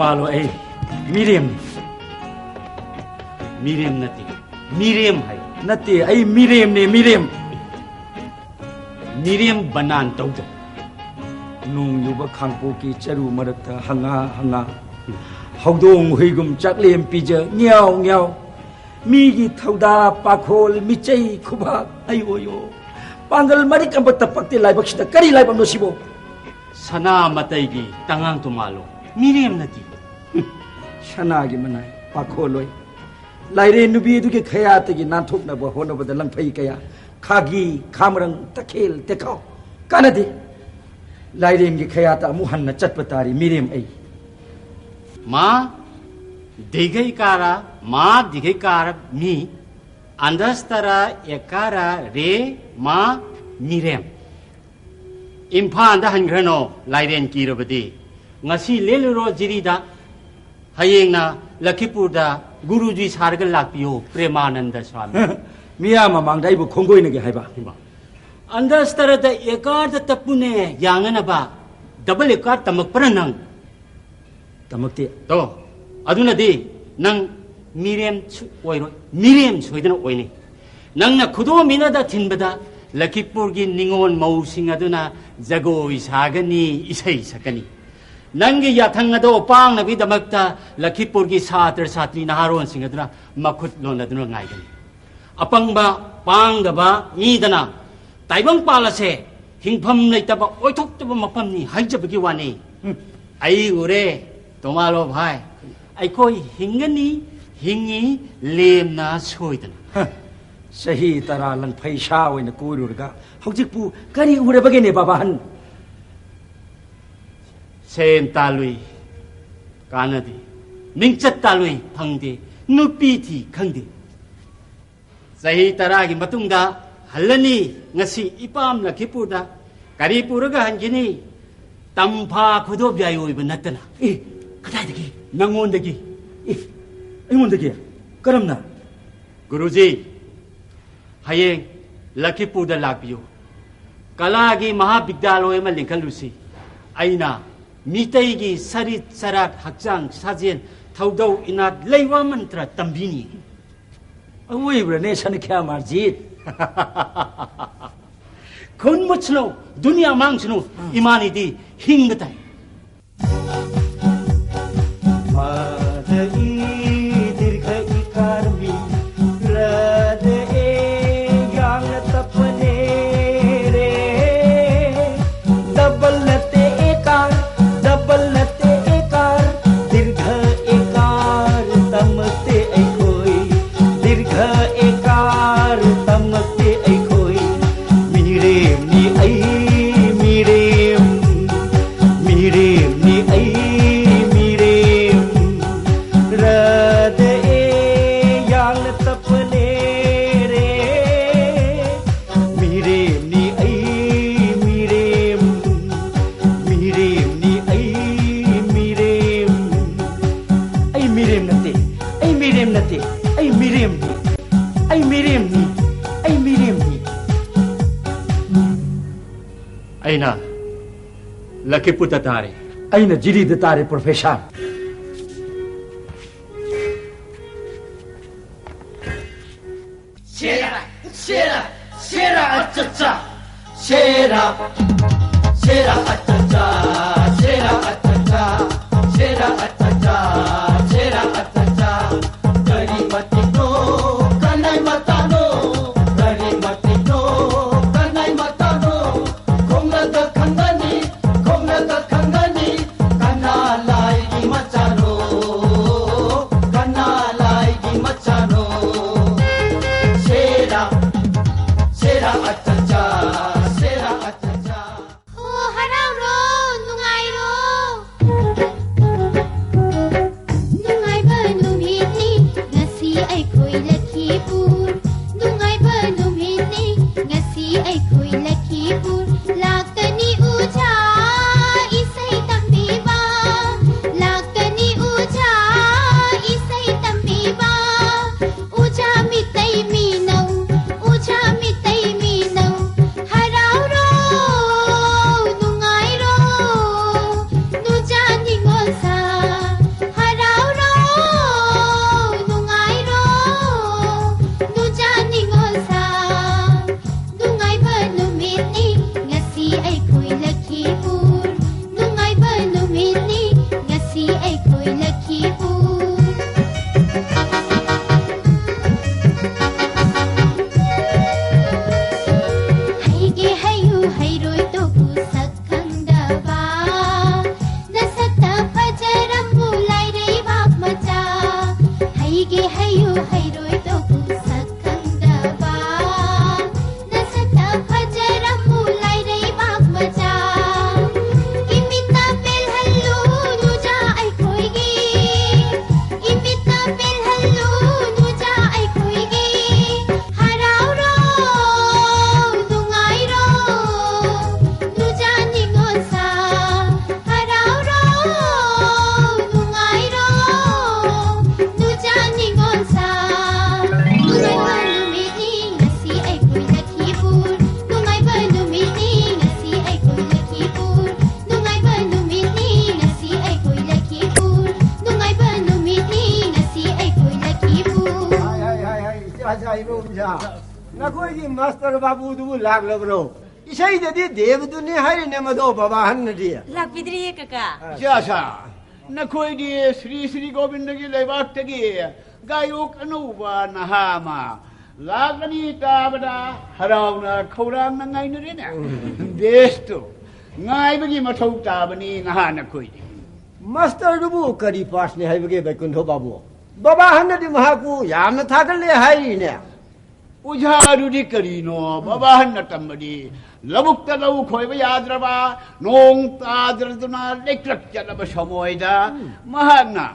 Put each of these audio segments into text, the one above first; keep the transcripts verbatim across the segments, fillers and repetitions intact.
ꯄꯥꯜꯂꯣ, ꯑꯩ ꯃꯤꯔꯦꯝꯅꯤ꯫ ꯃꯤꯔꯦꯝ ꯅꯠꯇꯦ, ꯃꯤꯔꯦꯝ ꯍꯥꯏ꯫ ꯅꯠꯇꯦ, ꯑꯩ ꯃꯤꯔꯦꯝꯅꯦ, ꯃꯤꯔꯦꯝ꯫ ꯃꯤꯔꯦꯝ ꯕꯅꯥꯟ ꯇꯧꯗ꯫ ꯅꯣꯡ ꯌꯨꯕ ꯈꯥꯡꯄꯣꯛꯀꯤ ꯆꯔꯨ ꯃꯔꯛꯇ ꯍꯪꯉꯥ ꯍꯪꯉꯥ, ꯍꯧꯗꯣꯡ ꯍꯨꯏꯒꯨꯝ ꯆꯥꯛꯂꯦꯝ ꯄꯤꯖ ꯉ꯭ꯌꯥꯎ ꯉ꯭ꯌꯥꯎ꯫ ꯃꯤꯒꯤ ꯊꯧꯗꯥ ꯄꯥꯈꯣꯜ ꯃꯤꯆꯩ ꯈꯨꯕꯥꯛ ꯑꯩ ꯑꯣꯏꯌꯣ꯫ ꯄꯥꯡꯒꯜ ꯃꯔꯤꯛ ꯑꯃꯠꯇ ꯄꯛꯇꯦ ꯂꯥꯏꯕꯛꯁꯤꯗ꯫ ꯀꯔꯤ ꯂꯥꯏꯕꯛꯅꯣ ꯁꯤꯕꯣ? ꯁꯅꯥ ꯃꯇꯩꯒꯤ ꯇꯉꯥꯡ ꯇꯣꯃꯥꯂꯣ, ꯃꯤꯔꯦꯝ ꯅꯠꯇꯦ꯫ ꯁꯅꯥꯒꯤ ꯃꯅꯥꯏ ꯄꯥꯈꯣꯜꯂꯣꯏ꯫ ꯂꯥꯏꯔꯦꯟ ꯅꯨꯄꯤ ꯑꯗꯨꯒꯤ ꯈꯌꯥꯠꯇꯒꯤ ꯅꯥꯟꯊꯣꯛꯅꯕ ꯍꯣꯠꯅꯕꯗ ꯂꯪꯐꯩ ꯀꯌꯥ, ꯈꯥꯒꯤ, ꯈꯥꯃꯔꯪ, ꯇꯈꯦꯜ, ꯇꯦꯈꯥꯎ ꯀꯥꯟꯅꯗꯦ꯫ ꯂꯥꯏꯔꯦꯟꯒꯤ ꯈꯌꯥꯠꯇ ꯑꯃꯨꯛ ꯍꯟꯅ ꯆꯠꯄ ꯇꯥꯔꯤ ꯃꯤꯔꯦꯝ ꯑꯩ꯫ ꯃꯥ ꯗꯤꯒꯩ ꯀꯥꯔ, ꯃꯥ ꯗꯤꯒꯩ ꯀꯥꯔ ꯃꯤ, ꯑꯟꯗꯁꯇꯔ ꯑꯦꯀꯥꯔ ꯔꯦ ꯃꯥ ꯃꯤꯔꯦꯝ꯫ ꯏꯝꯐꯥꯜꯗ ꯍꯟꯈ꯭ꯔꯅꯣ, ꯂꯥꯏꯔꯦꯟ ꯀꯤꯔꯕꯗꯤ꯫ ꯉꯁꯤ ꯂꯦꯜꯂꯨꯔꯣ ꯖꯤꯔꯤꯗ, ꯍꯌꯦꯡꯅ ꯂꯈꯤꯄꯨꯔꯗ ꯒꯨꯔꯨꯖꯤ ꯁꯥꯔꯒ ꯂꯥꯛꯄꯤꯌꯣ, ꯄ꯭ꯔꯦꯃꯥꯅꯟꯗ ꯁ꯭ꯋꯥꯃꯤ꯫ ꯃꯤꯌꯥꯝ ꯃꯃꯥꯡꯗ ꯑꯩꯕꯨ ꯈꯣꯡꯒꯣꯏꯅꯒꯦ ꯍꯥꯏꯕ? ꯏꯃꯥ꯫ ꯑꯟꯗꯁꯇꯔꯗ ꯑꯦꯀꯥꯔꯗ ꯇꯞꯄꯨꯅꯦ ꯌꯥꯡꯅꯅꯕ꯫ ꯗꯕꯜ ꯑꯦꯀꯥꯔ ꯇꯝꯃꯛꯄ꯭ꯔꯥ ꯅꯪ? ꯇꯝꯃꯛꯇꯦ꯫ ꯇꯣ, ꯑꯗꯨꯅꯗꯤ ꯅꯪ ꯃꯤꯔꯦꯝ ꯁꯨ-, ꯑꯣꯏꯔꯣꯏ, ꯃꯤꯔꯦꯝ ꯁꯣꯏꯗꯅ ꯑꯣꯏꯅꯤ꯫ ꯅꯪꯅ ꯈꯨꯗꯣꯝꯕꯤꯅꯗ ꯊꯤꯟꯕꯗ ꯂꯈꯤꯄꯨꯔꯒꯤ ꯅꯤꯉꯣꯜ ꯃꯧꯁꯤꯡ ꯑꯗꯨꯅ ꯖꯒꯣꯏ ꯁꯥꯒꯅꯤ, ꯏꯁꯩ ꯁꯛꯀꯅꯤ꯫ ꯅꯪꯒꯤ ꯌꯥꯊꯪ ꯑꯗꯣ ꯄꯥꯡꯅꯕꯒꯤꯗꯃꯛꯇ ꯂꯈꯤꯄꯨꯔꯒꯤ ꯁꯥꯇ꯭ꯔ ꯁꯥꯇ꯭ꯔꯤ ꯅꯍꯥꯔꯣꯟꯁꯤꯡ ꯑꯗꯨꯅ ꯃꯈꯨꯠ ꯂꯣꯟꯅꯗꯨꯅ ꯉꯥꯏꯒꯅꯤ꯫ ꯑꯄꯪꯕ, ꯄꯥꯡꯗꯕ ꯃꯤꯗꯅ ꯇꯥꯏꯕꯪꯄꯥꯜ ꯑꯁꯦ ꯍꯤꯡꯐꯝ ꯂꯩꯇꯕ, ꯑꯣꯏꯊꯣꯛꯇꯕ ꯃꯐꯝꯅꯤ ꯍꯥꯏꯖꯕꯒꯤ ꯋꯥꯅꯤ꯫ ꯎꯝ꯫ ꯑꯩ ꯎꯔꯦ, ꯇꯣꯃꯥꯂꯣ ꯚꯥꯏ, ꯑꯩꯈꯣꯏ ꯍꯤꯡꯒꯅꯤ, ꯍꯤꯡꯉꯤ, ꯂꯦꯝꯅ ꯁꯣꯏꯗꯅ꯫ ꯍ, ꯆꯍꯤ ꯇꯔꯥ ꯂꯪꯐꯩ ꯁꯥ ꯑꯣꯏꯅ ꯀꯣꯏꯔꯨꯔꯒ ꯍꯧꯖꯤꯛꯄꯨ ꯀꯔꯤ ꯎꯔꯕꯒꯦꯅꯦ, ꯕꯥꯕꯥꯍꯟ? ꯁꯦꯟ ꯇꯥꯜꯂꯨꯏ, ꯀꯥꯟꯅꯗꯦ꯫ ꯃꯤꯡꯆꯠ ꯇꯥꯜꯂꯨꯏ, ꯐꯪꯗꯦ꯫ ꯅꯨꯄꯤ ꯊꯤ, ꯈꯪꯗꯦ꯫ ꯆꯍꯤ ꯇꯔꯥꯒꯤ ꯃꯇꯨꯡꯗ ꯍꯜꯂꯅꯤ꯫ ꯉꯁꯤ ꯏꯄꯥꯝ ꯂꯈꯤꯄꯨꯔꯗ ꯀꯔꯤ ꯄꯨꯔꯒ ꯍꯟꯈꯤꯅꯤ? ꯇꯝꯐꯥ ꯈꯨꯗꯣꯞ ꯌꯥꯏ ꯑꯣꯏꯕ ꯅꯠꯇꯅ꯫ ꯑꯦ, ꯀꯗꯥꯏꯗꯒꯤ? ꯅꯪꯉꯣꯟꯗꯒꯤ꯫ ꯑꯦ, ꯑꯩꯉꯣꯟꯗꯒꯤ? ꯀꯔꯝꯅ? ꯒꯨꯔꯨꯖꯤ, ꯍꯌꯦꯡ ꯂꯈꯤꯄꯨꯔꯗ ꯂꯥꯛꯄꯤꯌꯨ꯫ ꯀꯂꯥꯒꯤ ꯃꯍꯥꯕꯤꯗ꯭ꯌꯥꯂꯣꯏ ꯑꯃ ꯂꯤꯡꯈꯠꯂꯨꯁꯤ꯫ ꯑꯩꯅ ꯃꯤꯇꯩꯒꯤ ꯁꯔꯤꯠ ꯁꯔꯥꯠ, ꯍꯛꯆꯥꯡ ꯁꯥꯖꯦꯜ, ꯊꯧꯗꯧ ꯏꯅꯥꯠ, ꯂꯩꯋꯥ ꯃꯟꯇ꯭ꯔ ꯇꯝꯕꯤꯅꯤ꯫ ꯑꯋꯣꯏꯕ꯭ꯔꯅꯦ ꯁꯅꯈ꯭ꯌꯥ ꯃꯥꯔꯖꯤꯠ? ꯈꯨꯟ ꯃꯨꯠꯁꯅꯨ, ꯗꯨꯅꯤꯌꯥ ꯃꯥꯡꯁꯅꯨ, ꯏꯃꯥꯅꯤꯗꯤ ꯍꯤꯡꯕ ꯇꯥꯏ꯫ ꯃꯥꯗ ꯏ ꯗꯤꯔꯘ ꯏꯀꯥꯔ ꯃꯤ, ꯔꯗ ꯑꯦ ꯌꯥꯡꯅ ꯇꯞꯄꯅꯦ ꯔꯦ꯫ ꯗꯕꯜ ꯅꯠꯇꯦ ꯑꯦꯀꯥꯔ, ꯗꯕꯜ ꯅꯠꯇꯦ ꯑꯦꯀꯥꯔ, ꯗꯤꯔꯘ ꯑꯦꯀꯥꯔ ꯇꯝꯃꯛꯇꯦ ꯑꯩꯈꯣꯏ, ꯗꯤꯔꯘ ꯑꯦꯀꯥꯔ ꯇꯝꯃꯛꯇꯦ ꯑꯩꯈꯣꯏ꯫ ꯃꯤꯔꯦꯝꯅꯤ ꯑꯩ ꯃꯤꯔꯦꯝ, ꯃꯤꯔꯦꯝꯅꯤ ꯑꯩ ꯃꯤꯔꯦꯝ, ꯔꯗ ꯑꯦ ꯌꯥꯡꯅ ꯇꯞꯄꯅꯦ ꯔꯦ꯫ ꯃꯤꯔꯦꯝꯅꯤ ꯑꯩ ꯃꯤꯔꯦꯝ, ꯃꯤꯔꯦꯝꯅꯤ ꯑꯩ ꯃꯤꯔꯦꯝ꯫ ꯑꯩ ꯃꯤꯔꯦꯝ ꯅꯠꯇꯦ, ꯑꯩ ꯃꯤꯔꯦꯝ ꯅꯠꯇꯦ, ꯑꯩ ꯃꯤꯔꯦꯝꯅꯤ, ꯑꯩ ꯃꯤꯔꯦꯝꯅꯤ, ꯑꯩ ꯃꯤꯔꯦꯝꯅꯤ꯫ ꯑꯩꯅ ꯂꯈꯤꯄꯨꯔꯗ ꯇꯥꯔꯦ꯫ ꯑꯩꯅ ꯖꯤꯔꯤꯗ ꯇꯥꯔꯦ, ꯄ꯭ꯔꯣꯐꯦꯁꯔ꯫ ꯁꯦꯔꯥ, ꯁꯦꯔꯥ, ꯁꯦꯔꯥ, ꯑꯆꯥ, ꯆꯥ꯫ ꯁꯦꯔꯥ, ꯁꯦꯔꯥ, ꯑꯆꯥ, ꯆꯥ, ꯁꯦꯔꯥ, ꯑꯆꯥ, ꯆꯥ, ꯁꯦꯔꯥ, ꯑꯆꯥ, ꯆꯥ, ꯁꯦꯔꯥ, ꯑꯆꯥ, ꯆꯥ꯫ ꯀꯔꯤ ꯃꯇꯤꯛꯅꯣ, ꯀꯅꯥꯏ ꯃꯇꯥꯅꯣ? ꯀꯔꯤ ꯃꯇꯤꯛꯅꯣ, ꯀꯅꯥꯏ ꯃꯇꯥꯅꯣ? ꯈꯣꯡꯂꯒ ꯈꯪꯒꯅꯤ, ꯈꯣꯡꯂꯒ ꯈꯪꯒꯅꯤ, ꯀꯅꯥ ꯂꯥꯏꯒꯤ ꯃꯆꯥꯅꯣ, ꯀꯅꯥ ꯂꯥꯏꯒꯤ ꯃꯆꯥꯅꯣ? ꯁꯦꯔꯥ, ꯁꯦꯔꯥ ꯑꯆꯥꯆꯥ, ꯁꯦꯔꯥ ꯑꯆꯥꯆꯥ꯫ ꯑꯣ, ꯍꯔꯥꯎꯔꯣ, ꯅꯨꯡꯉꯥꯏꯔꯣ꯫ ꯅꯨꯡꯉꯥꯏꯕ ꯅꯨꯃꯤꯠꯅꯤ ꯉꯁꯤ ꯑꯩꯈꯣꯏ ꯂꯈꯤꯄꯨꯔ꯫ ꯅꯨꯡꯉꯥꯏꯕ ꯅꯨꯃꯤꯠꯅꯤ ꯉꯁꯤ ꯑꯩꯈꯣꯏ ꯂꯈꯤꯄꯨꯔ꯫ ꯂꯥꯛꯀꯅꯤ ꯎꯖꯥ ꯏꯁꯩ ꯇꯝꯕꯤꯕ꯫ ꯂꯥꯛꯀꯅꯤ ꯎꯖꯥ ꯏꯁꯩ ꯇꯝꯕꯤꯕ꯫ ꯎꯖꯥ ꯃꯤꯇꯩ ꯃꯤꯅꯧ, ꯎꯖꯥ ꯃꯤꯇꯩ ꯃꯤꯅꯧ꯫ ꯃꯥꯁꯇꯔ ꯕꯥꯕꯨꯗꯨꯕꯨ ꯂꯥꯛꯂꯕ꯭ꯔꯣ? ꯏꯁꯩꯗꯗꯤ ꯗꯦꯕꯗꯨꯅꯤ ꯍꯥꯏꯔꯤꯅꯦ ꯃꯗꯣ ꯕꯕꯥꯍꯟꯅꯗꯤ꯫ ꯂꯥꯛꯄꯤꯗ꯭ꯔꯤꯌꯦ, ꯀꯀꯥ꯫ ꯏꯆꯥꯁꯥ, ꯅꯈꯣꯏꯗꯤ ꯁ꯭ꯔꯤ ꯁ꯭ꯔꯤ ꯒꯣꯕꯤꯟꯗꯒꯤ ꯂꯩꯕꯥꯛꯇꯒꯤ ꯒꯥꯌꯣꯛ ꯑꯅꯧꯕ ꯅꯍꯥ ꯑꯃ ꯂꯥꯛꯂꯅꯤ ꯇꯥꯕꯗ ꯍꯔꯥꯎꯅ ꯈꯧꯔꯥꯡꯅ ꯉꯥꯏꯅꯔꯦꯅꯦ꯫ ꯕꯦꯁꯇꯨ ꯉꯥꯏꯕꯒꯤ ꯃꯊꯧ ꯇꯥꯕꯅꯤ ꯅꯍꯥ ꯅꯈꯣꯏꯗꯤ꯫ ꯃꯥꯁꯇꯔꯗꯨꯕꯨ ꯀꯔꯤ ꯄꯥꯁꯅꯤ ꯍꯥꯏꯕꯒꯦ ꯕꯩꯀꯨꯟꯊ ꯕꯥꯕꯨ? ꯕꯕꯥꯍꯟꯅꯗꯤ ꯃꯍꯥꯛꯄꯨ ꯌꯥꯝꯅ ꯊꯥꯒꯠꯂꯦ ꯍꯥꯏꯔꯤꯅꯦ꯫ ꯑꯣꯖꯥꯗꯨꯗꯤ ꯀꯔꯤꯅꯣ? ꯕꯕꯥꯍꯟꯅ ꯇꯝꯕꯗꯤ ꯂꯧꯕꯨꯛꯇ ꯂꯧ ꯈꯣꯏꯕ ꯌꯥꯗ꯭ꯔꯕ, ꯅꯣꯡ ꯇꯥꯗ꯭ꯔꯗꯨꯅ ꯂꯩꯀ꯭ꯔꯛ ꯆꯠꯂꯕ ꯁꯃꯣꯏꯗ ꯃꯍꯥꯛꯅ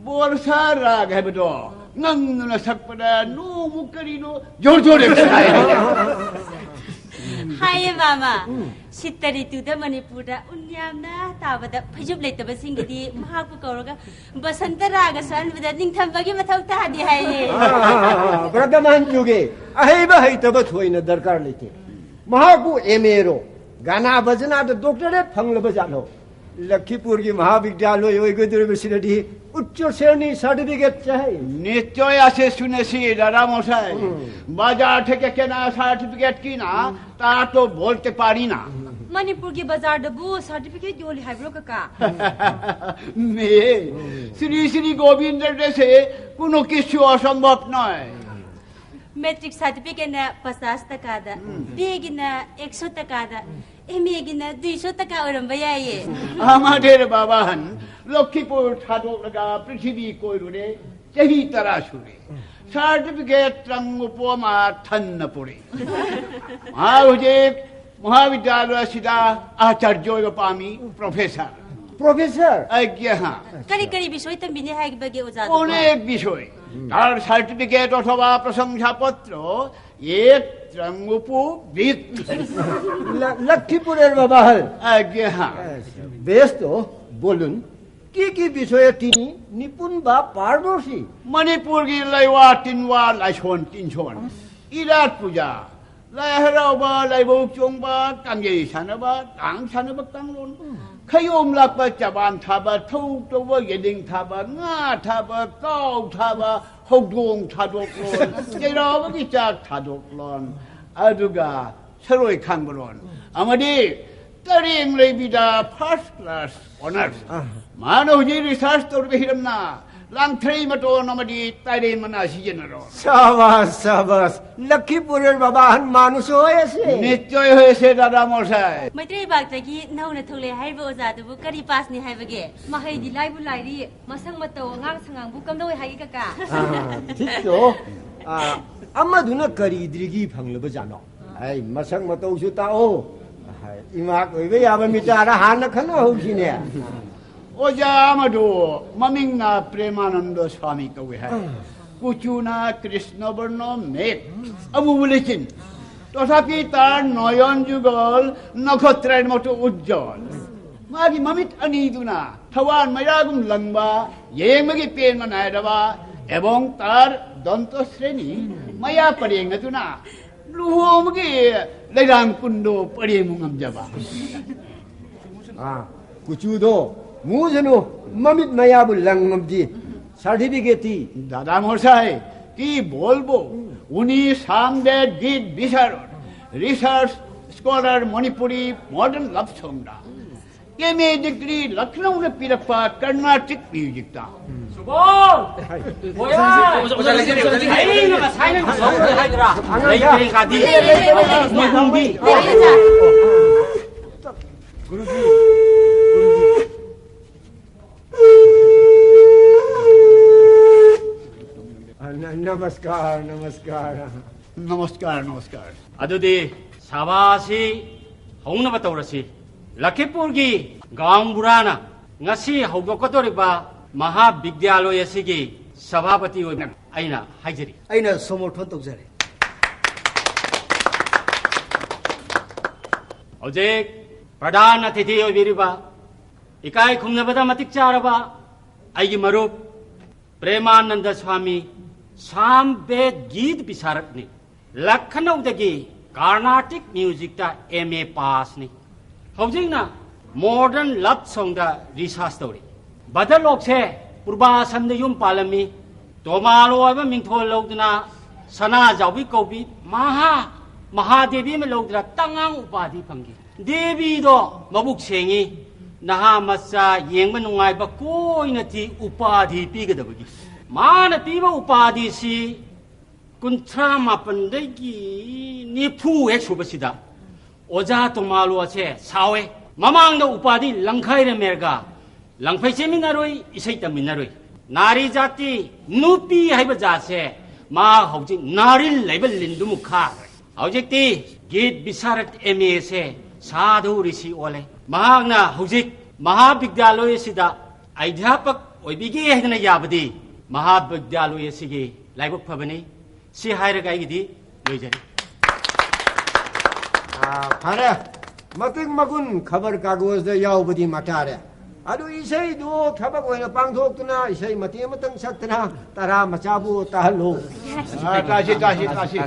ꯕꯣꯔꯁꯥ ꯔꯥꯒ ꯍꯥꯏꯕꯗꯣ ꯉꯪꯗꯨꯅ ꯁꯛꯄꯗ ꯅꯣꯡꯃꯨꯛ ꯀꯔꯤꯅꯣ ꯖꯣꯔ ꯖꯣꯔ ꯍꯦꯛ ꯁꯥꯏ꯫ ꯍꯥꯏꯌꯦ ꯃꯥꯃ, ꯁꯤꯠꯇ ꯔꯤꯇꯨꯗ ꯃꯅꯤꯄꯨꯔꯗ ꯎꯟ ꯌꯥꯝꯅ ꯇꯥꯕꯗ ꯐꯩꯖꯨꯞ ꯂꯩꯇꯕꯁꯤꯡꯒꯤꯗꯤ ꯃꯍꯥꯛꯄꯨ ꯀꯧꯔꯒ ꯕꯁꯟꯇ ꯔꯥꯒ ꯁꯛꯍꯟꯕꯗ ꯅꯤꯡꯊꯝꯕꯒꯤ ꯃꯊꯧ ꯇꯥꯗꯦ ꯍꯥꯏꯌꯦ꯫ ꯕ꯭ꯔꯗꯃꯥꯟ ꯌꯨꯒꯤ ꯑꯍꯩꯕ ꯍꯩꯇꯕ ꯊꯣꯏꯅ ꯗꯔꯀꯥꯔ ꯂꯩꯇꯦ꯫ ꯃꯍꯥꯛꯄꯨ ꯑꯦꯝ ꯑꯦꯔꯣ, ꯒꯥꯅꯥ ꯕꯖꯅꯥꯗ ꯗꯣꯛꯇꯔꯦꯠ ꯐꯪꯂꯕ ꯖꯥꯠꯂꯣ? ꯂꯈꯤꯄꯨꯔꯒꯤ ꯃꯍꯥꯕꯤꯗ꯭ꯌꯥꯂꯣꯏ ꯑꯣꯏꯒꯗꯧꯔꯤꯕꯁꯤꯗꯗꯤ ꯎꯠꯆ ꯁ꯭ꯔꯦꯅꯤ ꯁꯥꯔꯇꯤꯐꯤꯀꯦꯠ ꯆꯥꯏ꯫ নিশ্চয় আছে শুনেছি দাদা মশাই। বাজার থেকে কেনা সার্টিফিকেট কিনা তা তো বলতে পারি না। ꯃꯅꯤꯄꯨꯔꯒꯤ ꯕꯖꯥꯔꯗꯕꯨ ꯁꯥꯔꯇꯤꯐꯤꯀꯦꯠ ꯌꯣꯜꯂꯤ ꯍꯥꯏꯕ꯭ꯔꯣ, ꯀꯀꯥ? মেয়ে, শ্রী শ্রী গোবিন্দ দেশে কোনো কিছু অসম্ভব নয়। ꯃꯦꯇ꯭ꯔꯤꯛ ꯁꯥꯔꯇꯤꯐꯤꯀꯦꯠꯅ ꯄꯆꯥꯁ ꯇꯀꯥꯗ, ꯕꯤ ꯑꯦꯒꯤꯅ ꯑꯦꯛꯁꯣ ꯇꯀꯥꯗ, ꯑꯦꯝ ꯑꯦꯒꯤꯅ ꯗꯨꯏꯁꯣ ꯇꯀꯥ ꯑꯣꯏꯔꯝꯕ ꯌꯥꯏꯌꯦ꯫ আমাদের বাবাহান লক্ষ্মীপুর ঠাকুরগা পৃথিবী কইরুরে চেহি তারা সুরে সার্টিফিকেট ত্রাং উপমা থান্না পড়ে। ꯃꯍꯥꯛ ꯍꯧꯖꯤꯛ ꯃꯍꯥꯕꯤꯗ꯭ꯌꯥꯂꯌ ꯑꯁꯤꯗ ꯑꯥꯆꯥꯔꯌ ꯑꯣꯏꯕ ꯄꯥꯝꯃꯤ, ꯄ꯭ꯔꯣꯐꯦꯁꯔ꯫ ꯄ꯭ꯔꯣꯐꯦꯁꯔ? ꯑꯩꯒꯤ, ꯍꯥ꯫ ꯀꯔꯤ ꯀꯔꯤ ꯕꯤꯁꯣꯏ ꯇꯝꯕꯤꯅꯤ ꯍꯥꯏꯕꯒꯦ ꯑꯣꯖꯥꯗꯨꯕꯣ? অনেক বিষয়। তার সার্টিফিকেট অথবা প্রশংসাপত্র এক ত্রাং উপবিত। ল-, লক্ষ্মীপুরের বাবাহান। আজ্ঞে, হ্যাঁ। বেশ তো, বলুন, কি কি বিষয়ে তিনি নিপুণ বা পারদর্শী? ꯃꯅꯤꯄꯨꯔꯒꯤ ꯂꯩꯋꯥ ꯇꯤꯟꯋꯥ ꯂꯥꯏꯁꯣꯟ ꯇꯤꯟꯁꯣꯟ, ꯏꯔꯥꯠ ꯄꯨꯖꯥ, ꯂꯥꯏ ꯍꯔꯥꯎꯕ, ꯂꯥꯏꯕꯧ ꯆꯣꯡꯕ, ꯀꯥꯡꯖꯩ ꯁꯥꯟꯅꯕ, ꯀꯥꯡ ꯁꯥꯟꯅꯕ, ꯀꯥꯡꯂꯣꯟ, ꯈꯌꯣꯝ ꯂꯥꯛꯄ ꯆꯕꯥꯟ ꯊꯥꯕ, ꯊꯧ ꯇꯧꯕ ꯌꯦꯟꯗꯤꯡ ꯊꯥꯕ, ꯉꯥ ꯊꯥꯕ, ꯀꯥꯎ ꯊꯥꯕ, ꯍꯧꯗꯣꯡ ꯊꯥꯗꯣꯛꯂꯣꯟ, ꯆꯩꯔꯥꯎꯕꯒꯤ ꯆꯥꯛ ꯊꯥꯗꯣꯛꯂꯣꯟ, ꯑꯗꯨꯒ ꯁꯔꯣꯏ ꯈꯥꯡꯕꯔꯣꯟ, ꯑꯃꯗꯤ ꯇꯔꯦꯡ ꯂꯩꯕꯤꯗ first class honours꯫ ꯑꯥ꯫ ꯃꯥꯅ ꯍꯧꯖꯤꯛ research ꯇꯧꯔꯤꯕ ꯍꯤꯔꯝꯅ ꯂꯥꯡꯊ꯭ꯔꯩ ꯃꯇꯣꯟ ꯑꯃꯗꯤ ꯇꯥꯏꯔꯦꯟ ꯃꯅꯥ ꯁꯤꯖꯤꯟꯅꯔꯣ꯫ ꯁꯥꯕꯥꯁ, ꯁꯥꯕꯥꯁ꯫ ꯂꯈꯤꯄꯨꯔ ꯕꯕꯥꯍꯟ ꯃꯥꯅꯨꯁ ꯍꯣꯏ ꯑꯁꯦ꯫ ꯅꯤꯁꯆꯣꯏ ꯍꯣꯏ ꯑꯁꯦ ꯗꯥꯗꯥ ꯃꯣꯁꯥꯏ꯫ ꯃꯩꯇ꯭ꯔꯩ ꯂꯩꯕꯥꯛꯇꯒꯤ ꯅꯧꯅ ꯊꯣꯛꯂꯛꯑꯦ ꯍꯥꯏꯔꯤꯕ ꯑꯣꯖꯥꯗꯨꯕꯨ ꯀꯔꯤ ꯄꯥꯁꯅꯤ ꯍꯥꯏꯕꯒꯦ? ꯃꯍꯩꯗꯤ ꯂꯥꯏꯕꯨ ꯂꯥꯏꯔꯤ, ꯃꯁꯛ ꯃꯇꯧ ꯑꯉꯥꯡ ꯁꯉꯥꯡꯕꯨ ꯀꯝꯗꯧꯋꯦ ꯍꯥꯏꯒꯦ ꯀꯀꯥ? ꯑꯥ, ꯊꯤꯛꯇꯣ꯫ ꯑꯥ, ꯑꯃꯗꯨꯅ ꯀꯔꯤ ꯗꯤꯒ꯭ꯔꯤ ꯐꯪꯂꯕꯖꯥꯠꯅꯣ? ꯑꯩ ꯃꯁꯛ ꯃꯇꯧꯁꯨ ꯇꯥꯛꯑꯣ꯫ ꯍꯥꯏ, ꯏꯃꯥ ꯑꯣꯏꯕ ꯌꯥꯕ ꯃꯤꯇꯥꯔ ꯍꯥꯟꯅ ꯈꯟꯅꯍꯧꯁꯤꯅꯦ꯫ ꯑꯣꯖꯥ ꯑꯃꯗꯨ ꯃꯃꯤꯡꯅ ꯄ꯭ꯔꯦꯃꯥꯅꯟꯗ ꯁ꯭ꯋꯥꯃꯤ ꯀꯧꯏ ꯍꯥꯏ꯫ ꯀꯨꯆꯨꯅ ꯀ꯭ꯔꯤꯁꯅꯕꯔꯅ ꯃꯦꯠ, ꯑꯃꯨꯕ ꯂꯩꯆꯤꯟ꯫ ꯇꯊꯥꯄꯤ ꯇꯥꯔ ꯅꯌꯟ যুগল, নক্ষত্রের মতো উজ্জ্বল꯫ ꯃꯥꯒꯤ ꯃꯃꯤꯠ ꯑꯅꯤꯗꯨꯅ ꯊꯋꯥꯟ ꯃꯩꯔꯥꯒꯨꯝ ꯂꯪꯕ, ꯌꯦꯡꯕꯒꯤ ꯄꯦꯟꯕ ꯅꯥꯏꯗꯕ, ꯑꯦꯕꯣꯡ ꯇꯥꯔ ꯗꯟꯇ ꯁ꯭ꯔꯦꯅꯤ, ꯃꯌꯥ ꯄꯔꯦꯡ ꯑꯗꯨꯅ ꯂꯨꯍꯣꯡꯕꯒꯤ ꯂꯩꯔꯥꯡ ꯀꯨꯟꯗꯣ ꯄꯔꯦꯡ ꯉꯝꯖꯕ꯫ ꯑꯥ, ꯀꯨꯆꯨꯗꯣ ꯃꯨꯖꯅꯨ, ꯃꯃꯤꯠ ꯃꯌꯥꯕꯨ ꯂꯪꯉꯝꯗꯤ꯫ Certificate টি? দাদা মশাই, কি বলবো? উনি সামবেদ গীত বিশারদ, research scholar Manipuri modern love song রা। ꯑꯦꯝ ꯑꯦ ꯗꯤꯒ꯭ꯔꯤ ꯂꯈꯅꯧꯅ ꯄꯤꯔꯛꯄ ꯀꯔꯅꯥꯇꯤꯛ ꯃ꯭ꯌꯨꯖꯤꯛꯇ꯫ ꯁꯨꯕꯣꯜ! ꯃꯣꯌꯥ! ꯑꯣꯖꯥ ꯂꯩꯖꯔꯦ, ꯑꯣꯖꯥ ꯂꯩꯖꯔꯦ꯫ ꯑꯩꯅ ꯉꯁꯥꯏꯅ ꯉꯁꯥꯏ ꯍꯥꯏꯗ꯭ꯔꯥ? ꯑꯉꯥꯡ ꯂꯩ ꯀꯥ- ꯂꯩ ꯀꯥꯗꯤ꯫ ꯂꯩ, ꯂꯩ, ꯂꯩ, ꯂꯩ, ꯂꯩ, ꯂꯩ, ꯂꯩ꯫ ꯒꯨꯔꯨꯖꯤ, ꯒꯨꯔꯨꯖꯤ꯫ ꯑ, ꯅ-, ꯅꯃꯁꯀꯥꯔ, ꯅꯃꯁꯀꯥꯔ꯫ ꯅꯃꯁꯀꯥꯔ, ꯅꯃꯁꯀꯥꯔ꯫ ꯑꯗꯨꯗꯤ ꯁꯚꯥ ꯑꯁꯤ ꯍꯧꯅꯕ ꯇꯧꯔꯁꯤ꯫ ꯂꯈꯤꯄꯨꯔꯒꯤ ꯒꯥꯎꯟ ꯕꯨꯔꯥꯅ ꯉꯁꯤ ꯍꯧꯗꯣꯛꯀꯗꯧꯔꯤꯕ ꯃꯍꯥꯕꯤꯗ꯭ꯌꯥꯂꯣꯏ ꯑꯁꯤꯒꯤ ꯁꯚꯥꯄꯇꯤ ꯑꯣꯏꯅ ꯑꯩꯅ ꯍꯥꯏꯖꯔꯤ꯫ ꯑꯩꯅ ꯁꯃꯔꯊꯟ ꯇꯧꯖꯔꯤ꯫ ꯍꯧꯖꯤꯛ ꯄ꯭ꯔꯙꯥꯟ ꯑꯇꯤꯊꯤ ꯑꯣꯏꯕꯤꯔꯤꯕ, ꯏꯀꯥꯏ ꯈꯨꯝꯅꯕꯗ ꯃꯇꯤꯛ ꯆꯥꯔꯕ ꯑꯩꯒꯤ ꯃꯔꯨꯞ ꯄ꯭ꯔꯦꯃꯥꯅꯟꯗ ꯁ꯭ꯋꯥꯃꯤ, ꯁꯥꯝ ꯕꯦꯗ ꯒꯤꯠ ꯕꯤꯁꯥꯔꯗꯅꯤ꯫ ꯂꯈꯅꯧꯗꯒꯤ ꯀꯥꯔꯅꯥꯇꯤꯛ ꯃ꯭ꯌꯨꯖꯤꯛꯇ ꯑꯦꯝ ꯑꯦ ꯄꯥꯁꯅꯤ꯫ ꯍꯧꯖꯤꯛꯅ Modern love songꯗ research ꯇꯧꯔꯤ꯫ ꯕꯗꯂꯣꯛꯁꯦ ꯄꯨꯔꯕꯥꯁꯟꯗ ꯌꯨꯝ ꯄꯥꯜꯂꯝꯃꯤ꯫ ꯇꯣꯃꯥꯂꯣ ꯍꯥꯏꯕ ꯃꯤꯡꯊꯣꯜ ꯂꯧꯗꯨꯅ ꯁꯅꯥꯖꯥꯎꯕꯤ ꯀꯧꯕꯤ ꯃꯍꯥ ꯃꯍꯥꯗꯦꯕꯤ ꯑꯃ ꯂꯧꯗꯨꯅ ꯇꯉꯥꯡ ꯎꯄꯥꯙꯤ ꯐꯪꯈꯤ꯫ ꯗꯦꯕꯤꯗꯣ ꯃꯕꯨꯛ ꯁꯦꯡꯉꯤ, ꯅꯍꯥ ꯃꯆꯥ ꯌꯦꯡꯕ ꯅꯨꯡꯉꯥꯏꯕ ꯀꯣꯏꯅ ꯊꯤ ꯎꯄꯥꯙꯤ ꯄꯤꯒꯗꯕꯒꯤ꯫ ꯃꯥꯅ ꯄꯤꯕ ꯎꯄꯥꯙꯤꯁꯤ ꯀꯨꯟꯊ꯭ꯔꯥ ꯃꯥꯄꯟꯗꯒꯤ ꯅꯤꯐꯨ ꯍꯦꯛ ꯁꯨꯕꯁꯤꯗ ꯑꯣꯖꯥ ꯇꯣꯃꯥꯂꯣ ꯑꯁꯦ ꯁꯥꯎꯋꯦ꯫ ꯃꯃꯥꯡꯗ ꯎꯄꯥꯙꯤ ꯂꯪꯈꯥꯏꯔꯝꯃꯦꯔꯒ ꯂꯪꯐꯩ ꯆꯦꯃꯤꯟꯅꯔꯣꯏ, ꯏꯁꯩ ꯇꯝꯃꯤꯟꯅꯔꯣꯏ꯫ ꯅꯥꯔꯤ ꯖꯥꯇꯤ, ꯅꯨꯄꯤ ꯍꯥꯏꯕ ꯖꯥꯠꯁꯦ ꯃꯥ ꯍꯧꯖꯤꯛ ꯅꯥꯔꯤꯜ ꯂꯩꯕ ꯂꯤꯟꯗꯨꯃꯨꯛ ꯈꯥꯈ꯭ꯔꯦ꯫ ꯍꯧꯖꯤꯛꯇꯤ ꯒꯤꯠ ꯕꯤꯁꯥꯔꯠ ꯑꯦꯝ ꯑꯦꯁꯦ ꯁꯥꯙꯨ ꯔꯤꯁꯤ ꯑꯣꯜꯂꯦ꯫ ꯃꯍꯥꯛꯅ ꯍꯧꯖꯤꯛ ꯃꯍꯥꯕꯤꯗ꯭ꯌꯥꯂꯣꯏ ꯑꯁꯤꯗ ꯑꯙ꯭ꯌꯥꯄꯛ ꯑꯣꯏꯕꯤꯒꯦ ꯍꯥꯏꯗꯅ ꯌꯥꯕꯗꯤ ꯃꯍꯥꯕꯤꯗ꯭ꯌꯥꯂꯣꯏ ꯑꯁꯤꯒꯤ ꯂꯥꯏꯕꯛ ꯐꯕꯅꯤ꯫ ꯁꯤ ꯍꯥꯏꯔꯒ ꯑꯩꯒꯤꯗꯤ ꯂꯣꯏꯖꯔꯦ꯫ ꯑꯥ, ꯐꯔꯦ꯫ ꯃꯇꯤꯛ ꯃꯒꯨꯟ ꯈꯕꯔ ꯀꯥꯒꯣꯖꯗ ꯌꯥꯎꯕꯗꯤ ꯃꯇꯥꯔꯦ꯫ ꯑꯗꯨ ꯏꯁꯩꯗꯨ ꯊꯕꯛ ꯑꯣꯏꯅ ꯄꯥꯡꯊꯣꯛꯇꯨꯅ ꯏꯁꯩ ꯃꯇꯦꯛ ꯑꯃꯇꯪ ꯁꯛꯇꯅ ꯇꯔꯥ ꯃꯆꯥꯕꯨ ꯇꯥꯍꯜꯂꯨ꯫ ꯑꯥ, ꯇꯥꯁꯤ, ꯇꯥꯁꯤ, ꯇꯥꯁꯤ꯫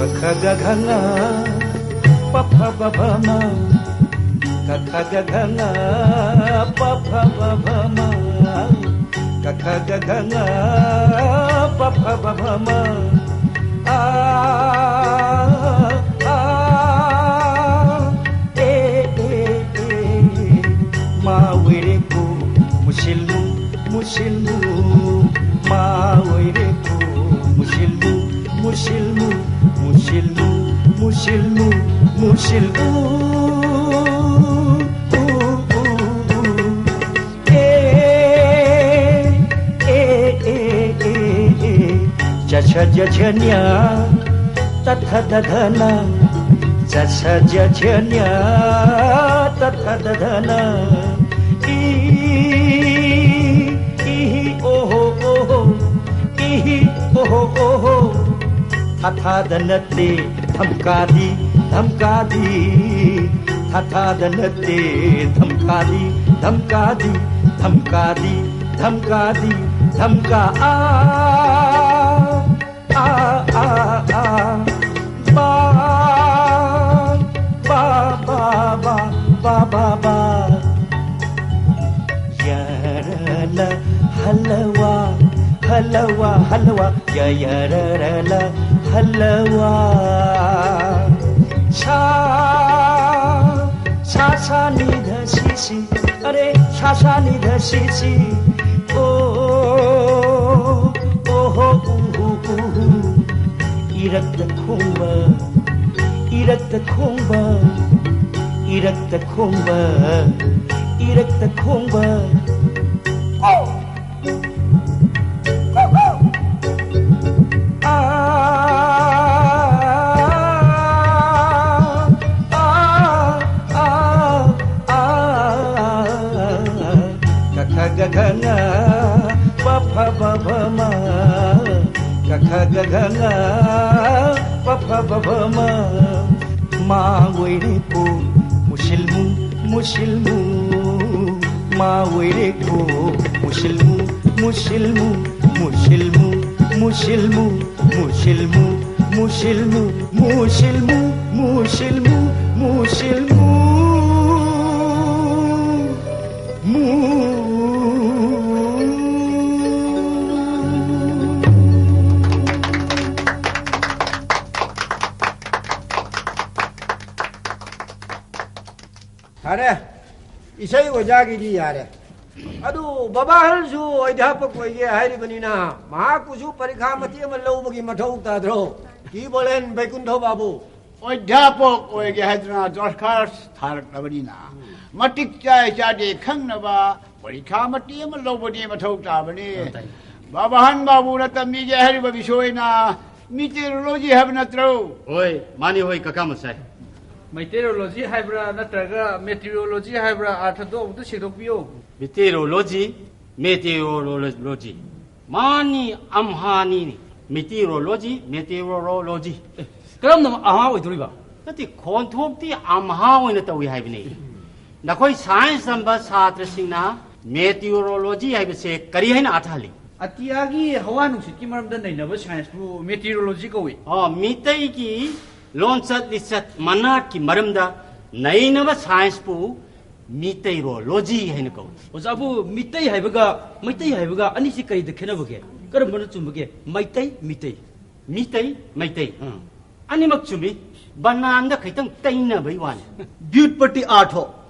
Kakha gagha nga, papha babha ma. Kakha gagha nga, papha babha ma. Kakha gagha nga, papha babha ma. Ah, ah, eh, eh, eh. Ma were ko mushilmu, mushilmu. Ma were ko mushilmu, mushilmu, mushilmu, mushilmu, mushilmu. षजझन्या तथदधन, ससजझन्या तथदधन। इ, इहि ओहो ओहो, इहि ओहो ओहो। थथादनते धमकादी, धमकादी। थथादनते धमकादी, धमकादी, धमकादी, धमकादी, धमका आ। आ, आ, आ, बा, बा, बा, बा, बा, बा, बा। यरल हलवा, हलवा, हलवा, य, यरल हलवा। सा, सा, सा, नि, ध, सि, सि। अरे, सा, सा, नि, ध, सि, सि। ओ, ओ, हो, उ, हु, उ, हु। इरक्त खोंब, इरक्त खोंब, इरक्त खोंब, इरक्त खोंब। ओ। आ, आ, आ, आ, ग, ख, ग, घ, ङ, प, फ, ब, भ, म, ग, ख, ग, घ, ङ, प, फ, ब, भ, म। मा, वै, रे, पो, मुसिल्मु, मुसिल्मु। मा, वै, रे, पो, मुसिल्मु, मुसिल्मु, मुसिल्मु, मुसिल्मु, मुसिल्मु, मुसिल्मु, मुसिल्मु, मुसिल्मु, मुसिल्मु, मु। ꯐꯔꯦ, ꯏꯁꯩ ꯑꯣꯖꯥꯒꯤꯗꯤ ꯌꯥꯔꯦ꯫ ꯑꯗꯨ ꯕꯕꯥꯍꯜꯁꯨ ꯑꯙ꯭ꯌꯥꯄꯛ ꯑꯣꯏꯒꯦ ꯍꯥꯏꯔꯤꯕꯅꯤꯅ, ꯃꯍꯥꯛꯄꯨꯁꯨ ꯄꯔꯤꯈꯥ ꯃꯇꯦꯛ ꯑꯃ ꯂꯧꯕꯒꯤ ꯃꯊꯧ ꯇꯥꯗ꯭ꯔꯣ? ꯀꯤ ꯕꯣꯂꯦꯟ ꯕꯩꯀꯨꯟꯊ ꯕꯥꯕꯨ꯫ ꯑꯣꯙ꯭ꯌꯥꯄꯛ ꯑꯣꯏꯒꯦ ꯍꯥꯏꯗꯨꯅ ꯗꯔꯈꯥꯁ ꯊꯥꯔꯛꯂꯕꯅꯤꯅ, ꯃꯇꯤꯛ ꯆꯥꯏ ꯆꯥꯗꯦ ꯈꯪꯅꯕ ꯄꯔꯤꯈꯥ ꯃꯇꯦꯛ ꯑꯃ ꯂꯧꯕꯗꯤ ꯃꯊꯧ ꯇꯥꯕꯅꯤ꯫ ꯇꯥꯏ꯫ ꯕꯥꯕꯥꯍꯟ ꯕꯥꯕꯨꯅ ꯇꯝꯕꯤꯒꯦ ꯍꯥꯏꯔꯤꯕ ꯕꯤꯁꯣꯏꯅ ꯃꯤꯇꯦꯔꯣꯂꯣꯖꯤ ꯍꯥꯏꯕ ꯅꯠꯇ꯭ꯔꯣ? ꯍꯣꯏ, ꯃꯥꯅꯤ, ꯍꯣꯏ, ꯀꯀꯥ ꯃꯁꯥꯏ꯫ ꯃꯩꯇꯩꯔꯣꯂꯣꯖꯤ ꯍꯥꯏꯕ꯭ꯔꯥ ꯅꯠꯇ꯭ꯔꯒ ꯃꯦꯇꯤꯔꯤꯌꯣꯂꯣꯖꯤ ꯍꯥꯏꯕ꯭ꯔꯥ? ꯑꯥꯔꯊꯗꯣ ꯑꯃꯨꯛꯇ ꯁꯦꯡꯗꯣꯛꯄꯤꯌꯨ꯫ ꯃꯤꯇꯦꯔꯣꯂꯣꯖꯤ, ꯃꯦꯇꯦꯔꯣꯂꯣꯖꯤ꯫ ꯃꯥꯅꯤ ꯑꯝꯍꯥꯅꯤꯅꯤ꯫ ꯃꯤꯇꯦꯔꯣꯂꯣꯖꯤ, ꯃꯦꯇꯦꯔꯣꯂꯣꯖꯤ꯫ ꯀꯔꯝꯅ ꯑꯝꯍꯥ ꯑꯣꯏꯗꯣꯔꯤꯕ? ꯅꯠꯇꯦ, ꯈꯣꯟꯊꯣꯛꯇꯤ ꯑꯝꯍꯥ ꯑꯣꯏꯅ ꯇꯧꯏ ꯍꯥꯏꯕꯅꯤ꯫ ꯅꯈꯣꯏ ꯁꯥꯏꯟꯁ ꯇꯝꯕ ꯁꯥꯇ꯭ꯔꯁꯤꯡꯅ ꯃꯦꯇꯤꯑꯣꯔꯣꯂꯣꯖꯤ ꯍꯥꯏꯕꯁꯦ ꯀꯔꯤ ꯍꯥꯏꯅ ꯑꯥꯔꯊ ꯍꯜꯂꯤ? ꯑꯇꯤꯌꯥꯒꯤ ꯍꯋꯥ ꯅꯨꯡꯁꯤꯠꯀꯤ ꯃꯔꯝꯗ ꯅꯩꯅꯕ ꯁꯥꯏꯟꯁꯄꯨ ꯃꯦꯇꯤꯔꯣꯂꯣꯖꯤ ꯀꯧꯏ꯫ ꯑꯣ, ꯃꯤꯇꯩꯒꯤ ꯂꯣꯟꯆꯠ ꯂꯤꯆꯠ ꯃꯅꯥꯠꯀꯤ ꯃꯔꯝꯗ ꯅꯩꯅꯕ ꯁꯥꯏꯟꯁꯄꯨ ꯃꯤꯇꯩꯔꯣꯂꯣꯖꯤ ꯍꯥꯏꯅ ꯀꯧꯏ꯫ ꯑꯣꯖꯥꯕꯨ, ꯃꯤꯇꯩ ꯍꯥꯏꯕꯒ ꯃꯩꯇꯩ ꯍꯥꯏꯕꯒ ꯑꯅꯤꯁꯤ ꯀꯔꯤꯗ ꯈꯦꯠꯅꯕꯒꯦ? ꯀꯔꯝꯕꯅ ꯆꯨꯝꯕꯒꯦ? ꯃꯩꯇꯩ, ꯃꯤꯇꯩ꯫ ꯃꯤꯇꯩ, ꯃꯩꯇꯩ꯫ ꯑꯥ꯫ ꯑꯅꯤꯃꯛ ꯆꯨꯝꯃꯤ꯫ ꯕꯅꯥꯟꯗ ꯈꯤꯇꯪ ꯇꯩꯅꯕꯩ ꯋꯥꯅꯤ꯫ ꯕ꯭ꯌꯨꯠꯄꯇꯤ ꯑꯥꯔꯊꯣ,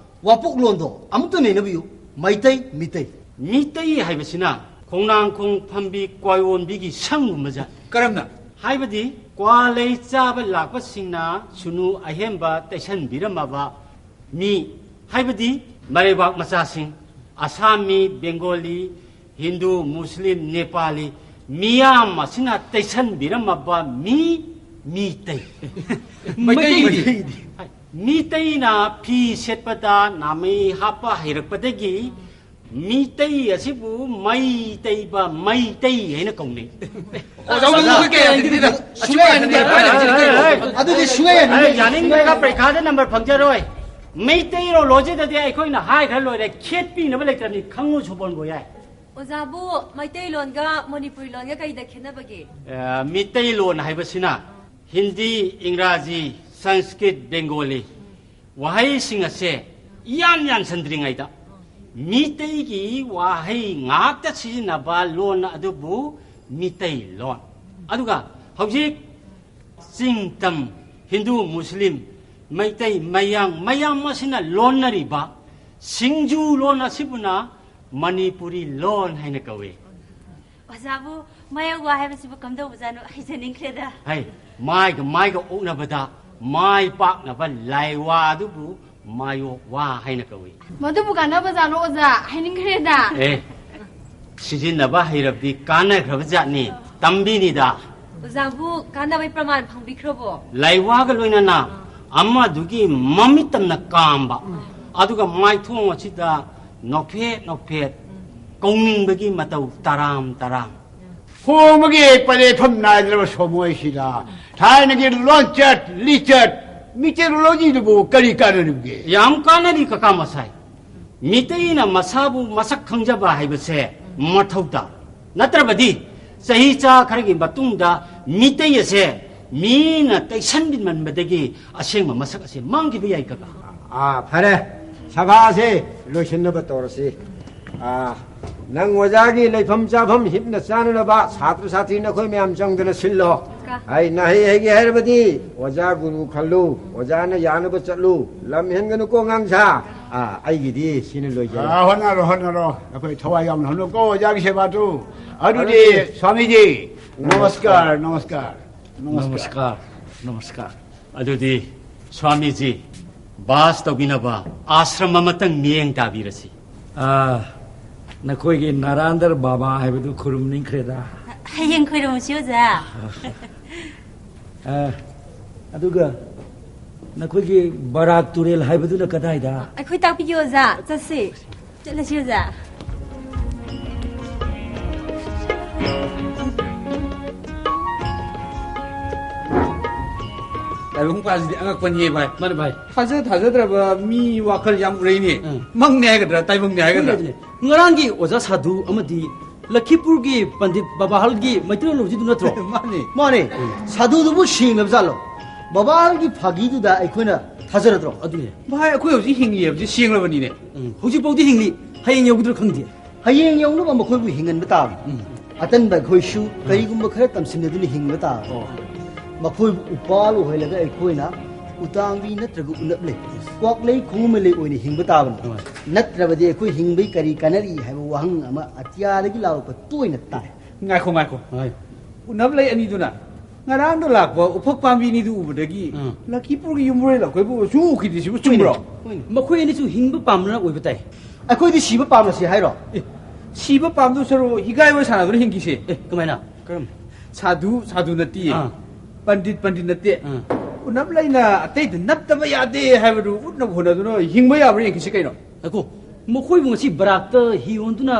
ꯋꯥꯄꯣꯛꯂꯣꯟꯗꯣ ꯑꯃꯨꯛꯇ ꯅꯩꯅꯕꯤꯌꯨ꯫ ꯃꯩꯇꯩ, ꯃꯤꯇꯩ꯫ ꯃꯤꯇꯩ ꯍꯥꯏꯕꯁꯤꯅ ꯈꯣꯡꯅꯥꯡꯈꯣꯡ ꯐꯝꯕꯤ ꯀ꯭ꯋꯥꯌꯣꯟꯕꯤꯒꯤ ꯁꯪꯒꯨꯝꯕ ꯖꯥꯠ꯫ ꯀꯔꯝꯅ? ꯍꯥꯏꯕꯗꯤ ꯀ꯭ꯋꯥ ꯂꯩ ꯆꯥꯕ ꯂꯥꯛꯄꯁꯤꯡꯅ ꯁꯨꯅꯨ ꯑꯍꯦꯟꯕ ꯇꯩꯁꯟꯕꯤꯔꯝꯃꯕ ꯃꯤ, ꯍꯥꯏꯕꯗꯤ ꯃꯔꯩꯕꯥꯛ ꯃꯆꯥꯁꯤꯡ, ꯑꯁꯥꯃꯤ, ꯕꯦꯡꯒꯣꯂꯤ, ꯍꯤꯟꯗꯨ, ꯃꯨꯁꯂꯤꯝ, ꯅꯦꯄꯥꯂꯤ ꯃꯤꯌꯥꯝ ꯑꯁꯤꯅ ꯇꯩꯁꯟꯕꯤꯔꯝꯃꯕ ꯃꯤ, ꯃꯤꯇꯩ꯫ ꯃꯩꯇꯩꯒꯤꯗꯤ? ꯃꯤꯇꯩꯅ ꯐꯤ ꯁꯦꯠꯄꯗ ꯅꯥꯃꯩ ꯍꯥꯞꯄ ꯍꯩꯔꯛꯄꯗꯒꯤ ꯃꯤꯇꯩ ꯑꯁꯤꯕꯨ ꯃꯩ ꯇꯩꯕ ꯃꯩꯇꯩ ꯍꯥꯏꯅ ꯀꯧꯅꯩ꯫ ꯑꯣꯖꯥ, ꯑꯣꯖꯥ, ꯀꯌꯥ ꯌꯥꯅꯤꯡꯗꯦ꯫ ꯑꯁꯨꯛ ꯌꯥꯅꯤꯡꯗꯦ꯫ ꯍꯦ, ꯍꯦ, ꯍꯦ, ꯍꯦ꯫ ꯑꯗꯨꯗꯤ ꯁꯨꯡꯌꯥ ꯌꯥꯅꯤꯡꯗꯦ꯫ ꯑꯦ, ꯌꯥꯅꯤꯡꯗ꯭ꯔꯒ ꯄꯔꯤꯈꯥꯗ ꯅꯝꯕꯔ ꯐꯪꯖꯔꯣꯏ꯫ ꯃꯩꯇꯩꯔꯣꯂꯣꯖꯤꯗꯗꯤ ꯑꯩꯈꯣꯏꯅ ꯍꯥꯏꯈ꯭ꯔ ꯂꯣꯏꯔꯦ, ꯈꯦꯠꯄꯤꯅꯕ ꯂꯩꯇ꯭ꯔꯕꯅꯤ, ꯈꯪꯉꯨ ꯁꯣꯕꯣꯟꯕꯣ ꯌꯥꯏ꯫ ꯑꯣꯖꯥꯕꯨ, ꯃꯩꯇꯩꯂꯣꯟꯒ ꯃꯅꯤꯄꯨꯔꯤ ꯂꯣꯟꯒ ꯀꯩꯗ ꯈꯦꯠꯅꯕꯒꯦ? ꯑꯦ, ꯃꯤꯇꯩꯂꯣꯟ ꯍꯥꯏꯕꯁꯤꯅ ꯍꯤꯟꯗꯤ, ꯏꯪꯒ꯭ꯔꯥꯖꯤ, ꯁꯪꯁꯀ꯭ꯔꯤꯠ, ꯕꯦꯡꯒꯣꯂꯤ ꯋꯥꯍꯩꯁꯤꯡ ꯑꯁꯦ ꯏꯌꯥꯟ ꯌꯥꯟꯁꯤꯟꯗ꯭ꯔꯤꯉꯩꯗ ꯃꯤꯇꯩꯒꯤ ꯋꯥꯍꯩ ꯉꯥꯛꯇ ꯁꯤꯖꯤꯟꯅꯕ ꯂꯣꯟ ꯑꯗꯨꯕꯨ ꯃꯤꯇꯩꯂꯣꯟ꯫ ꯑꯗꯨꯒ ꯍꯧꯖꯤꯛ ꯆꯤꯡ ꯇꯝ, ꯍꯤꯟꯗꯨ, ꯃꯨꯁꯂꯤꯝ, ꯃꯩꯇꯩ, ꯃꯌꯥꯡ ꯃꯌꯥꯝ ꯑꯁꯤꯅ ꯂꯣꯟꯅꯔꯤꯕ ꯁꯤꯡꯖꯨ ꯂꯣꯟ ꯑꯁꯤꯕꯨꯅ ꯃꯅꯤꯄꯨꯔꯤ ꯂꯣꯟ ꯍꯥꯏꯅ ꯀꯧꯏ꯫ ꯑꯣꯖꯥꯕꯨ, ꯃꯥꯌꯣꯛ ꯋꯥ ꯍꯥꯏꯕꯁꯤꯕꯨ ꯀꯝꯗꯧꯕꯖꯥꯠꯅꯣ? ꯍꯩꯖꯅꯤꯡꯈ꯭ꯔꯦꯗ꯫ ꯍꯩ, ꯃꯥꯏꯒ ꯃꯥꯏꯒ ꯑꯣꯛꯅꯕꯗ ꯃꯥꯏ ꯄꯥꯛꯅꯕ ꯂꯥꯏꯋꯥ ꯑꯗꯨꯕꯨ ꯃꯥꯌꯣꯛ ꯋꯥ ꯍꯥꯏꯅ ꯀꯧꯏ꯫ ꯃꯗꯨꯕꯨ ꯀꯥꯟꯅꯕꯖꯥꯠꯂꯣ ꯑꯣꯖꯥ? ꯍꯥꯏꯅꯤꯡꯈ꯭ꯔꯦꯗ꯫ ꯑꯦ, ꯁꯤꯖꯤꯟꯅꯕ ꯍꯩꯔꯕꯗꯤ ꯀꯥꯟꯅꯈ꯭ꯔꯕ ꯖꯥꯠꯅꯤ꯫ ꯇꯝꯕꯤꯅꯤꯗ꯫ ꯑꯣꯖꯥꯕꯨ ꯀꯥꯟꯅꯕꯩ ꯄ꯭ꯔꯃꯥꯟ ꯐꯪꯕꯤꯈ꯭ꯔꯕꯣ? ꯂꯥꯏꯋꯥꯒ ꯂꯣꯏꯅꯅ ꯑꯃꯗꯨꯒꯤ ꯃꯃꯤꯠ ꯇꯝꯅ ꯀꯥꯝꯕ, ꯑꯗꯨꯒ ꯃꯥꯏꯊꯣꯡ ꯑꯁꯤꯗ ꯅꯣꯛꯐꯦꯠ ꯅꯣꯛꯐꯦꯠ ꯀꯧꯅꯤꯡꯕꯒꯤ ꯃꯇꯧ ꯇꯔꯥꯝ ꯇꯔꯥꯝ꯫ ꯍꯣꯡꯕꯒꯤ ꯄꯂꯦꯐꯝ ꯅꯥꯏꯗ꯭ꯔꯕ ꯁꯣꯃꯣꯏꯁꯤꯗ ꯊꯥꯏꯅꯒꯤ ꯂꯣꯟꯆꯠ ꯂꯤꯆꯠ ꯃꯤꯇꯦꯔꯣꯂꯣꯖꯤꯗꯨꯕꯨ ꯀꯔꯤ ꯀꯥꯟꯅꯔꯤꯕꯒꯦ? ꯌꯥꯝ ꯀꯥꯟꯅꯔꯤ ꯀꯀꯥ ꯃꯁꯥꯏ꯫ ꯃꯤꯇꯩꯅ ꯃꯁꯥꯕꯨ ꯃꯁꯛ ꯈꯪꯖꯕ ꯍꯥꯏꯕꯁꯦ ꯃꯊꯧ ꯇꯥꯏ꯫ ꯅꯠꯇ꯭ꯔꯕꯗꯤ ꯆꯍꯤ ꯆꯥ ꯈꯔꯒꯤ ꯃꯇꯨꯡꯗ ꯃꯤꯇꯩ ꯑꯁꯦ ꯃꯤꯅ ꯇꯩꯁꯟꯕꯤꯃꯟꯕꯗꯒꯤ ꯑꯁꯦꯡꯕ ꯃꯁꯛ ꯑꯁꯦ ꯃꯥꯡꯈꯤꯕ ꯌꯥꯏ ꯀꯀꯥ꯫ ꯑꯥ, ꯐꯔꯦ, ꯁꯚꯥꯁꯦ ꯂꯣꯏꯁꯤꯟꯅꯕ ꯇꯧꯔꯁꯤ꯫ ꯑꯥ, ꯅꯪ ꯑꯣꯖꯥꯒꯤ ꯂꯩꯐꯝ ꯆꯥꯐꯝ ꯍꯤꯞꯅ ꯆꯥꯅꯅꯕ ꯁꯥꯇ꯭ꯔ ꯁꯥꯇ꯭ꯔꯤ ꯅꯈꯣꯏ ꯃꯌꯥꯝ ꯆꯪꯗꯅ ꯁꯤꯜꯂꯣ꯫ ꯀꯥ꯫ ꯑꯩꯅ ꯍꯩ ꯍꯩꯒꯦ ꯍꯥꯏꯔꯕꯗꯤ ꯑꯣꯖꯥ ꯒꯨꯔꯨ ꯈꯜꯂꯨ, ꯑꯣꯖꯥꯅ ꯌꯥꯅꯕ ꯆꯠꯂꯨ, ꯂꯝ ꯍꯦꯟꯒꯅꯨꯀꯣ ꯑꯉꯥꯡꯁꯥ꯫ ꯑꯥ, ꯑꯩꯒꯤꯗꯤ ꯁꯤꯅ ꯂꯣꯏꯖꯔꯦ꯫ ꯑꯥ, ꯍꯣꯠꯅꯔꯣ, ꯍꯣꯠꯅꯔꯣ꯫ ꯑꯩꯈꯣꯏ ꯊꯋꯥꯏ ꯌꯥꯎꯅ ꯍꯣꯠꯅꯀꯣ ꯑꯣꯖꯥꯒꯤ ꯁꯦꯕꯥꯗꯨ꯫ ꯑꯗꯨꯗꯤ, ꯑꯗꯨꯗꯤ, ꯁ꯭ꯋꯥꯃꯤꯖꯤ, ꯅꯃꯁꯀꯥꯔ, ꯅꯃꯁꯀꯥꯔ, ꯅꯃꯁꯀꯥꯔ꯫ ꯅꯃꯁꯀꯥꯔ, ꯅꯃꯁꯀꯥꯔ꯫ ꯑꯗꯨꯗꯤ ꯁ꯭ꯋꯥꯃꯤꯖꯤ, ꯕꯥꯁ ꯇꯧꯕꯤꯅꯕ ꯑꯥꯁ꯭ꯔꯝ ꯑꯃꯇꯪ ꯃꯤꯠꯌꯦꯡ ꯇꯥꯕꯤꯔꯁꯤ꯫ ꯑꯥ, ꯅꯈꯣꯏꯒꯤ ꯅꯔꯥꯟꯗꯔ ꯕꯥꯕꯥ ꯍꯥꯏꯕꯗꯨ ꯈꯨꯔꯨꯝꯅꯤꯡꯈ꯭ꯔꯦꯗ꯫ ꯍꯌꯦꯡ ꯈꯣꯏꯔꯝꯁꯤ ꯑꯣꯖꯥ꯫ ꯑꯥ, ꯑꯗꯨꯒ ꯅꯈꯣꯏꯒꯤ ꯕꯔꯥꯛ ꯇꯨꯔꯦꯜ ꯍꯥꯏꯕꯗꯨꯅ ꯀꯗꯥꯏꯗ? ꯑꯩꯈꯣꯏ ꯇꯥꯛꯄꯤꯒꯦ ꯑꯣꯖꯥ꯫ ꯆꯠꯁꯤ꯫ ꯆꯠꯂꯁꯤ ꯑꯣꯖꯥ꯫ ꯇꯥꯏꯕꯪꯄꯥꯟꯁꯤꯗꯤ ꯑꯉꯛꯄꯅꯤꯍꯦ ꯚꯥꯏ꯫ ꯃꯥꯅꯦ ꯚꯥꯏ꯫ ꯊꯥꯖ ꯊꯥꯖꯗ꯭ꯔꯕ ꯃꯤ ꯋꯥꯈꯜ ꯌꯥꯝ ꯎꯔꯛꯏꯅꯦ꯫ ꯎꯝ꯫ ꯃꯪꯅꯦ ꯍꯥꯏꯒꯗ꯭ꯔꯥ, ꯇꯥꯏꯕꯪꯅꯦ ꯍꯥꯏꯒꯗ꯭ꯔꯥ? ꯑꯗꯨꯅꯦ꯫ ꯉꯔꯥꯡꯒꯤ ꯑꯣꯖꯥ ꯁꯥꯗꯨ ꯑꯃꯗꯤ ꯂꯈꯤꯄꯨꯔꯒꯤ ꯄꯟꯗꯤꯠ ꯕꯕꯥꯍꯜꯒꯤ ꯃꯩꯇꯩꯂꯣꯟ ꯂꯧꯁꯤꯗꯨ ꯅꯠꯇ꯭ꯔꯣ? ꯃꯥꯅꯦ꯫ ꯃꯥꯅꯦ꯫ ꯁꯥꯗꯨꯗꯨꯕꯨ ꯁꯦꯡꯂꯕ ꯖꯥꯠꯂꯣ? ꯕꯕꯥꯍꯜꯒꯤ ꯐꯥꯒꯤꯗꯨꯗ ꯑꯩꯈꯣꯏꯅ ꯊꯥꯖꯔꯗ꯭ꯔꯣ? ꯑꯗꯨꯅꯦ꯫ ꯚꯥꯏ, ꯑꯩꯈꯣꯏ ꯍꯧꯖꯤꯛ ꯍꯤꯡꯉꯤ ꯍꯥꯏꯕꯁꯤ ꯁꯦꯡꯂꯕꯅꯤꯅꯦ꯫ ꯎꯝ, ꯍꯧꯖꯤꯛꯐꯥꯎꯗꯤ ꯍꯤꯡꯂꯤ꯫ ꯍꯌꯦꯡ ꯌꯧꯒꯗ꯭ꯔꯥ ꯈꯪꯗꯦ꯫ ꯍꯌꯦꯡ ꯌꯧꯅꯕ ꯃꯈꯣꯏꯕꯨ ꯍꯤꯡꯍꯟꯕ ꯇꯥꯕꯅꯤ꯫ ꯑꯇꯟꯕ ꯑꯩꯈꯣꯏꯁꯨ ꯀꯔꯤꯒꯨꯝꯕ ꯈꯔ ꯇꯝꯁꯤꯟꯅꯗꯨꯅ ꯍꯤꯡꯕ ꯇꯥꯕꯅꯤ꯫ ꯃꯈꯣꯏꯕꯨ ꯎꯄꯥꯜ ꯑꯣꯏꯍꯜꯂꯒ ꯑꯩꯈꯣꯏꯅ ꯎꯇꯥꯡꯕꯤ ꯅꯠꯇ꯭ꯔꯒ ꯎꯅꯞ ꯂꯩ, ꯀ꯭ꯋꯥꯛꯂꯩ ꯈꯣꯡꯒꯨꯝꯕ ꯂꯩ ꯑꯣꯏꯅ ꯍꯤꯡꯕ ꯇꯥꯕꯅꯤ꯫ ꯅꯠꯇ꯭ꯔꯕꯗꯤ ꯑꯩꯈꯣꯏ ꯍꯤꯡꯕꯒꯤ ꯀꯔꯤ ꯀꯥꯟꯅꯔꯤ ꯍꯥꯏꯕ ꯋꯥꯍꯪ ꯑꯃ ꯑꯇꯤꯌꯥꯗꯒꯤ ꯂꯥꯎꯔꯛꯄ ꯇꯣꯏꯅ ꯇꯥꯏ꯫ ꯉꯥꯏꯈꯣ, ꯉꯥꯏꯈꯣ꯫ ꯎꯅꯞ ꯂꯩ ꯑꯅꯤꯗꯨꯅ ꯉꯔꯥꯡꯗ ꯂꯥꯛꯄ ꯎꯐꯛ ꯄꯥꯝꯕꯤ ꯑꯅꯤꯗꯨ ꯎꯕꯗꯒꯤ ꯎꯝ꯫ ꯂꯛꯈꯤꯄꯨꯔꯒꯤ ꯌꯨꯝꯕꯨꯔꯦꯜ ꯑꯩꯈꯣꯏꯕꯨ ꯁꯨ ꯎꯈꯤꯗ꯭ꯔꯤꯁꯤꯕꯨ ꯆꯨꯝꯕ꯭ꯔꯣ? ꯃꯈꯣꯏ ꯑꯅꯤꯁꯨ ꯍꯤꯡꯕ ꯄꯥꯝꯗꯅ ꯑꯣꯏꯕ ꯇꯥꯏ꯫ ꯑꯩꯈꯣꯏꯗꯤ ꯁꯤꯕ ꯄꯥꯝꯂꯁꯤ ꯍꯥꯏꯔꯣ? ꯁꯤꯕ ꯄꯥꯝꯗꯧ ꯁꯔꯨꯛ ꯍꯤꯒꯥꯏ ꯑꯣꯏ ꯁꯥꯟꯅꯗꯨꯅ ꯍꯤꯡꯈꯤꯁꯦ꯫ ꯑꯦ, ꯀꯃꯥꯏꯅ? ꯀꯔꯝ? ꯁꯥꯙꯨ ꯁꯥꯙꯨ ꯅꯠꯇꯦ꯫ ꯑꯥ꯫ ꯄꯟꯗꯤꯠ ꯄꯟꯗꯤꯠ ꯅꯠꯇꯦ꯫ ꯑꯥ꯫ ꯎꯅꯞ ꯂꯩꯅ ꯑꯇꯩꯗ ꯅꯞꯇꯕ ꯌꯥꯗꯦ ꯍꯥꯏꯕꯗꯨ ꯎꯠꯅꯕ ꯍꯣꯠꯅꯗꯨꯅ ꯍꯤꯡꯕ ꯌꯥꯕ꯭ꯔꯥ ꯌꯦꯡꯈꯤꯁꯦ ꯀꯩꯅꯣ꯫ ꯑꯀꯣ, ꯃꯈꯣꯏꯕꯨ ꯉꯁꯤ ꯕꯔꯥꯛꯇ ꯍꯤ ꯍꯣꯟꯗꯨꯅ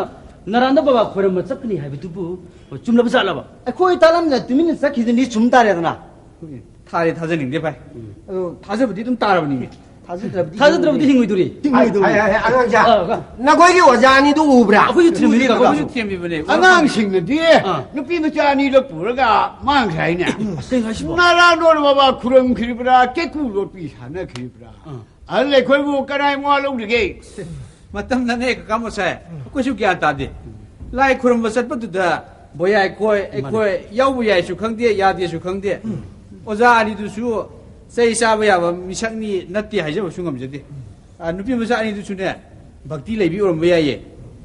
ꯅꯔꯥꯟꯗ ꯕꯕꯥ ꯈꯣꯏꯔꯝꯕ ꯆꯠꯀꯅꯤ ꯍꯥꯏꯕꯗꯨꯕꯨ ꯆꯨꯝꯂꯕ ꯖꯥꯠꯂꯕ? ꯑꯩꯈꯣꯏ ꯇꯥꯂꯝꯅ ꯇꯨꯃꯤꯟꯅ ꯆꯠꯈꯤꯗꯨꯅꯤ ꯆꯨꯝ ꯇꯥꯔꯦꯗꯅ꯫ ꯊꯥꯔꯦ ꯊꯥꯖꯅꯤꯡꯗꯦ ꯚꯥꯏ꯫ ꯎꯝ꯫ ꯑꯗꯣ ꯊꯥꯖꯕꯗꯤ ꯑꯗꯨꯝ ꯇꯥꯔꯕꯅꯤꯅꯦ꯫ ꯊꯥꯖꯗ꯭ꯔꯕꯗꯤ ꯊꯥꯖꯗ꯭ꯔꯕꯗꯤ ꯍꯤꯡꯉꯣꯏꯗꯣꯔꯤ꯫ ꯍꯤꯡꯉꯣꯏꯗꯣꯔꯤ꯫ ꯍꯥꯏ, ꯍꯥꯏ, ꯍꯥꯏ, ꯑꯉꯥꯡꯁꯦ꯫ ꯑꯥ, ꯑꯥ꯫ ꯅꯈꯣꯏꯒꯤ ꯑꯣꯖꯥ ꯑꯅꯤꯗꯨ ꯎꯕ꯭ꯔꯥ? ꯑꯩꯈꯣꯏꯁꯨ ꯊꯦꯝꯃꯤꯅꯤ, ꯀꯀꯥ꯫ ꯑꯩꯈꯣꯏꯁꯨ ꯊꯦꯝꯃꯤꯕꯅꯦ꯫ ꯑꯉꯥꯡꯁꯤꯡꯅꯗꯤ ꯑꯥ꯫ ꯅꯨꯄꯤ ꯃꯆꯥ ꯑꯅꯤꯗꯣ ꯄꯨꯔꯒ ꯃꯥꯡꯈ꯭ꯔꯦ ꯍꯥꯏꯅꯦ꯫ ꯑꯁ, ꯀꯩꯅꯣ ꯍꯥꯏꯁꯤꯕꯣ? ꯅꯔꯥ ꯅꯣꯏꯅ ꯕꯕꯥ ꯈꯨꯔꯨꯝꯈ꯭ꯔꯤꯕ꯭ꯔꯥ, ꯀꯦꯀꯨ ꯂꯣꯠꯄꯤ ꯁꯥꯟꯅꯈ꯭ꯔꯤꯕ꯭ꯔꯥ? ꯑꯥ꯫ ꯑꯗꯨꯅ ꯑꯩꯈꯣꯏꯕꯨ ꯀꯅꯥꯏ ꯃꯋꯥ ꯂꯧꯔꯤꯒꯦ? ꯃꯇꯝꯅꯅꯦ, ꯀꯀꯥ ꯃꯁꯥꯏ, ꯑꯩꯈꯣꯏꯁꯨ ꯒ꯭ꯌꯥꯟ ꯇꯥꯗꯦ꯫ ꯂꯥꯏ ꯈꯨꯔꯨꯝꯕ ꯆꯠꯄꯗꯨꯗ ꯕꯣꯌꯥꯏ ꯈꯣꯏ, ꯃꯥꯅꯦ꯫ ꯑꯩꯈꯣꯏ ꯌꯥꯎꯕ ꯌꯥꯏꯁꯨ ꯈꯪꯗꯦ, ꯌꯥꯗꯦꯁꯨ ꯈꯪꯗꯦ꯫ ꯑꯣꯖꯥ ꯑꯅꯤꯗꯨꯁꯨ ꯆꯩ ꯆꯥꯕ ꯌꯥꯕ ꯃꯤꯁꯛꯅꯤ ꯅꯠꯇꯦ ꯍꯥꯏꯖꯕꯁꯨ ꯉꯝꯖꯗꯦ꯫ ꯑ, ꯅꯨꯄꯤ ꯃꯆꯥ ꯑꯅꯤꯗꯨꯁꯨꯅꯦ, ꯚꯛꯇꯤ ꯂꯩꯕꯤ ꯑꯣꯏꯔꯝꯕ ꯌꯥꯏꯌꯦ꯫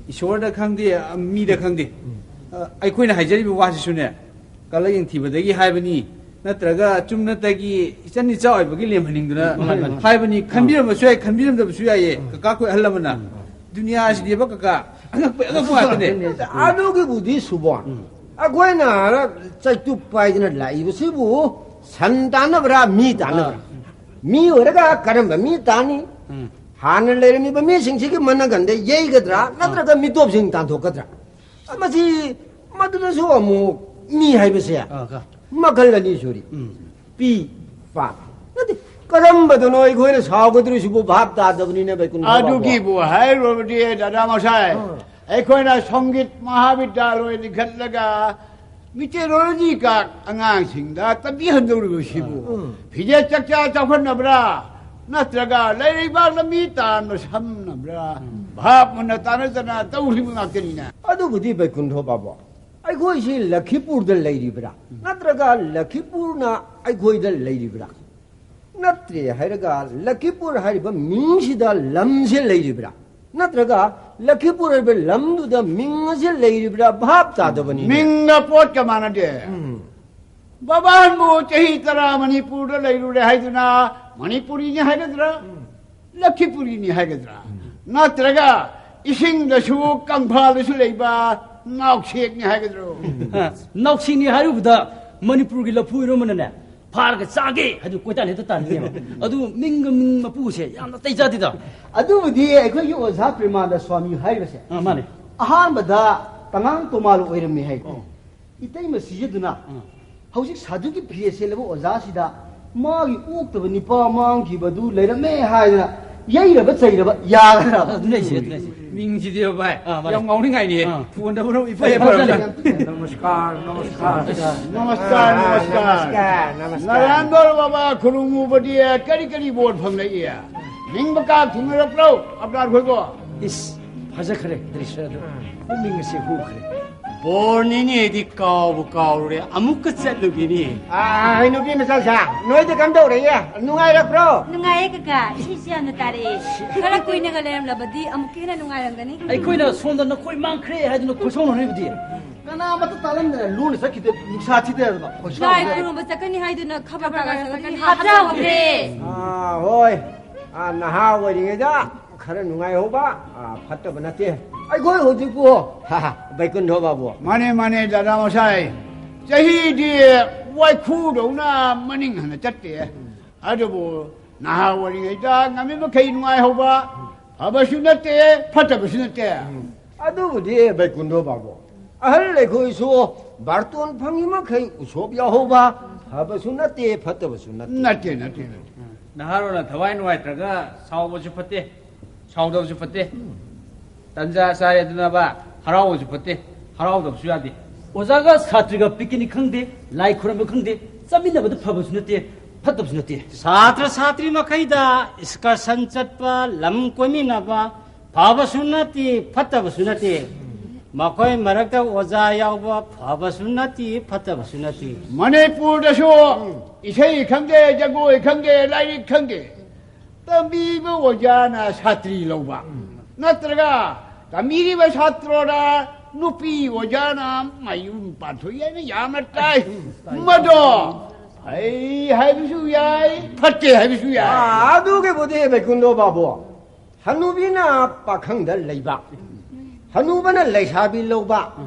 ꯏꯁꯣꯔꯗ ꯈꯪꯗꯦ, ꯑ, ꯃꯤꯗ ꯈꯪꯗꯦ꯫ ꯑ, ꯑꯩꯈꯣꯏꯅ ꯍꯥꯏꯖꯔꯤꯕ ꯋꯥꯁꯤꯁꯨꯅꯦ, ꯀꯂꯛ ꯌꯦꯡꯊꯤꯕꯗꯒꯤ ꯍꯥꯏꯕꯅꯤ, ꯅꯠꯇ꯭ꯔꯒ ꯆꯨꯝꯅꯇꯒꯤ ꯏꯆꯟ ꯏꯆꯥ ꯑꯣꯏꯕꯒꯤ ꯂꯦꯝꯍꯟꯅꯤꯡꯗꯨꯅ ꯃꯥꯅꯤ, ꯃꯥꯅꯤ꯫ ꯍꯥꯏꯕꯅꯤ꯫ ꯑꯥ꯫ ꯈꯟꯕꯤꯔꯝꯕꯁꯨ ꯌꯥꯏ, ꯈꯟꯕꯤꯔꯝꯗꯕꯁꯨ ꯌꯥꯏꯌꯦ, ꯀꯀꯥ ꯑꯩꯈꯣꯏ ꯑꯍꯜ ꯂꯃꯟꯅ꯫ ꯎꯝ꯫ ꯗꯨꯅꯤꯌꯥꯁꯤꯗꯤꯕ ꯀꯀꯥ, ꯑꯉꯛꯄ, ꯑꯉꯛꯄ ꯉꯥꯛꯇꯅꯦ꯫ ꯑꯗꯨꯒꯤꯕꯨꯗꯤ ꯁꯨꯕꯣꯟ, ꯎꯝ꯫ ꯑꯩꯈꯣꯏꯅ ꯆꯩꯇꯨꯞ ꯄꯥꯏꯗꯅ ꯂꯥꯛꯏꯕꯁꯤꯕꯨ ꯁꯟ ꯇꯥꯟꯅꯕ꯭ꯔꯥ, ꯃꯤ ꯇꯥꯟꯅꯕ꯭ꯔꯥ? ꯑꯥ꯫ ꯃꯤ ꯑꯣꯏꯔꯒ ꯀꯔꯝꯕ ꯃꯤ ꯇꯥꯅꯤ? ꯎꯝ꯫ ꯍꯥꯟꯅ ꯂꯩꯔꯝꯃꯤꯕ ꯃꯤꯁꯤꯡꯁꯤꯒꯤ ꯃꯅꯒꯟꯗ ꯌꯩꯒꯗ꯭ꯔꯥ, ꯑꯥ꯫ ꯅꯠꯇ꯭ꯔꯒ ꯃꯤꯇꯣꯞꯁꯤꯡ ꯇꯥꯟꯊꯣꯛꯀꯗ꯭ꯔꯥ? ꯃꯁꯤ, ꯃꯗꯨꯗꯁꯨ ꯑꯃꯨꯛ ꯃꯤ ꯍꯥꯏꯕꯁꯦ ꯑꯥ, ꯀ- ꯃꯈꯜ ꯑꯅꯤ ꯁꯨꯔꯤ꯫ ꯎꯝ꯫ ꯄꯤ, ꯄꯥ꯫ ꯅꯠꯇꯦ, ꯀꯔꯝꯕꯗꯅꯣ ꯑꯩꯈꯣꯏꯅ ꯁꯥꯎꯒꯗꯧꯔꯤꯁꯤꯕꯨ ꯚꯥꯞ ꯇꯥꯗꯕꯅꯤꯅꯦ, ꯕꯩꯀꯨꯟꯊ ꯕꯥꯕꯨ꯫ ꯑꯗꯨꯒꯤꯕꯨ ꯍꯥꯏꯔꯨꯔꯕꯗꯤ, ꯗꯥꯗꯥ ꯃꯁꯥꯏ, ꯑꯥ꯫ ꯑꯩꯈꯣꯏꯅ ꯁꯪꯒꯤꯠ ꯃꯍꯥꯕꯤꯗ꯭ꯌꯥꯂꯣꯏ ꯂꯤꯡꯈꯠꯂꯒ meteorology ꯀ ꯑꯉꯥꯡꯁꯤꯡꯗ ꯇꯝꯕꯤꯍꯟꯗꯧꯔꯤꯕꯁꯤꯕꯨ ꯎꯝ꯫ ꯐꯤꯖꯦꯠ ꯆꯛꯆꯥ ꯆꯥꯎꯈꯠꯅꯕ꯭ꯔꯥ, ꯅꯠꯇ꯭ꯔꯒ ꯂꯩꯔꯩꯕꯥꯛ ꯂꯝꯕꯤ ꯇꯥꯟꯕ ꯁꯝꯅꯕ꯭ꯔꯥ? ꯎꯝ꯫ ꯚꯥꯞ ꯃꯨꯟꯅ ꯇꯥꯅꯗꯅ ꯇꯧꯔꯤꯕ ꯉꯥꯛꯇꯅꯤꯅꯦ꯫ ꯑꯗꯨꯕꯨꯗꯤ ꯕꯩꯀꯨꯟꯊ ꯕꯥꯕꯨ, ꯑꯩꯈꯣꯏꯁꯤ ꯂꯈꯤꯄꯨꯔꯗ ꯂꯩꯔꯤꯕ꯭ꯔꯥ, ꯎꯝ꯫ ꯅꯠꯇ꯭ꯔꯒ ꯂꯈꯤꯄꯨꯔꯅ ꯑꯩꯈꯣꯏꯗ ꯂꯩꯔꯤꯕ꯭ꯔꯥ? ꯅꯠꯇ꯭ꯔꯦ ꯍꯥꯏꯔꯒ, ꯂꯈꯤꯄꯨꯔ ꯍꯥꯏꯔꯤꯕ ꯃꯤꯡꯁꯤꯗ ꯂꯝꯁꯦ ꯂꯩꯔꯤꯕ꯭ꯔꯥ? ꯅꯠꯇ꯭ꯔꯒ ꯂꯈꯤꯄꯨꯔ ꯍꯥꯏꯔꯤꯕ ꯂꯝꯗꯨꯗ ꯃꯤꯡ ꯑꯁꯦ ꯂꯩꯔꯤꯕ꯭ꯔꯥ? ꯚꯥꯞ ꯇꯥꯗꯕꯅꯤꯅꯦ꯫ ꯃꯤꯡꯒ ꯄꯣꯠꯀ ꯃꯥꯟꯅꯗꯦ꯫ ꯎꯝ꯫ ꯕꯕꯥꯟꯕꯨ ꯆꯍꯤ ꯇꯔꯥ ꯃꯅꯤꯄꯨꯔꯗ ꯂꯩꯔꯨꯔꯦ ꯍꯥꯏꯗꯨꯅ ꯃꯅꯤꯄꯨꯔꯤꯅꯤ ꯍꯥꯏꯒꯗ꯭ꯔꯥ? ꯎꯝ꯫ ꯂꯈꯤꯄꯨꯔꯤꯅꯤ ꯍꯥꯏꯒꯗ꯭ꯔꯥ? ꯎꯝ꯫ ꯅꯠꯇ꯭ꯔꯒ ꯏꯁꯤꯡꯗꯁꯨ ꯀꯪꯐꯥꯜꯗꯁꯨ ꯂꯩꯕ ꯅꯥꯎꯁꯦꯛꯅꯤ ꯍꯥꯏꯒꯗ꯭ꯔꯣ? ꯑ, ꯅꯥꯎꯁꯦꯛꯅꯤ ꯍꯥꯏꯔꯨꯕꯗ ꯃꯅꯤꯄꯨꯔꯒꯤ ꯂꯐꯨ ꯏꯔꯣꯝꯕꯅꯅꯦ, ꯐꯥꯔꯒ ꯆꯥꯒꯦ ꯍꯥꯏꯗꯨ ꯀꯣꯏꯇꯥꯟ ꯍꯦꯛꯇ ꯇꯥꯟꯅꯤꯡꯉꯦꯕ꯫ ꯑꯗꯨ ꯃꯤꯡꯒ ꯃꯤꯡ ꯃꯄꯨꯁꯦ ꯌꯥꯝꯅ ꯇꯩ ꯆꯥꯗꯦꯗ꯫ ꯑꯗꯨꯕꯨꯗꯤ ꯑꯩꯈꯣꯏꯒꯤ ꯑꯣꯖꯥ ꯄ꯭ꯔꯦꯃꯥꯅꯟꯗ ꯁ꯭ꯋꯥꯃꯤ ꯍꯥꯏꯔꯤꯕꯁꯦ ꯑꯥ, ꯃꯥꯅꯦ꯫ ꯑꯍꯥꯟꯕꯗ ꯇꯉꯥꯡ ꯇꯣꯃꯥꯜ ꯑꯣꯏꯔꯝꯃꯤ ꯍꯥꯏ꯫ ꯑꯣ꯫ ꯏꯇꯩꯃ ꯁꯤꯖꯗꯨꯅ ꯑꯥ꯫ ꯍꯧꯖꯤꯛ ꯁꯥꯗꯨꯒꯤ ꯐꯤꯔꯦꯞ ꯁꯦꯠꯂꯕ ꯑꯣꯖꯥꯁꯤꯗ ꯃꯥꯒꯤ ꯑꯣꯛꯇꯕ ꯅꯤꯄꯥ ꯃꯥꯡꯈꯤꯕꯗꯨ ꯂꯩꯔꯝꯃꯦ ꯍꯥꯏꯗꯅ ꯌꯩꯔꯕ ꯆꯩꯔꯕ ꯌꯥꯒꯗ꯭ꯔꯕ? ꯑꯗꯨꯅꯦ ꯑꯩꯁꯦ, ꯑꯗꯨꯅꯦ ꯑꯩꯁꯦ꯫ ꯃꯤꯡꯁꯤꯗꯤ ꯚꯥꯏ, ꯑꯥ, ꯃꯥꯅꯦ꯫ ꯌꯥꯝ ꯉꯥꯎꯅꯤꯡꯉꯥꯏꯅꯦ꯫ ꯑꯥ꯫ ꯊꯣꯟꯗꯕꯅ ꯏꯐ ꯐꯔꯦ, ꯐꯔꯦ꯫ ꯐꯔꯦ꯫ ꯅꯃꯁꯀꯥꯔ, ꯅꯃꯁꯀꯥꯔ꯫ ꯅꯃꯁꯀꯥꯔ, ꯅꯃꯁꯀꯥꯔ꯫ ꯅꯔꯥꯟꯕ ꯕꯥꯕꯥ ꯈꯨꯔꯨꯝ ꯎꯕꯗꯤ ꯀꯔꯤ ꯀꯔꯤ ꯕꯣꯔ ꯐꯪꯂꯛꯏ? ꯅꯤꯡꯕ ꯀꯥ ꯊꯨꯡꯅꯔꯛꯄ꯭ꯔꯣ, ꯑꯕꯗꯥꯔ ꯈꯣꯏꯕꯣ? ꯏꯁ, ꯐꯖꯈ꯭ꯔꯦ ꯗ꯭ꯔꯤꯁ꯭ꯌ ꯑꯗꯨ꯫ ꯄꯨꯛꯅꯤꯡ ꯑꯁꯦ ꯍꯨꯈ꯭ꯔꯦ꯫ ꯕꯣꯔꯅꯤꯅꯦ ꯑꯩꯗꯤ ꯀꯥꯎꯕꯨ ꯀꯥꯎꯔꯨꯔꯦ꯫ ꯑꯃꯨꯛꯀ ꯆꯠꯂꯨꯒꯦꯅꯦ꯫ ꯑꯥ, ꯅꯨꯄꯤ ꯃꯆꯥꯁꯥ, ꯅꯣꯏꯗꯤ ꯀꯝꯗꯧꯔꯤꯌꯦ? ꯅꯨꯡꯉꯥꯏꯔꯛꯄ꯭ꯔꯣ? ꯅꯨꯡꯉꯥꯏꯌꯦ ꯀꯀꯥ, ꯏꯁꯩꯁꯦ ꯌꯥꯝꯅ ꯇꯥꯔꯛꯑꯦ꯫ ꯈꯔ ꯀꯨꯏꯅꯒ ꯂꯩꯔꯝꯂꯕꯗꯤ ꯑꯃꯨꯛꯀ ꯍꯦꯟꯅ ꯅꯨꯡꯉꯥꯏꯔꯝꯒꯅꯤ꯫ ꯑꯩꯈꯣꯏꯅ ꯁꯣꯝꯗ ꯅꯈꯣꯏ ꯃꯥꯡꯈ꯭ꯔꯦ ꯍꯥꯏꯗꯨꯅ ꯈꯣꯏꯁꯥꯎꯅꯔꯤꯕꯗꯤ꯫ ꯀꯅꯥꯃꯠꯇ ꯇꯥꯂꯝꯗꯅ ꯂꯣꯟꯅ ꯆꯠꯈꯤꯗꯦ, ꯅꯨꯡꯁꯥ ꯊꯤꯗꯦ ꯍꯥꯏꯕ꯫ ꯂꯥꯏ ꯈꯨꯔꯨꯝꯕ ꯆꯠꯀꯅꯤ ꯍꯥꯏꯗꯨꯅ ꯈꯕꯔ ꯀꯥꯒꯖ ꯑꯃꯗꯤ ꯍꯥꯞꯆꯍꯧꯗ꯭ꯔꯦ꯫ ꯑꯥ, ꯍꯣꯏ꯫ ꯑꯥ, ꯅꯍꯥ ꯑꯣꯏꯔꯤꯉꯩꯗ ꯈꯔ ꯅꯨꯡꯉꯥꯏꯍꯧꯕ, ꯑꯥ, ꯐꯠꯇꯕ ꯅꯠꯇꯦ꯫ ꯑꯩꯈꯣꯏ ꯍꯧꯖꯤꯛꯄꯨ, ꯍꯥ, ꯍꯥ, ꯕꯩꯀꯨꯟꯊꯣ ꯕꯥꯕꯨ꯫ ꯃꯥꯅꯦ, ꯃꯥꯅꯦ, ꯗꯥꯗꯥ ꯃꯁꯥꯏ꯫ ꯆꯍꯤꯗꯤ ꯋꯥꯏꯈꯨꯗꯧꯅ ꯃꯅꯤꯡ ꯍꯟꯅ ꯆꯠꯇꯦ꯫ ꯑꯗꯨꯕꯨ ꯅꯍꯥ ꯑꯣꯏꯔꯤꯉꯩꯗ ꯉꯝꯃꯤ ꯃꯈꯩ ꯅꯨꯡꯉꯥꯏꯍꯧꯕ ꯐꯕꯁꯨ ꯅꯠꯇꯦ, ꯐꯠꯇꯕꯁꯨ ꯅꯠꯇꯦ꯫ ꯑꯗꯨꯕꯨꯗꯤ ꯕꯩꯀꯨꯟꯊꯣ ꯕꯥꯕꯨ꯫ ꯑꯍꯜ ꯑꯩꯈꯣꯏꯁꯨ ꯕꯥꯔꯇꯣꯟ ꯐꯪꯉꯤ ꯃꯈꯩ ꯎꯁꯣꯞ ꯌꯥꯎꯍꯧꯕ ꯐꯕꯁꯨ ꯅꯠꯇꯦ, ꯐꯠꯇꯕꯁꯨ ꯅꯠꯇꯦ꯫ ꯅꯠꯇꯦ, ꯅꯠꯇꯦ, ꯅꯠꯇꯦ꯫ ꯅꯍꯥꯔꯣꯜꯅ ꯊꯋꯥꯏ ꯅꯨꯡꯉꯥꯏꯇ꯭ꯔꯒ ꯁꯥꯎꯕꯁꯨ ꯐꯠꯇꯦ, ꯁꯥꯎꯗꯕꯁꯨ ꯐꯠꯇꯦ꯫ ꯇꯟꯖꯥ ꯆꯥꯔꯦꯗꯅꯕ ꯍꯔꯥꯎꯕꯁꯨ ꯐꯠꯇꯦ, ꯍꯔꯥꯎꯗꯕꯁꯨ ꯌꯥꯗꯦ꯫ ꯑꯣꯖꯥꯒ ꯁꯥꯇ꯭ꯔꯒ ꯄꯤꯛꯅꯤꯛ ꯈꯪꯗꯦ, ꯂꯥꯏ ꯈꯨꯔꯨꯝꯕ ꯈꯪꯗꯦ, ꯆꯠꯃꯤꯟꯅꯕꯗ ꯐꯕꯁꯨ ꯅꯠꯇꯦ, ꯐꯠꯇꯕꯁꯨ ꯅꯠꯇꯦ꯫ ꯁꯥꯇ꯭ꯔ ꯁꯥꯇ꯭ꯔꯤ ꯃꯈꯩꯗ excursion ꯆꯠꯄ, ꯂꯝ ꯀꯣꯏꯃꯤꯟꯅꯕ ꯐꯕꯁꯨ ꯅꯠꯇꯦ, ꯐꯠꯇꯕꯁꯨ ꯅꯠꯇꯦ꯫ ꯃꯈꯣꯏ ꯃꯔꯛꯇ ꯑꯣꯖꯥ ꯌꯥꯎꯕ ꯐꯕꯁꯨ ꯅꯠꯇꯦ, ꯐꯠꯇꯕꯁꯨ ꯅꯠꯇꯦ꯫ ꯃꯅꯤꯄꯨꯔꯗꯁꯨ ꯏꯁꯩ ꯈꯪꯗꯦ, ꯖꯒꯣꯏ ꯈꯪꯗꯦ, ꯂꯥꯏꯔꯤꯛ ꯈꯪꯗꯦ, ꯇꯝꯕꯤꯕ ꯑꯣꯖꯥꯅ ꯁꯥꯇ꯭ꯔꯤ ꯂꯧꯕ, ꯅꯠꯇ꯭ꯔꯒ ꯇꯝꯕꯤꯔꯤꯕ ꯁꯥꯇ꯭ꯔꯗ ꯅꯨꯄꯤ ꯑꯣꯖꯥꯅ ꯃꯌꯨꯝ ꯄꯥꯟꯊꯣꯛꯏ ꯍꯥꯏꯅ ꯌꯥꯝꯅ ꯇꯥꯏ꯫ ꯃꯗꯣ ꯐꯩ ꯍꯥꯏꯕꯁꯨ ꯌꯥꯏ, ꯐꯠꯇꯦ ꯍꯥꯏꯕꯁꯨ ꯌꯥꯏ꯫ ꯑꯥ, ꯑꯗꯨꯒꯤꯕꯨꯗꯤ ꯕꯩꯀꯨꯟꯊꯣ ꯕꯥꯕꯨ, ꯍꯅꯨꯕꯤꯅ ꯄꯥꯈꯪꯗ ꯂꯩꯕ, ꯍꯅꯨꯕꯅ ꯂꯩꯁꯥꯕꯤ ꯂꯧꯕ,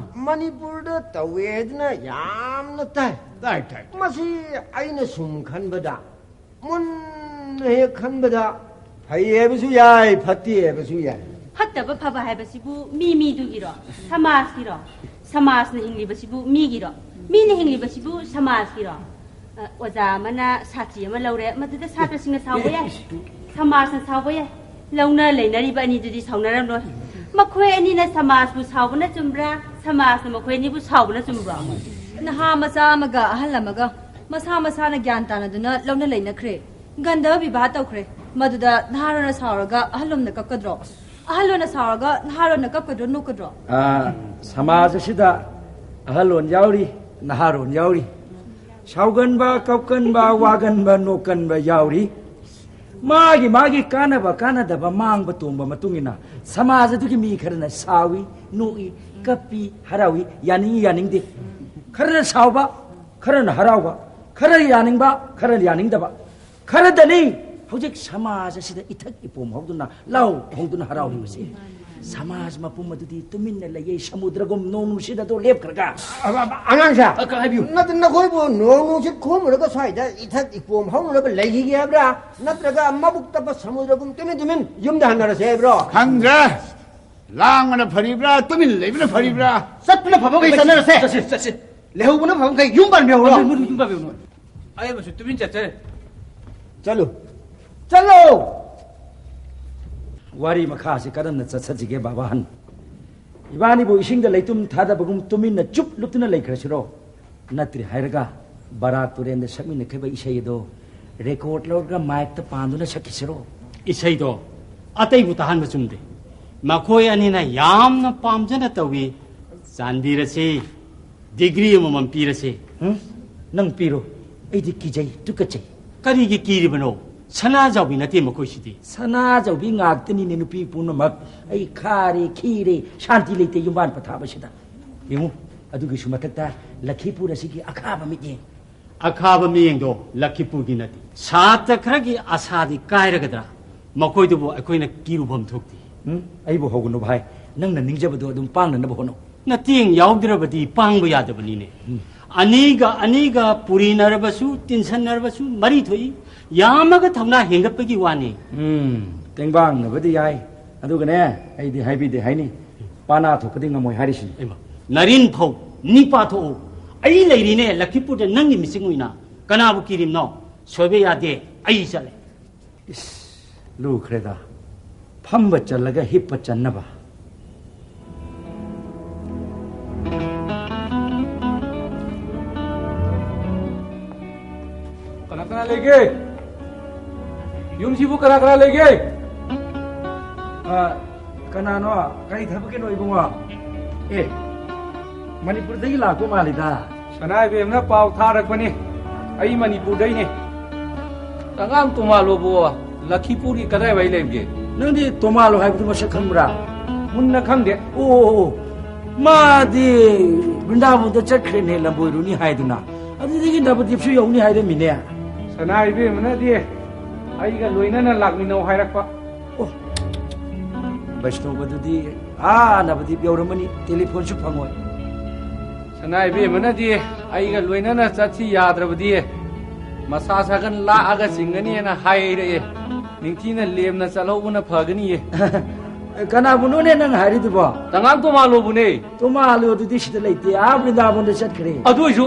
ꯃꯅꯤꯄꯨꯔꯗ ꯇꯧꯋꯦ ꯍꯥꯏꯗꯅ ꯌꯥꯝꯅ ꯇꯥꯏ꯫ ꯇꯥꯏ, ꯇꯥꯏ꯫ ꯃꯁꯤ ꯑꯩꯅ ꯁꯨꯝ ꯈꯟꯕꯗ, ꯃꯨꯟꯅ ꯍꯦꯛ ꯈꯟꯕꯗ, ꯐꯩ ꯍꯥꯏꯕꯁꯨ ꯌꯥꯏ, ꯐꯠꯇꯦ ꯍꯥꯏꯕꯁꯨ ꯌꯥꯏ꯫ ꯐꯠꯇꯕ ꯐꯕ ꯍꯥꯏꯕꯁꯤꯕꯨ ꯃꯤ ꯃꯤꯗꯨꯒꯤꯔꯣ? ꯁꯃꯥꯖꯀꯤꯔꯣ? ꯁꯃꯥꯖꯅ ꯍꯤꯡꯂꯤꯕꯁꯤꯕꯨ ꯃꯤꯒꯤꯔꯣ? ꯃꯤꯅ ꯍꯤꯡꯂꯤꯕꯁꯤꯕꯨ ꯁꯃꯥꯖꯀꯤꯔꯣ? ꯑ, ꯑꯣꯖꯥ ꯑꯃꯅ ꯁꯥꯇ꯭ꯔꯤ ꯑꯃ ꯂꯧꯔꯦ, ꯃꯗꯨꯗ ꯁꯥꯇ꯭ꯔꯁꯤꯡꯅ ꯁꯥꯎꯕ ꯌꯥꯏ, ꯁꯃꯥꯖꯅ ꯁꯥꯎꯕ ꯌꯥꯏ꯫ ꯂꯧꯅ ꯂꯩꯅꯔꯤꯕ ꯑꯅꯤꯗꯨꯗꯤ ꯁꯥꯎꯅꯔꯝꯂꯣꯏ꯫ ꯃꯈꯣꯏ ꯑꯅꯤꯅ ꯁꯃꯥꯖꯕꯨ ꯁꯥꯎꯕꯅ ꯆꯨꯝꯕ꯭ꯔꯥ, ꯁꯃꯥꯖꯅ ꯃꯈꯣꯏ ꯑꯅꯤꯕꯨ ꯁꯥꯎꯕꯅ ꯆꯨꯝꯕ꯭ꯔꯣ? ꯅꯍꯥ ꯃꯆꯥ ꯑꯃꯒ ꯑꯍꯜ ꯑꯃꯒ ꯃꯁꯥ ꯃꯁꯥꯅ ꯒ꯭ꯌꯥꯟ ꯇꯥꯅꯗꯨꯅ ꯂꯧꯅ ꯂꯩꯅꯈ꯭ꯔꯦ꯫ ꯒꯟꯙ ꯕꯤꯕꯥꯍ ꯇꯧꯈ꯭ꯔꯦ꯫ ꯃꯗꯨꯗ ꯅꯍꯥꯔꯣꯟꯅ ꯁꯥꯎꯔꯒ ꯑꯍꯜꯂꯣꯝꯅ ꯀꯞꯀꯗ꯭ꯔꯣ? ꯑꯍꯜꯂꯣꯟꯅ ꯁꯥꯎꯔꯒ ꯅꯍꯥꯔꯣꯟꯅ ꯀꯞꯀꯗ꯭ꯔꯣ, ꯅꯣꯛꯀꯗ꯭ꯔꯣ? ꯑ, ꯁꯃꯥꯖ ꯑꯁꯤꯗ ꯑꯍꯜꯂꯣꯟ ꯌꯥꯎꯔꯤ, ꯅꯍꯥꯔꯣꯟ ꯌꯥꯎꯔꯤ, ꯁꯥꯎꯒꯟꯕ, ꯀꯞꯀꯟꯕ, ꯋꯥꯒꯟꯕ, ꯅꯣꯛꯀꯟꯕ ꯌꯥꯎꯔꯤ꯫ ꯃꯥꯒꯤ ꯃꯥꯒꯤ ꯀꯥꯟꯅꯕ ꯀꯥꯟꯅꯗꯕ, ꯃꯥꯡꯕ ꯇꯣꯡꯕ ꯃꯇꯨꯡ ꯏꯟꯅ ꯁꯃꯥꯖ ꯑꯗꯨꯒꯤ ꯃꯤ ꯈꯔꯅ ꯁꯥꯎꯏ, ꯅꯣꯛꯏ, ꯀꯞꯄꯤ, ꯍꯔꯥꯎꯏ, ꯌꯥꯅꯤꯡꯏ, ꯌꯥꯅꯤꯡꯗꯦ꯫ ꯈꯔꯅ ꯁꯥꯎꯕ, ꯈꯔꯅ ꯍꯔꯥꯎꯕ, ꯈꯔ ꯌꯥꯅꯤꯡꯕ, ꯈꯔ ꯌꯥꯅꯤꯡꯗꯕ꯫ ꯈꯔꯗꯅꯤ ꯍꯧꯖꯤꯛ ꯁꯃꯥꯖ ꯑꯁꯤꯗ ꯏꯊꯛ ꯏꯄꯣꯝ ꯍꯧꯗꯨꯅ, ꯂꯥꯎ ꯈꯣꯡꯗꯨꯅ ꯍꯔꯥꯎꯔꯤꯕꯁꯦ꯫ ꯁꯃꯥꯖ ꯃꯄꯨꯝ ꯑꯗꯨꯗꯤ ꯇꯨꯃꯤꯟꯅ ꯂꯩꯌꯦ, ꯁꯃꯨꯗ꯭ꯔꯒꯨꯝ ꯅꯣꯡ ꯅꯨꯡꯁꯤꯠ ꯑꯗꯣ ꯂꯦꯞꯈ꯭ꯔꯒ꯫ ꯑꯉꯥꯡꯁꯦ, ꯑ, ꯀ-, ꯍꯥꯏꯕꯤꯌꯨ꯫ ꯅꯠꯇꯦ, ꯅꯈꯣꯏꯕꯨ ꯅꯣꯡ ꯅꯨꯡꯁꯤꯠ ꯈꯣꯝꯃꯨꯔꯒ ꯁ꯭ꯋꯥꯏꯗ ꯏꯊꯛ ꯏꯄꯣꯝ ꯍꯧꯔꯒ ꯂꯩꯈꯤꯒꯦ ꯍꯥꯏꯕ꯭ꯔꯥ? ꯅꯠꯇ꯭ꯔꯒ ꯃꯕꯨꯛ ꯇꯞꯄ ꯁꯃꯨꯗ꯭ꯔꯒꯨꯝ ꯇꯨꯃꯤꯟ ꯇꯨꯃꯤꯟ ꯌꯨꯝꯗ ꯍꯟꯅꯔꯁꯦ ꯍꯥꯏꯕ꯭ꯔꯣ? ꯈꯪꯗ꯭ꯔꯦ꯫ ꯂꯥꯡꯕꯅ ꯐꯔꯤꯕ꯭ꯔꯥ, ꯇꯨꯃꯤꯟ ꯂꯩꯕꯅ ꯐꯔꯤꯕ꯭ꯔꯥ? ꯆꯠꯄꯅ ꯐꯕ ꯃꯈꯩ ꯆꯠꯅꯔꯁꯦ꯫ ꯆꯠꯁꯤ, ꯆꯠꯁꯤ꯫ ꯂꯩꯍꯧꯕꯅ ꯐꯕ ꯃꯈꯩ ꯌꯨꯝ ꯄꯥꯟꯕꯤꯍꯧꯔꯣ꯫ ꯃꯨꯟ, ꯃꯨꯟ, ꯌꯨꯝ ꯄꯥꯟꯕꯤꯍꯧꯔꯣ꯫ ꯑꯩ ꯑꯃꯁꯨ ꯇꯨꯃꯤꯟ ꯆꯠꯆꯔꯦ꯫ ꯆꯠꯂꯨ, ꯆꯠꯂꯨ꯫ ꯋꯥꯔꯤ ꯃꯈꯥꯁꯤ ꯀꯔꯝꯅ ꯆꯠꯊꯁꯤꯒꯦ, ꯕꯥꯕꯥꯍꯟ? ꯏꯕꯥꯅꯤꯕꯨ ꯏꯁꯤꯡꯗ ꯂꯩꯇꯨꯝ ꯊꯥꯗꯕꯒꯨꯝ ꯇꯨꯃꯤꯟꯅ ꯆꯨꯞ ꯂꯨꯞꯇꯨꯅ ꯂꯩꯈ꯭ꯔꯁꯤꯔꯣ? ꯅꯠꯇ꯭ꯔꯦ ꯍꯥꯏꯔꯒ ꯕꯔꯥꯛ ꯇꯨꯔꯦꯟꯗ ꯁꯛꯃꯤꯟꯅꯈꯤꯕ ꯏꯁꯩ ꯑꯗꯣ ꯔꯦꯀꯣꯔꯗ ꯂꯧꯔꯒ ꯃꯥꯏꯛꯇ ꯄꯥꯟꯗꯨꯅ ꯁꯛꯈꯤꯁꯤꯔꯣ? ꯏꯁꯩꯗꯣ ꯑꯇꯩꯕꯨ ꯇꯥꯍꯟꯕ ꯆꯨꯝꯗꯦ꯫ ꯃꯈꯣꯏ ꯑꯅꯤꯅ ꯌꯥꯝꯅ ꯄꯥꯝꯖꯅ ꯇꯧꯏ꯫ ꯆꯥꯟꯕꯤꯔꯁꯤ, ꯗꯤꯒ꯭ꯔꯤ ꯑꯃꯃꯝ ꯄꯤꯔꯁꯤ꯫ ꯍꯝ? ꯅꯪ ꯄꯤꯔꯣ꯫ ꯑꯩꯗꯤ ꯀꯤꯖꯩ, ꯇꯨꯀꯠꯆꯩ꯫ ꯀꯔꯤꯒꯤ ꯀꯤꯔꯤꯕꯅꯣ? ꯁꯅꯥꯖꯥꯎꯕꯤ ꯅꯠꯇꯦ ꯃꯈꯣꯏꯁꯤꯗꯤ꯫ ꯁꯅꯥꯖꯥꯎꯕꯤ ꯉꯥꯛꯇꯅꯤꯅꯦ ꯅꯨꯄꯤ ꯄꯨꯝꯅꯃꯛ꯫ ꯑꯩ ꯈꯥꯔꯦ, ꯈꯤꯔꯦ, ꯁꯥꯟꯇꯤ ꯂꯩꯇꯦ ꯌꯨꯝꯕꯥꯟ ꯄꯊꯥꯕꯁꯤꯗ꯫ ꯌꯦꯡꯉꯨ, ꯑꯗꯨꯒꯤꯁꯨ ꯃꯊꯛꯇ ꯂꯛꯈꯤꯄꯨꯔ ꯑꯁꯤꯒꯤ ꯑꯈꯥꯕ ꯃꯤꯠꯌꯦꯡ꯫ ꯑꯈꯥꯕ ꯃꯤꯠꯌꯦꯡꯗꯣ ꯂꯛꯈꯤꯄꯨꯔꯒꯤ ꯅꯠꯇꯦ꯫ ꯁꯥꯇ꯭ꯔ ꯈꯔꯒꯤ ꯑꯁꯥꯗꯤ ꯀꯥꯏꯔꯒꯗ꯭ꯔꯥ? ꯃꯈꯣꯏꯗꯨꯕꯨ ꯑꯩꯈꯣꯏꯅ ꯀꯤꯔꯨꯐꯝ ꯊꯣꯛꯇꯦ꯫ ꯎꯝ, ꯑꯩꯕꯨ ꯍꯧꯒꯅꯨ ꯚꯥꯏ, ꯅꯪꯅ ꯅꯤꯡꯖꯕꯗꯣ ꯑꯗꯨꯝ ꯄꯥꯡꯅꯅꯕ ꯍꯣꯠꯅꯧ꯫ ꯅꯇꯦꯡ ꯌꯥꯎꯗ꯭ꯔꯕꯗꯤ ꯄꯥꯡꯕ ꯌꯥꯗꯕꯅꯤꯅꯦ꯫ ꯎꯝ꯫ ꯑꯅꯤꯒ ꯑꯅꯤꯒ ꯄꯨꯔꯤꯅꯔꯕꯁꯨ, ꯇꯤꯟꯁꯟꯅꯔꯕꯁꯨ ꯃꯔꯤ ꯊꯣꯛꯏ꯫ ꯌꯥꯝꯃꯒ ꯊꯧꯅꯥ ꯍꯦꯟꯒꯠꯄꯒꯤ ꯋꯥꯅꯤ꯫ ꯎꯝ, ꯇꯦꯡꯕꯥꯡꯅꯕꯗꯤ ꯌꯥꯏ꯫ ꯑꯗꯨꯒꯅꯦ, ꯑꯩꯗꯤ ꯍꯥꯏꯕꯤꯗꯦ ꯍꯥꯏꯅꯤ꯫ ꯄꯥꯅꯥ ꯊꯣꯛꯄꯗꯤ ꯉꯝꯃꯣꯏ ꯍꯥꯏꯔꯤꯁꯤꯅꯤ꯫ ꯏꯃꯥ, ꯅꯔꯤꯟ ꯐꯧ ꯅꯤꯄꯥ ꯊꯣꯛꯎ꯫ ꯑꯩ ꯂꯩꯔꯤꯅꯦ ꯂꯛꯈꯤꯄꯨꯔꯗ ꯅꯪꯒꯤ ꯃꯤꯁꯤꯡ ꯑꯣꯏꯅ꯫ ꯀꯅꯥꯕꯨ ꯀꯤꯔꯤꯝꯅꯣ? ꯁꯣꯏꯕ ꯌꯥꯗꯦ꯫ ꯑꯩ ꯆꯠꯂꯦ꯫ ꯏꯁ, ꯂꯨꯈ꯭ꯔꯦꯗ꯫ ꯐꯝꯕ ꯆꯜꯂꯒ ꯍꯤꯞꯄ ꯆꯟꯅꯕ꯫ ꯀꯅꯥ ꯀꯅꯥ ꯂꯩꯒꯦ? ꯌꯨꯝꯁꯤꯕꯨ ꯀꯅꯥ ꯀꯅꯥ ꯂꯩꯒꯦ? ꯑ, ꯀꯅꯥꯅꯣ? ꯀꯔꯤ ꯊꯕꯛꯀꯤꯅꯣ ꯏꯕꯨꯡꯉꯣ? ꯑꯦ, ꯃꯅꯤꯄꯨꯔꯗꯒꯤ ꯂꯥꯛꯄ ꯃꯥꯜꯂꯤꯗ꯫ ꯁꯅꯥ ꯏꯕꯦꯝꯅ ꯄꯥꯎ ꯊꯥꯔꯛꯄꯅꯤ꯫ ꯑꯩ ꯃꯅꯤꯄꯨꯔꯗꯩꯅꯦ꯫ ꯑꯉꯥꯡ ꯇꯣꯃꯥꯂꯣꯕꯨ ꯂꯛꯈꯤꯄꯨꯔꯒꯤ ꯀꯗꯥꯏꯋꯥꯏ ꯂꯩꯕꯒꯦ? ꯅꯪꯗꯤ ꯇꯣꯃꯥꯂꯣ ꯍꯥꯏꯕꯗꯨ ꯃꯁꯛ ꯈꯪꯕ꯭ꯔꯥ? ꯃꯨꯟꯅ ꯈꯪꯗꯦ꯫ ꯑꯣ, ꯑꯣ, ꯑꯣ꯫ ꯃꯥꯗꯤ ꯕ꯭ꯔꯤꯟꯗꯥꯕꯟꯗ ꯆꯠꯈ꯭ꯔꯦꯅꯦ, ꯂꯝꯕꯣꯏꯔꯨꯅꯤ ꯍꯥꯏꯗꯨꯅ꯫ ꯑꯗꯨꯗꯒꯤ ꯅꯕꯗꯤꯞꯁꯨ ꯌꯧꯅꯤ ꯍꯥꯏꯔꯝꯃꯤꯅꯦ꯫ ꯁꯅꯥ ꯏꯕꯦꯝꯃꯅꯗꯤ ꯑꯩꯒ ꯂꯣꯏꯅꯅ ꯂꯥꯛꯃꯤꯟꯅꯧ ꯍꯥꯏꯔꯛꯄ꯫ ꯑꯣ, ꯕꯩꯁꯅꯣꯕꯗꯨꯗꯤ ꯑꯥ ꯅꯕꯗꯤꯞ ꯌꯧꯔꯝꯃꯅꯤ, ꯇꯦꯂꯤꯐꯣꯟꯁꯨ ꯐꯪꯉꯣꯏ꯫ ꯁꯅꯥ ꯏꯕꯦꯝꯃꯅꯗꯤ ꯑꯩꯒ ꯂꯣꯏꯅꯅ ꯆꯠꯁꯤ ꯌꯥꯗ꯭ꯔꯕꯗꯤ ꯃꯁꯥ ꯁꯥꯒꯟ ꯂꯥꯛꯑꯒ ꯆꯤꯡꯒꯅꯤꯅ ꯍꯥꯏꯔꯛꯑꯦ꯫ ꯅꯤꯡꯊꯤꯅ ꯂꯦꯝꯅ ꯆꯠꯍꯧꯕꯅ ꯐꯒꯅꯤꯌꯦ꯫ ꯀꯅꯥꯕꯨꯅꯣꯅꯦ ꯅꯪ ꯍꯥꯏꯔꯤꯗꯨꯕꯣ? ꯇꯉꯥꯡ ꯇꯣꯃꯥꯂꯣꯕꯨꯅꯦ꯫ ꯇꯣꯃꯥꯂꯣꯗꯨꯗꯤ ꯁꯤꯗ ꯂꯩꯇꯦ, ꯑꯥ ꯕ꯭ꯔꯤꯟꯗꯥꯕꯟꯗ ꯆꯠꯈ꯭ꯔꯦ꯫ ꯑꯗꯨ ꯑꯣꯏꯁꯨ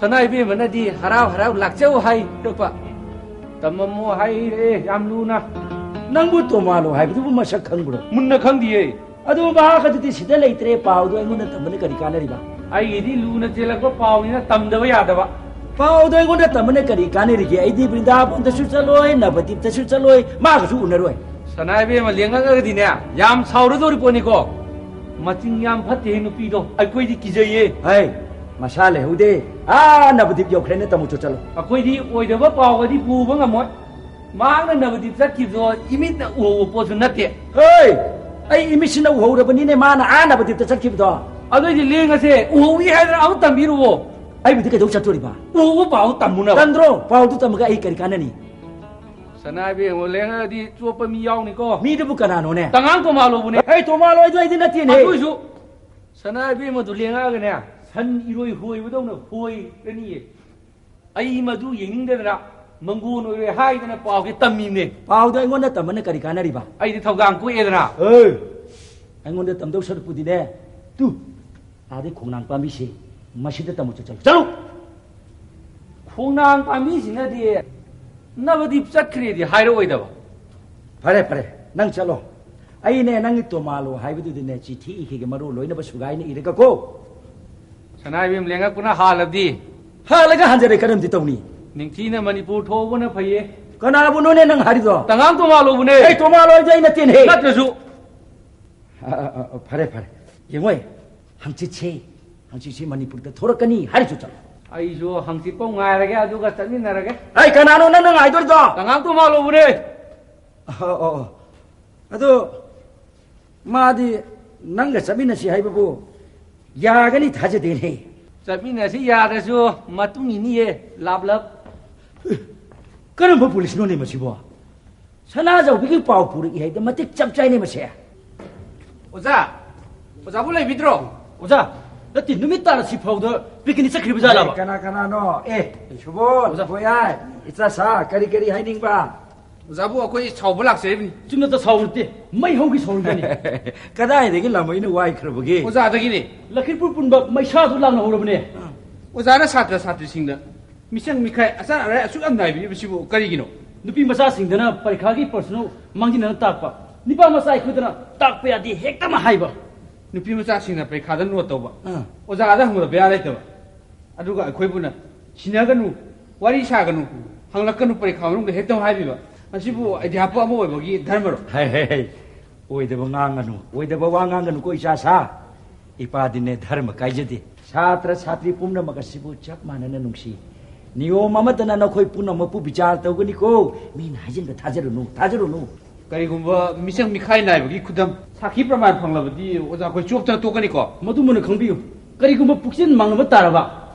ꯁꯅꯥ ꯏꯕꯦꯝꯃꯅꯗꯤ ꯍꯔꯥꯎ ꯍꯔꯥꯎ ꯂꯥꯛꯆꯧ ꯍꯥꯏꯔꯛꯄ꯫ ꯇꯝꯃꯝꯃꯣ ꯍꯥꯏꯔꯛꯑꯦ ꯌꯥꯝ ꯂꯨꯅ꯫ ꯅꯪꯕꯨ ꯇꯣꯃꯥꯂꯣ ꯍꯥꯏꯕꯗꯨꯕꯨ ꯃꯁꯛ ꯈꯪꯕ꯭ꯔꯣ? ꯃꯨꯟꯅ ꯈꯪꯗꯤꯌꯦ꯫ ꯑꯗꯨ ꯃꯍꯥꯛ ꯑꯗꯨꯗꯤ ꯁꯤꯗ ꯂꯩꯇ꯭ꯔꯦ, ꯄꯥꯎꯗꯣ ꯑꯩꯉꯣꯟꯗ ꯇꯝꯕꯅ ꯀꯔꯤ ꯀꯥꯟꯅꯔꯤꯕ? ꯑꯩꯒꯤꯗꯤ ꯂꯨꯅ ꯆꯦꯜꯂꯛꯄ ꯄꯥꯎꯅꯤꯅ ꯇꯝꯗꯕ ꯌꯥꯗꯕ꯫ ꯄꯥꯎꯗꯣ ꯑꯩꯉꯣꯟꯗ ꯇꯝꯕꯅ ꯀꯔꯤ ꯀꯥꯟꯅꯔꯤꯒꯦ? ꯑꯩꯗꯤ ꯕ꯭ꯔꯤꯟꯗꯥꯕꯟꯗꯁꯨ ꯆꯠꯂꯣꯏ, ꯅꯕꯗꯤꯞꯇꯁꯨ ꯆꯠꯂꯣꯏ, ꯃꯥꯒꯁꯨ ꯎꯅꯔꯣꯏ꯫ ꯁꯅꯥ ꯏꯕꯦꯝꯃ ꯂꯦꯡꯉꯛꯑꯒꯗꯤꯅꯦ, ꯌꯥꯝ ꯁꯥꯎꯔꯗꯧꯔꯤ ꯄꯣꯠꯅꯤꯀꯣ꯫ ꯃꯆꯤꯡ ꯌꯥꯝ ꯐꯠꯇꯦ ꯅꯨꯄꯤꯗꯣ, ꯑꯩꯈꯣꯏꯗꯤ ꯀꯤꯖꯩꯌꯦ꯫ ꯍꯩ, ꯃꯁꯥ ꯂꯩꯍꯧꯗꯦ꯫ ꯑꯥ ꯅꯕꯗꯤꯞ ꯌꯧꯈ꯭ꯔꯦꯅꯦ, ꯇꯥꯃꯣꯆꯣ ꯆꯠꯂꯣ꯫ ꯑꯩꯈꯣꯏꯗꯤ ꯑꯣꯏꯗꯕ ꯄꯥꯎꯒꯗꯤ ꯄꯨꯕ ꯉꯝꯃꯣꯏ꯫ ꯃꯍꯥꯛꯅ ꯅꯕꯗꯤꯞ ꯆꯠꯈꯤꯕꯗꯣ ꯏꯃꯤꯠꯅ ꯎꯍꯧꯕ ꯄꯣꯠꯁꯨ ꯅꯠꯇꯦ꯫ ꯍꯩ! ꯑꯩ ꯏꯃꯤꯠꯁꯤꯅ ꯎꯍꯧꯔꯕꯅꯤꯅꯦ ꯃꯥꯅ ꯑꯥ ꯅꯕꯗꯤꯞꯇ ꯆꯠꯈꯤꯕꯗꯣ꯫ ꯑꯗꯨꯏꯗꯤ ꯂꯦꯡꯉꯁꯦ, ꯎꯍꯧꯏ ꯍꯥꯏꯗꯅ ꯑꯃꯨꯛ ꯇꯝꯕꯤꯔꯨꯑꯣ꯫ ꯑꯩꯕꯨꯗꯤ ꯀꯩꯗꯧ ꯆꯠꯇꯣꯔꯤꯕ? ꯎꯍꯧꯕ ꯄꯥꯎ ꯇꯝꯃꯨꯅꯕ꯫ ꯇꯟꯗ꯭ꯔꯣ? ꯄꯥꯎꯗꯨ ꯇꯝꯃꯒ ꯑꯩ ꯀꯔꯤ ꯀꯥꯟꯅꯅꯤ? ꯁꯅꯥ ꯏꯕꯦꯝꯃ ꯂꯦꯡꯉꯛꯑꯗꯤ ꯆꯣꯞꯄ ꯃꯤ ꯌꯥꯎꯅꯤꯀꯣ꯫ ꯃꯤꯗꯨꯕꯨ ꯀꯅꯥꯅꯣꯅꯦ? ꯇꯉꯥꯡ ꯇꯣꯃꯥꯂꯣꯕꯨꯅꯦ꯫ ꯍꯦ, ꯇꯣꯃꯥꯂꯣ ꯑꯩꯗꯣ ꯑꯩꯗꯤ ꯅꯠꯇꯦꯅꯦ꯫ ꯑꯗꯨꯏꯁꯨ ꯁꯅꯥ ꯏꯕꯦꯝꯃꯗꯨ ꯂꯦꯡꯉꯛꯑꯒꯅꯦ, ꯁꯟ ꯏꯔꯣꯏ ꯍꯣꯏꯕꯗꯧꯅ ꯍꯣꯏꯔꯅꯤꯌꯦ꯫ ꯑꯩ ꯃꯗꯨ ꯌꯦꯡꯅꯤꯡꯗꯗꯅ ꯃꯪꯒꯣꯟ ꯑꯣꯏꯔꯣꯏ ꯍꯥꯏꯗꯅ ꯄꯥꯎꯁꯦ ꯇꯝꯃꯤꯅꯦ꯫ ꯄꯥꯎꯗꯣ ꯑꯩꯉꯣꯟꯗ ꯇꯝꯕꯅ ꯀꯔꯤ ꯀꯥꯟꯅꯔꯤꯕ? ꯑꯩꯗꯤ ꯊꯧꯗꯥꯡ ꯀꯣꯛꯑꯦꯗꯅ꯫ ꯑꯦ, ꯑꯩꯉꯣꯟꯗ ꯇꯝꯗꯧ ꯁꯔꯨꯛꯄꯨꯗꯤꯅꯦ, ꯇꯨ, ꯑꯥꯗꯩ ꯈꯣꯡꯅꯥꯡ ꯄꯥꯝꯕꯤꯁꯦ ꯃꯁꯤꯗ ꯇꯝꯃꯨ ꯆꯠꯂꯨ꯫ ꯆꯠꯂꯨ! ꯈꯣꯡꯅꯥꯡ ꯄꯥꯝꯕꯤꯁꯤꯅꯗꯤ ꯅꯕꯗꯤꯞ ꯆꯠꯈ꯭ꯔꯦꯗꯤ ꯍꯥꯏꯔꯛꯑꯣꯏꯗꯕ꯫ ꯐꯔꯦ, ꯐꯔꯦ, ꯅꯪ ꯆꯠꯂꯣ꯫ ꯑꯩꯅꯦ, ꯅꯪꯒꯤ ꯇꯣꯃꯥꯂꯣ ꯍꯥꯏꯕꯗꯨꯗꯤꯅꯦ, ꯆꯤꯊꯤ ꯏꯈꯤꯒꯦ, ꯃꯔꯣꯜ ꯂꯣꯏꯅꯕ ꯁꯨꯒꯥꯏꯅ ꯏꯔꯒꯀꯣ꯫ ꯁꯅꯥ ꯏꯕꯦꯝ ꯂꯦꯡꯉꯛꯄꯅ ꯍꯥꯜꯂꯕꯗꯤ꯫ ꯍꯥꯜꯂꯒ ꯍꯟꯖꯔꯦ, ꯀꯔꯝꯗꯤ ꯇꯧꯅꯤ? ꯅꯤꯡꯊꯤꯅ ꯃꯅꯤꯄꯨꯔ ꯊꯣꯛꯍꯧꯕꯅ ꯐꯩꯌꯦ꯫ ꯀꯅꯥꯕꯨꯅꯣꯅꯦ ꯅꯪ ꯍꯥꯏꯔꯤꯗꯣ? ꯇꯉꯥꯡ ꯇꯣꯃꯥꯂꯣꯕꯨꯅꯦ꯫ ꯑꯩ ꯇꯣꯃꯥꯂꯣ ꯍꯥꯏꯗꯤ ꯑꯩ ꯅꯠꯇꯦꯅꯦꯍꯦ꯫ ꯅꯠꯇ꯭ꯔꯁꯨ꯫ ꯑ, ꯑ, ꯑ, ꯐꯔꯦ, ꯐꯔꯦ꯫ ꯌꯦꯡꯉꯣꯏ, ꯍꯪꯆꯤꯠꯁꯦ, ꯍꯪꯆꯤꯠꯁꯦ ꯃꯅꯤꯄꯨꯔꯗ ꯊꯣꯔꯛꯀꯅꯤ ꯍꯥꯏꯔꯤꯁꯨ ꯆꯠꯂꯣ꯫ ꯑꯩꯁꯨ ꯍꯪꯆꯤꯠꯐꯥꯎ ꯉꯥꯏꯔꯒꯦ, ꯑꯗꯨꯒ ꯆꯠꯃꯤꯟꯅꯔꯒꯦ꯫ ꯑꯩ ꯀꯅꯥꯅꯣ ꯅꯪꯅ ꯉꯥꯏꯗꯣꯔꯤꯗꯣ? ꯇꯉꯥꯡ ꯇꯣꯃꯥꯂꯣꯕꯨꯅꯦ꯫ ꯑ, ꯑ, ꯑ꯫ ꯑꯗꯣ ꯃꯥꯗꯤ ꯅꯪꯒ ꯆꯠꯃꯤꯟꯅꯁꯤ ꯍꯥꯏꯕꯕꯨ ꯌꯥꯒꯅꯤ ꯊꯥꯖꯗꯦꯅꯦ꯫ ꯆꯠꯃꯤꯟꯅꯁꯤ ꯌꯥꯗ꯭ꯔꯁꯨ ꯃꯇꯨꯡ ꯏꯅꯤꯌꯦ, ꯂꯥꯞ ꯂꯥꯞ꯫ ꯀꯔꯝꯕ ꯄꯨꯂꯤꯁꯅꯣꯅꯦ ꯃꯁꯤꯕꯣ? ꯁꯅꯥꯖꯥꯎꯕꯤꯒꯤ ꯄꯥꯎ ꯄꯨꯔꯛꯏ ꯍꯥꯏꯕꯗ ꯃꯇꯤꯛ ꯆꯞ ꯆꯥꯏꯅꯦ ꯃꯁꯦ꯫ ꯑꯣꯖꯥ, ꯑꯣꯖꯥꯕꯨ ꯂꯩꯕꯤꯗ꯭ꯔꯣ? ꯑꯣꯖꯥ, ꯅꯠꯇꯦ, ꯅꯨꯃꯤꯠ ꯇꯥꯔꯁꯤ ꯐꯥꯎꯗ ꯄꯤꯛꯅꯤꯛ ꯆꯠꯈ꯭ꯔꯤꯕ ꯖꯥꯠꯂꯕ? ꯑꯩ ꯀꯅꯥ ꯀꯅꯥꯅꯣ? ꯑꯦ, ꯁꯨꯕꯣꯜ, ꯑꯣꯖꯥ꯫ ꯕꯣꯌꯥꯏ, ꯏꯆꯥ ꯁꯥ, ꯀꯔꯤ ꯀꯔꯤ ꯍꯥꯏꯅꯤꯡꯕ? ꯑꯣꯖꯥꯕꯨ ꯑꯩꯈꯣꯏ ꯁꯥꯎꯕ ꯂꯥꯛꯆꯔꯤꯕꯅꯤ꯫ ꯆꯨꯝꯅꯇ ꯁꯥꯎꯕ ꯅꯠꯇꯦ, ꯃꯩ ꯍꯧꯒꯤ ꯁꯥꯎꯔꯤꯕꯅꯤ꯫ ꯀꯗꯥꯏꯗꯒꯤ ꯂꯥꯝꯃꯩꯅ ꯋꯥꯏꯈ꯭ꯔꯕꯒꯦ? ꯑꯣꯖꯥꯗꯒꯤꯅꯤ꯫ ꯂꯈꯤꯄꯨꯔ ꯄꯨꯝꯕ ꯃꯩꯁꯥꯗꯨ ꯂꯥꯡꯅ ꯍꯧꯔꯕꯅꯦ꯫ ꯑꯣꯖꯥꯅ ꯁꯥꯇ꯭ꯔ ꯁꯥꯇ꯭ꯔꯤꯁꯤꯡꯗ ꯃꯤꯆꯪ ꯃꯤꯈꯥꯏ ꯑꯆꯥ ꯑꯔꯥꯏ ꯑꯁꯨꯛ ꯌꯥꯝ ꯅꯥꯏꯕꯤꯔꯤꯕꯁꯤꯕꯨ ꯀꯔꯤꯒꯤꯅꯣ? ꯅꯨꯄꯤ ꯃꯆꯥꯁꯤꯡꯗꯅ ꯄꯔꯤꯈꯥꯒꯤ ꯄ꯭ꯔꯁꯅ ꯃꯥꯡꯖꯤꯟꯅꯅ ꯇꯥꯛꯄ, ꯅꯨꯄꯥ ꯃꯆꯥ ꯑꯩꯈꯣꯏꯗꯅ ꯇꯥꯛꯄ ꯌꯥꯗꯦ ꯍꯦꯛꯇꯃꯛ ꯍꯥꯏꯕ꯫ ꯅꯨꯄꯤ ꯃꯆꯥꯁꯤꯡꯅ ꯄꯔꯤꯈꯥꯗ ꯅꯣꯠ ꯇꯧꯕ, ꯑꯥ꯫ ꯑꯣꯖꯥꯗ ꯍꯪꯕꯗ ꯕꯦꯔꯥ ꯂꯩꯇꯕ꯫ ꯑꯗꯨꯒ ꯑꯩꯈꯣꯏꯕꯨꯅ ꯁꯤꯟꯅꯒꯅꯨ, ꯋꯥꯔꯤ ꯁꯥꯒꯅꯨ, ꯍꯪꯂꯛꯀꯅꯨ, ꯄꯔꯤꯈꯥ ꯃꯅꯨꯡꯗ ꯍꯦꯛꯇ ꯍꯥꯏꯕꯤꯕ꯫ ꯃꯁꯤꯕꯨ ꯑꯙ꯭ꯌꯥꯄꯛ ꯑꯃ ꯑꯣꯏꯕꯒꯤ ꯙꯔꯃꯔꯣ? ꯍꯩ, ꯍꯩ, ꯍꯩ꯫ ꯑꯣꯏꯗꯕ ꯉꯥꯡꯒꯅꯨ, ꯑꯣꯏꯗꯕ ꯋꯥ ꯉꯥꯡꯒꯅꯨꯀꯣ, ꯏꯆꯥ ꯁꯥ꯫ ꯏꯄꯥꯗꯤꯅꯦ ꯙꯔꯃ ꯀꯥꯏꯖꯗꯦ꯫ ꯁꯥꯇ꯭ꯔ ꯁꯥꯇ꯭ꯔꯤ ꯄꯨꯝꯅꯃꯛ ꯑꯁꯤꯕꯨ ꯆꯞ ꯃꯥꯟꯅꯅ ꯅꯨꯡꯁꯤ꯫ ꯅꯤꯌꯣꯝ ꯑꯃꯠꯇꯅ ꯅꯈꯣꯏ ꯄꯨꯝꯅꯃꯛꯄꯨ ꯕꯤꯆꯥꯔ ꯇꯧꯒꯅꯤꯀꯣ꯫ ꯃꯤꯅ ꯍꯥꯏꯖꯤꯟꯕ ꯊꯥꯖꯔꯨꯅꯨ, ꯊꯥꯖꯔꯨꯅꯨ꯫ ꯀꯔꯤꯒꯨꯝꯕ ꯃꯤꯆꯪ ꯃꯤꯈꯥꯏ ꯅꯥꯏꯕꯒꯤ ꯈꯨꯗꯝ, ꯁꯥꯈꯤ ꯄ꯭ꯔꯃꯥꯟ ꯐꯪꯂꯕꯗꯤ ꯑꯣꯖꯥ ꯑꯩꯈꯣꯏ ꯆꯣꯞꯇꯅ ꯇꯣꯛꯀꯅꯤꯀꯣ꯫ ꯃꯗꯨꯃꯅ ꯈꯪꯕꯤꯌꯨ, ꯀꯔꯤꯒꯨꯝꯕ ꯄꯨꯛꯆꯦꯜ ꯃꯥꯡꯂꯕ ꯇꯥꯔꯕ,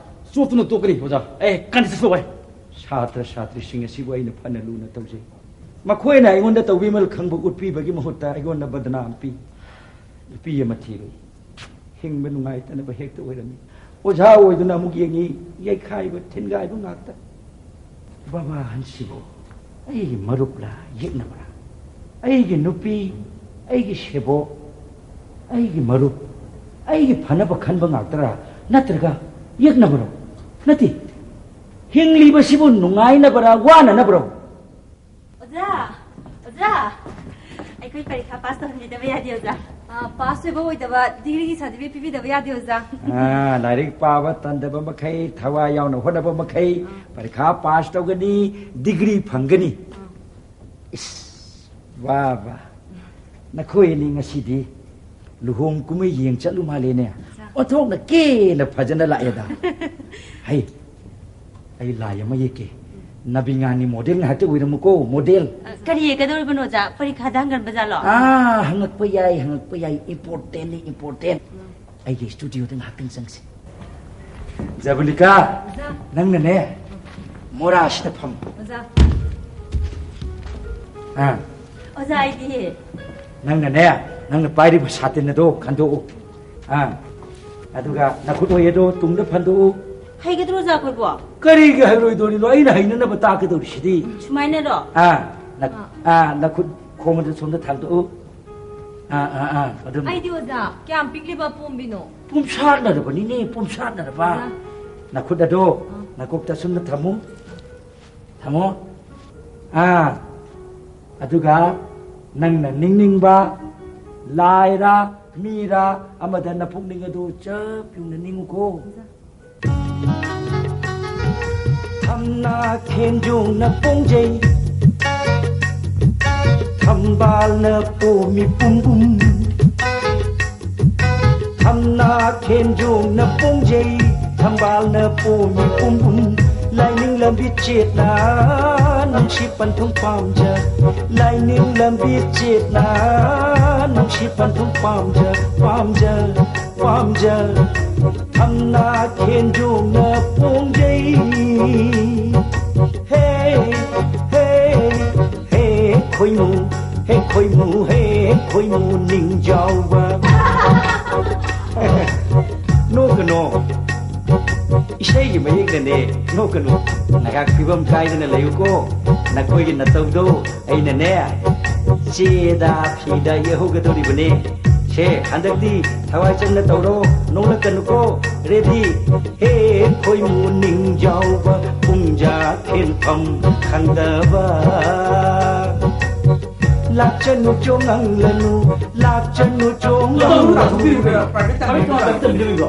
ꯆꯣꯞꯇꯅ ꯇꯣꯛꯀꯅꯤ ꯑꯣꯖꯥ꯫ ꯑꯦ, ꯀꯥꯟꯗꯤ ꯆꯠꯂꯣ ꯚꯥꯏ꯫ ꯁꯥꯇ꯭ꯔ ꯁꯥꯇ꯭ꯔꯤꯁꯤꯡ ꯑꯁꯤꯕꯨ ꯑꯩꯅ ꯐꯅ ꯂꯨꯅ ꯇꯧꯖꯩ꯫ ꯃꯈꯣꯏꯅ ꯑꯩꯉꯣꯟꯗ ꯇꯧꯕꯤꯃꯜ ꯈꯪꯕ ꯎꯠꯄꯤꯕꯒꯤ ꯃꯍꯨꯠꯇ ꯑꯩꯉꯣꯟꯗ ꯕꯗꯅꯥꯝ ꯄꯤ꯫ ꯅꯨꯄꯤ ꯑꯃ ꯊꯤꯔꯨꯏ꯫ ꯍꯤꯡꯕ ꯅꯨꯡꯉꯥꯏꯇꯅꯕ ꯍꯦꯛꯇ ꯑꯣꯏꯔꯝꯃꯤ꯫ ꯑꯣꯖꯥ ꯑꯣꯏꯗꯨꯅ ꯑꯃꯨꯛ ꯌꯦꯡꯉꯤ, ꯌꯩꯈꯥꯏꯕ ꯊꯤꯟꯒꯥꯏꯕ ꯉꯥꯛꯇ꯫ ꯕꯕꯥ ꯑꯍꯟꯁꯤꯕꯨ ꯑꯩꯒꯤ ꯃꯔꯨꯞꯂ ꯌꯦꯛꯅꯕ꯭ꯔꯥ? ꯑꯩꯒꯤ ꯅꯨꯄꯤ, ꯑꯩꯒꯤ ꯁꯦꯕꯣꯛ, ꯑꯩꯒꯤ ꯃꯔꯨꯞ, ꯑꯩꯒꯤ ꯐꯅꯕ ꯈꯟꯕ ꯉꯥꯛꯇꯔꯥ? ꯅꯠꯇ꯭ꯔꯒ ꯌꯦꯛꯅꯕꯔꯣ? ꯅꯠꯇꯦ꯫ ꯍꯤꯡꯂꯤꯕꯁꯤꯕꯨ ꯅꯨꯡꯉꯥꯏꯅꯕꯔꯥ, ꯋꯥꯅꯅꯕꯔꯣ? ꯑꯣꯖꯥ! ꯑꯣꯖꯥ! ꯑꯩꯈꯣꯏ ꯄꯔꯤꯈꯥ ꯄꯥꯁ ꯇꯧꯍꯟꯕꯤꯗꯕ ꯌꯥꯗꯦ, ꯑꯣꯖꯥ꯫ ꯑꯥ, ꯄꯥꯁ ꯑꯣꯏꯕ ꯑꯣꯏꯗꯕ ꯗꯤꯒ꯭ꯔꯤꯒꯤ ꯁꯥꯔꯇꯤꯐꯤꯀꯦꯠ ꯄꯤꯕꯤꯗꯕ ꯌꯥꯗꯦ, ꯑꯣꯖꯥ꯫ ꯑꯥ, ꯂꯥꯏꯔꯤꯛ ꯄꯥꯕ ꯇꯟꯗꯕ ꯃꯈꯩ, ꯊꯋꯥꯏ ꯌꯥꯎꯅ ꯍꯣꯠꯅꯕ ꯃꯈꯩ ꯑꯥ꯫ ꯄꯔꯤꯈꯥ ꯄꯥꯁ ꯇꯧꯒꯅꯤ, ꯗꯤꯒ꯭ꯔꯤ ꯐꯪꯒꯅꯤ꯫ ꯑꯥ꯫ ꯏꯁ, ꯋꯥ ꯋꯥ꯫ ꯅꯈꯣꯏ ꯑꯅꯤ ꯉꯁꯤꯗꯤ ꯂꯨꯍꯣꯡ ꯀꯨꯝꯍꯩ ꯌꯦꯡ ꯆꯠꯂꯨ ꯃꯥꯜꯂꯦꯅꯦ꯫ ꯑꯣꯟꯊꯣꯛꯅ ꯀꯦꯅ ꯐꯖꯅ ꯂꯥꯛꯑꯦꯗ꯫ ꯍꯩ, ꯑꯩ ꯂꯥꯏ ꯑꯃ ꯌꯦꯛꯀꯦ꯫ ꯅꯕꯤꯉꯥꯟꯒꯤ ꯃꯣꯗꯦꯜ ꯉꯥꯏꯍꯥꯛꯇ ꯑꯣꯏꯔꯝꯃꯨꯀꯣ, ꯃꯣꯗꯦꯜ꯫ ꯑ, ꯀꯔꯤ ꯌꯦꯛꯀꯗꯧꯔꯤꯕꯅꯣ, ꯑꯣꯖꯥ? ꯄꯔꯤꯈꯥꯗ ꯍꯪꯒꯟꯕ ꯖꯥꯠꯂꯣ? ꯑꯥ, ꯍꯪꯉꯛꯄ ꯌꯥꯏ, ꯍꯪꯉꯛꯄ ꯌꯥꯏ꯫ ꯏꯝꯄꯣꯔꯇꯦꯟꯅꯤ, ꯏꯝꯄꯣꯔꯇꯦꯟ꯫ ꯑꯩꯒꯤ ꯁ꯭ꯇꯨꯗꯤꯑꯣꯗ ꯉꯥꯏꯍꯥꯛꯇꯪ ꯆꯪꯁꯤ꯫ ꯖꯕꯨꯂꯤꯀꯥ, ꯑꯣꯖꯥ꯫ ꯅꯪꯅꯅꯦ, ꯃꯣꯔꯥꯁꯤꯗ ꯐꯝ꯫ ꯑꯣꯖꯥ꯫ ꯑꯥ꯫ ꯑꯣꯖꯥ, ꯑꯩꯗꯤ꯫ ꯅꯪꯅꯅꯦ, ꯅꯪꯅ ꯄꯥꯏꯔꯤꯕ ꯁꯥꯇꯤꯟ ꯑꯗꯣ ꯈꯟꯗꯣꯛꯎ꯫ ꯑꯥ꯫ ꯑꯗꯨꯒ ꯅꯈꯨꯠ ꯑꯣꯏ ꯑꯗꯣ ꯇꯨꯡꯗ ꯐꯟꯗꯣꯛꯎ꯫ ꯍꯩꯒꯗ꯭ꯔꯣ, ꯑꯣꯖꯥ, ꯑꯩꯈꯣꯏꯕꯣ? ꯀꯔꯤꯒꯤ ꯍꯩꯔꯣꯏꯗꯣꯏꯅꯣ? ꯑꯩꯅ ꯍꯩꯅꯅꯕ ꯇꯥꯛꯀꯗꯧꯔꯤꯁꯤꯗꯤ꯫ ꯁꯨꯃꯥꯏꯅꯔꯣ? ꯑꯥ꯫ ꯅ-, ꯑꯥ꯫ ꯑꯥ, ꯅꯈꯨꯠ ꯈꯣꯡ ꯑꯗꯨ ꯁꯣꯝꯗ ꯊꯥꯡꯗꯣꯛꯎ꯫ ꯑꯥ, ꯑꯥ, ꯑꯥ, ꯑꯗꯨꯝ꯫ ꯑꯩꯗꯤ, ꯑꯣꯖꯥ, ꯀꯌꯥꯝ ꯄꯤꯛꯂꯤꯕ ꯄꯣꯝꯕꯤꯅꯣ? ꯄꯨꯝꯁꯥꯠꯅꯔꯕꯅꯤꯅꯦ, ꯄꯨꯝꯁꯥꯠꯅꯔꯕ꯫ ꯑꯣꯖꯥ꯫ ꯅꯈꯨꯠ ꯑꯗꯣ ꯑꯥ꯫ ꯅꯀꯣꯛꯇ ꯁꯨꯝꯅ ꯊꯝꯃꯨ꯫ ꯊꯝꯃꯣ꯫ ꯑꯥ, ꯑꯗꯨꯒ ꯅꯪꯅ ꯅꯤꯡꯅꯤꯡꯕ ꯂꯥꯏꯔ, ꯃꯤꯔ ꯑꯃꯗ ꯅꯄꯨꯛꯅꯤꯡ ꯑꯗꯨ ꯆꯞ ꯌꯨꯡꯅ ꯅꯤꯡꯉꯨꯀꯣ꯫ ꯊꯝꯅꯥ ꯈꯦꯟꯖꯣꯡꯅ ꯄꯣꯡꯖꯩ, ꯊꯝꯕꯥꯜꯅ ꯄꯣꯝꯃꯤ ꯄꯨꯝꯕꯨꯝ꯫ ꯊꯝꯅꯥ ꯈꯦꯟꯖꯣꯡꯅ ꯄꯣꯡꯖꯩ, ꯊꯝꯕꯥꯜꯅ ꯄꯣꯝꯃꯤ ꯄꯨꯝꯕꯨꯝ꯫ ꯂꯥꯏꯅꯤꯡ ꯂꯝꯕꯤ ꯆꯦꯠꯅ ꯅꯨꯡꯁꯤ ꯄꯟꯊꯨꯡ ꯄꯥꯝꯖ, ꯂꯥꯏꯅꯤꯡ ꯂꯝꯕꯤ ꯆꯦꯠꯅ ꯅꯨꯡꯁꯤ ꯄꯟꯊꯨꯡ ꯄꯥꯝꯖ, ꯄꯥꯝꯖ, ꯄꯥꯝꯖ꯫ ꯊꯝꯅꯥ ꯈꯦꯟꯖꯣꯡꯅ ꯄꯣꯡꯖꯩ꯫ ꯍꯦ, ꯍꯦ, ꯍꯦ꯫ ꯈꯣꯏꯃꯨ, ꯍꯦ ꯈꯣꯏꯃꯨ, ꯍꯦ ꯈꯣꯏꯃꯨ ꯅꯤꯡꯖꯥꯎꯕ꯫ ꯅꯣꯛꯀꯅꯣ꯫ ꯏꯁꯩꯒꯤ ꯃꯌꯦꯛꯅꯅꯦ꯫ ꯅꯣꯛꯀꯅꯨ꯫ ꯉꯥꯏꯍꯥꯛ ꯐꯤꯕꯝ ꯀꯥꯏꯗꯅ ꯂꯩꯌꯨꯀꯣ꯫ ꯅꯈꯣꯏꯒꯤ ꯅꯇꯧꯗꯣ ꯑꯩꯅꯅꯦ ꯆꯦꯗ ꯐꯤꯗ ꯌꯦꯛꯍꯧꯒꯗꯧꯔꯤꯕꯅꯦ꯫ ꯁꯦ, ꯍꯟꯗꯛꯇꯤ ꯊꯋꯥꯏ ꯆꯪꯅ ꯇꯧꯔꯣ꯫ ꯅꯣꯛꯂꯛꯀꯅꯨꯀꯣ꯫ ꯔꯦꯗꯤ꯫ ꯍꯦ ꯈꯣꯏꯃꯨ ꯅꯤꯡꯖꯥꯎꯕ ꯄꯨꯡꯖꯥ ꯈꯦꯟꯐꯝ ꯈꯪꯗꯕ꯫ ꯂꯥꯛꯆꯅꯨ ꯆꯣ ꯉꯪꯂꯅꯨ, ꯂꯥꯛꯆꯅꯨ ꯆꯣ ꯉꯪꯂꯅꯨ꯫ ꯇꯥꯊꯣꯛꯄꯤꯔꯤꯕ꯭ꯔꯥ? ꯄ꯭ꯔꯥꯏꯚꯦꯠ ꯇꯝꯕꯤꯔꯤꯕ꯭ꯔꯥ?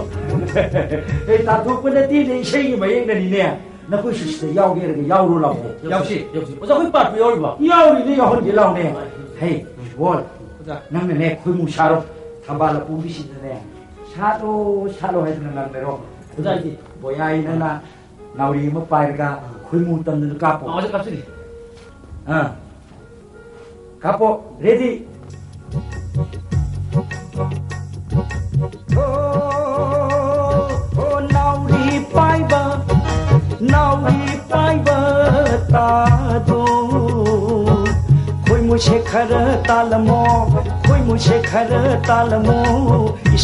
ꯍꯦ, ꯇꯥꯊꯣꯛꯄ ꯅꯠꯇꯦꯅꯦ, ꯏꯁꯩꯒꯤ ꯃꯌꯦꯛꯅꯅꯤꯅꯦ꯫ ꯅꯈꯣꯏꯁꯨ ꯁꯤꯗ ꯌꯥꯎꯒꯦ ꯍꯥꯏꯔꯒ ꯌꯥꯎꯔꯣ ꯂꯥꯛꯑꯣ꯫ ꯌꯥꯎꯁꯤ, ꯌꯥꯎꯁꯤ꯫ ꯑꯣꯖꯥ, ꯑꯩꯈꯣꯏ ꯄꯥꯔꯠꯄꯨ ꯌꯥꯎꯔꯤꯕꯣ? ꯌꯥꯎꯔꯤꯅꯦ, ꯌꯥꯎꯍꯟꯒꯦ ꯂꯥꯎꯅꯦ꯫ ꯍꯦ, ꯕꯣꯜ, ꯑꯣꯖꯥ꯫ ꯅꯪꯅꯅꯦ ꯈꯣꯏꯃꯨ ꯁꯥꯔꯣ꯫ ꯊꯝꯕꯥꯜ ꯑꯄꯣꯝꯕꯤꯁꯤꯡꯗꯅꯦ ꯁꯥꯠꯂꯣ, ꯁꯥꯠꯂꯣ ꯍꯥꯏꯗꯅ ꯉꯪꯅꯔꯣ꯫ ꯑꯣꯖꯥ, ꯑꯩꯗꯤ ꯕꯣꯌꯥꯏ ꯅꯪꯅ ꯅꯥꯎꯔꯤ ꯑꯃ ꯄꯥꯏꯔꯒ ꯈꯣꯏꯃꯨ ꯇꯝꯗꯅ ꯀꯥꯞꯄꯣ꯫ ꯑꯥ, ꯑꯣꯖꯥ, ꯀꯥꯞꯆꯒꯦ꯫ ꯑꯥ꯫ ꯀꯥꯞꯄꯣ꯫ ꯔꯦꯗꯤ꯫ ꯑꯣ, ꯑꯣ, ꯅꯥꯎꯔꯤ ꯄꯥꯏꯕ, ꯅꯥꯎꯔꯤ ꯄꯥꯏꯕ ꯇꯥꯗꯣ꯫ ꯈꯣꯏꯃꯨꯁꯦ ꯈꯔ ꯇꯥꯜꯂꯝꯃꯣ, ꯈꯣꯏꯃꯨꯁꯦ ꯈꯔ ꯇꯥꯜꯂꯝꯃꯣ꯫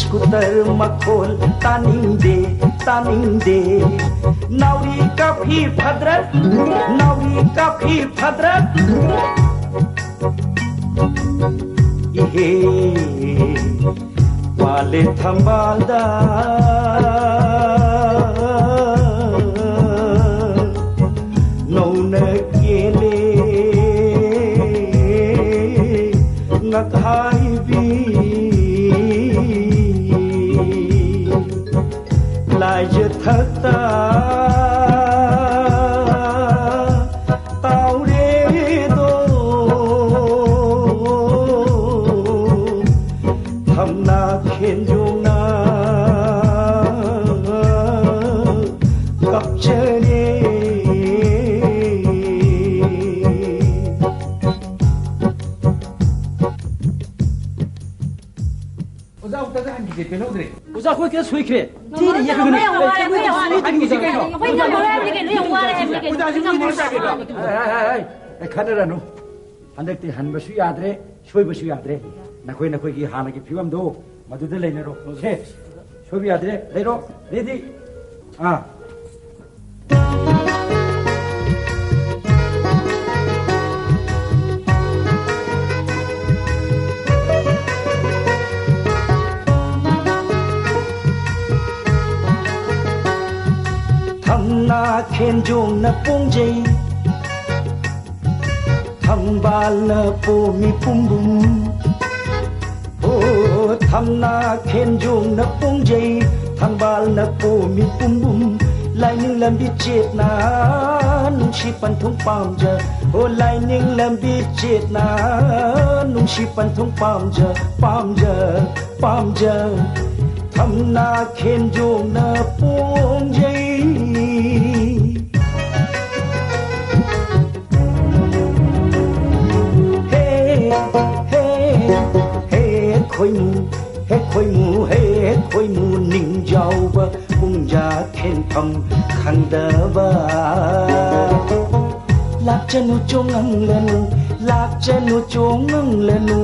ꯁ꯭ꯀꯨꯇꯔ ꯃꯈꯣꯜ ꯇꯥꯅꯤꯡꯗꯦ, ꯇꯥꯅꯤꯡꯗꯦ꯫ ꯅꯥꯎꯔꯤ ꯀꯥꯐꯤ ꯐꯗ꯭ꯔ, ꯅꯥꯎꯔꯤ ꯀꯥꯐꯤ ꯐꯗ꯭ꯔ꯫ ꯏꯍꯦ, ꯄꯥꯜꯂꯦ ꯊꯝꯕꯥꯜꯗ ꯅꯧꯅ ꯀꯦꯜꯂꯦ ꯉꯛꯍꯥꯏꯕꯤ꯫ ꯂꯥꯏꯖ ꯊꯛꯇ ꯇꯥꯎꯔꯦꯗꯣ ꯊꯝꯅꯥ ꯈꯦꯟꯖꯣꯡꯅ ꯀꯞꯆꯔꯦ꯫ ꯑꯣꯖꯥ, ꯑꯃꯨꯛꯇꯒ ꯍꯟꯈꯤꯁꯦ, ꯄꯦꯜꯍꯧꯗ꯭ꯔꯦ꯫ ꯑꯣꯖꯥ, ꯑꯩꯈꯣꯏ ꯈꯔ ꯁꯣꯏꯈ꯭ꯔꯦ꯫ ꯊꯤꯅ ꯌꯦꯛꯈꯤꯕꯅꯤ꯫ ꯑꯩꯈꯣꯏ ꯌꯥꯝ ꯋꯥꯔꯦ, ꯑꯩꯈꯣꯏ ꯌꯥꯝ ꯋꯥꯔꯦ꯫ ꯑꯩꯈꯣꯏ ꯌꯥꯝ ꯋꯥꯔꯦ ꯍꯥꯏꯕꯅꯤ ꯀꯩꯅꯣ, ꯌꯥꯝ ꯋꯥꯔꯦ ꯍꯥꯏꯕꯅꯤ ꯀꯩꯅꯣ꯫ ꯑꯣꯖꯥꯁꯤ ꯃꯤ ꯅꯦꯛꯁ ꯇꯥꯔꯒꯦꯠꯂꯣ? ꯍꯥꯏ, ꯍꯥꯏ, ꯍꯥꯏ, ꯍꯥꯏ, ꯈꯟꯅꯔꯅꯨ꯫ ꯍꯟꯗꯛꯇꯤ ꯍꯟꯕꯁꯨ ꯌꯥꯗ꯭ꯔꯦ, ꯁꯣꯏꯕꯁꯨ ꯌꯥꯗ꯭ꯔꯦ꯫ ꯅꯈꯣꯏ ꯅꯈꯣꯏꯒꯤ ꯍꯥꯟꯅꯒꯤ ꯐꯤꯕꯝꯗꯣ ꯃꯗꯨꯗ ꯂꯩꯅꯔꯣ꯫ ꯁꯦ, ꯁꯣꯏꯕ ꯌꯥꯗ꯭ꯔꯦ, ꯂꯩꯔꯣ, ꯔꯦꯗꯤ꯫ ꯑꯥ꯫ ꯊꯝꯅꯥ ꯈꯦꯟꯖꯣꯡꯅ ꯄꯣꯡꯖꯩ, ꯊꯝꯕꯥꯜꯅ ꯄꯣꯝꯃꯤ ꯄꯨꯝꯕꯨꯝ꯫ ꯑꯣ, ꯊꯝꯅꯥ ꯈꯦꯟꯖꯣꯡꯅ ꯄꯣꯡꯖꯩ, ꯊꯝꯕꯥꯜꯅ ꯄꯣꯝꯃꯤ ꯄꯨꯝꯕꯨꯝ꯫ ꯂꯥꯏꯅꯤꯡ ꯂꯝꯕꯤ ꯆꯦꯠꯅ ꯅꯨꯡꯁꯤ ꯄꯟꯊꯨꯡ ꯄꯥꯝꯖ꯫ ꯑꯣ, ꯂꯥꯏꯅꯤꯡ ꯂꯝꯕꯤ ꯆꯦꯠꯅ ꯅꯨꯡꯁꯤ ꯄꯟꯊꯨꯡ ꯄꯥꯝꯖ, ꯄꯥꯝꯖ, ꯄꯥꯝꯖ꯫ ꯊꯝꯅꯥ ꯈꯦꯟꯖꯣꯡꯅ ꯄꯣꯡꯖꯩ꯫ ꯍꯦ, ꯍꯦ, ꯍꯦ ꯈꯣꯏꯃꯨ, ꯍꯦ ꯈꯣꯏꯃꯨ, ꯍꯦ ꯈꯣꯏꯃꯨ ꯅꯤꯡꯖꯥꯎꯕ ꯄꯨꯡꯖꯥ ꯈꯦꯟꯐꯝ ꯈꯪꯗꯕ꯫ ꯂꯥꯛꯆꯅꯨ ꯆꯣꯡꯉꯪꯂꯅꯨ, ꯂꯥꯛꯆꯅꯨ ꯆꯣꯡꯉꯪꯂꯅꯨ,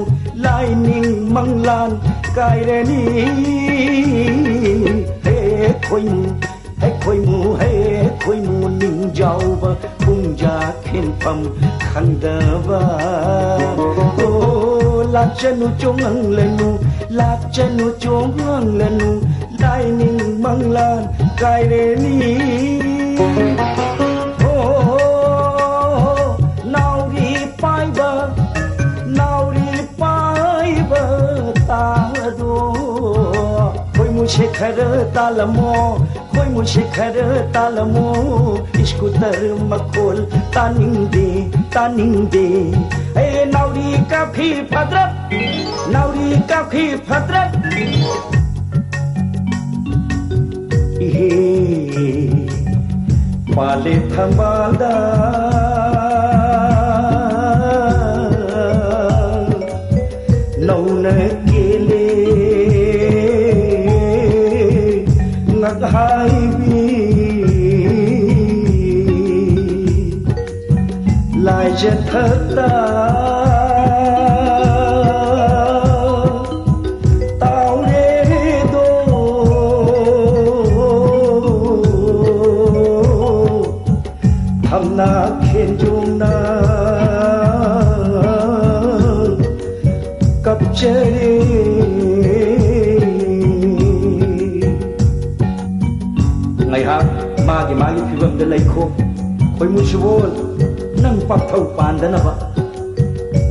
ꯂꯥꯏꯅꯤꯡ ꯃꯪꯂꯥꯟ ꯀꯥꯏꯔꯅꯤ꯫ ꯍꯦ ꯈꯣꯏꯃꯨ, ꯍꯦ ꯈꯣꯏꯃꯨ, ꯍꯦ ꯈꯣꯏꯃꯨ ꯅꯤꯡꯖꯥꯎꯕ ꯄꯨꯡꯖꯥ ꯈꯦꯟꯐꯝ ꯈꯪꯗꯕ꯫ ꯑꯣ, ꯂꯥꯛꯆꯅꯨ ꯆꯣꯡꯉꯪꯂꯅꯨ, ꯂꯥꯛꯆꯅꯨ ꯆꯣꯡꯉꯪꯂꯅꯨ, ꯂꯥꯏꯅꯤꯡ ꯃꯪꯂꯥꯟ ꯀꯥꯏꯔꯦꯅꯤ꯫ ꯑꯣ, ꯅꯥꯎꯔꯤ ꯄꯥꯏꯕ, ꯅꯥꯎꯔꯤ ꯄꯥꯏꯕ ꯇꯥꯗꯣ꯫ ꯈꯣꯏꯃꯨ ꯁꯦꯈꯔ ꯇꯥꯂꯝꯃꯣ, ꯈꯣꯏꯃꯨ ꯁꯦꯈꯔ ꯇꯥꯂꯝꯃꯣ, ꯏꯁꯀꯨꯇꯔ ꯃꯈꯣꯜ ꯇꯥꯅꯤꯡꯗꯦ, ꯇꯥꯅꯤꯡꯗꯦ꯫ ꯑꯦ ꯅꯥꯎꯔꯤ ꯀꯥꯞꯈꯤ ꯐꯗ꯭ꯔꯛ, ꯅꯥꯎꯔꯤ ꯀꯥꯞꯈꯤ ꯐꯗ꯭ꯔꯛ꯫ ꯏꯍꯦ ꯄꯥꯂꯦ ꯊꯝꯕꯥꯜꯗ ꯅꯧꯅ ꯀꯦꯜꯂꯦ ꯉꯛꯍꯥꯏꯕꯤ꯫ ꯂꯥꯏꯖ ꯌꯦꯊꯛꯇ ꯇꯥꯎꯔꯦꯗꯣ, ꯊꯝꯅꯥ ꯈꯦꯟꯖꯣꯡꯅ ꯀꯞꯆꯔꯦ꯫ ꯉꯥꯏꯍꯥꯛ ꯃꯥꯒꯤ ꯃꯥꯒꯤ ꯐꯤꯕꯝꯗ ꯂꯩꯈꯣ꯫ ꯈꯣꯏꯃꯨ ꯁꯤꯕꯣꯜ, ꯅꯪ ꯄꯥꯛꯊꯧ ꯄꯥꯟꯗꯅꯕ꯫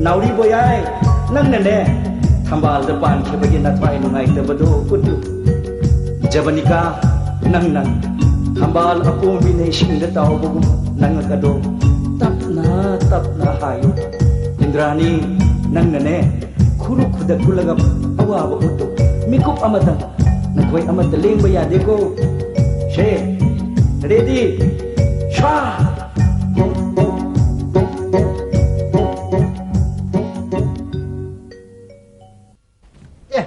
ꯅꯥꯎꯔꯤ ꯕꯣꯌꯥꯏ, ꯅꯪꯅꯅꯦ ꯊꯝꯕꯥꯜꯗ ꯄꯥꯟꯈꯤꯕꯒꯤ ꯅꯊ꯭ꯋꯥꯏ ꯅꯨꯡꯉꯥꯏꯇꯕꯗꯣ ꯎꯠꯂꯨ꯫ ꯖꯕꯅꯤꯀꯥ, ꯅꯪꯅ ꯊꯝꯕꯥꯜ ꯑꯄꯣꯝꯕꯤꯅ ꯏꯁꯤꯡꯗ ꯇꯥꯎꯕꯒꯨꯝ ꯅꯪꯉꯛꯀꯗꯣ ꯇꯞꯅ ꯇꯞꯅ ꯍꯥꯏꯌꯨ꯫ ꯏꯟꯗ꯭ꯔꯥꯅꯤ, ꯅꯪꯅꯅꯦ ꯈꯨꯔꯨ ꯈꯨꯗ ꯀꯨꯜꯂꯒ ꯑꯋꯥꯕ ꯎꯠꯇꯨ ꯃꯤꯀꯨꯞ ꯑꯃꯇꯪ ꯅꯈꯣꯏ ꯑꯃꯠꯇ ꯂꯦꯡꯕ ꯌꯥꯗꯦꯀꯣ꯫ ꯁꯦ, ꯔꯦꯗꯤ, ꯁꯥ꯫ ꯑꯦ,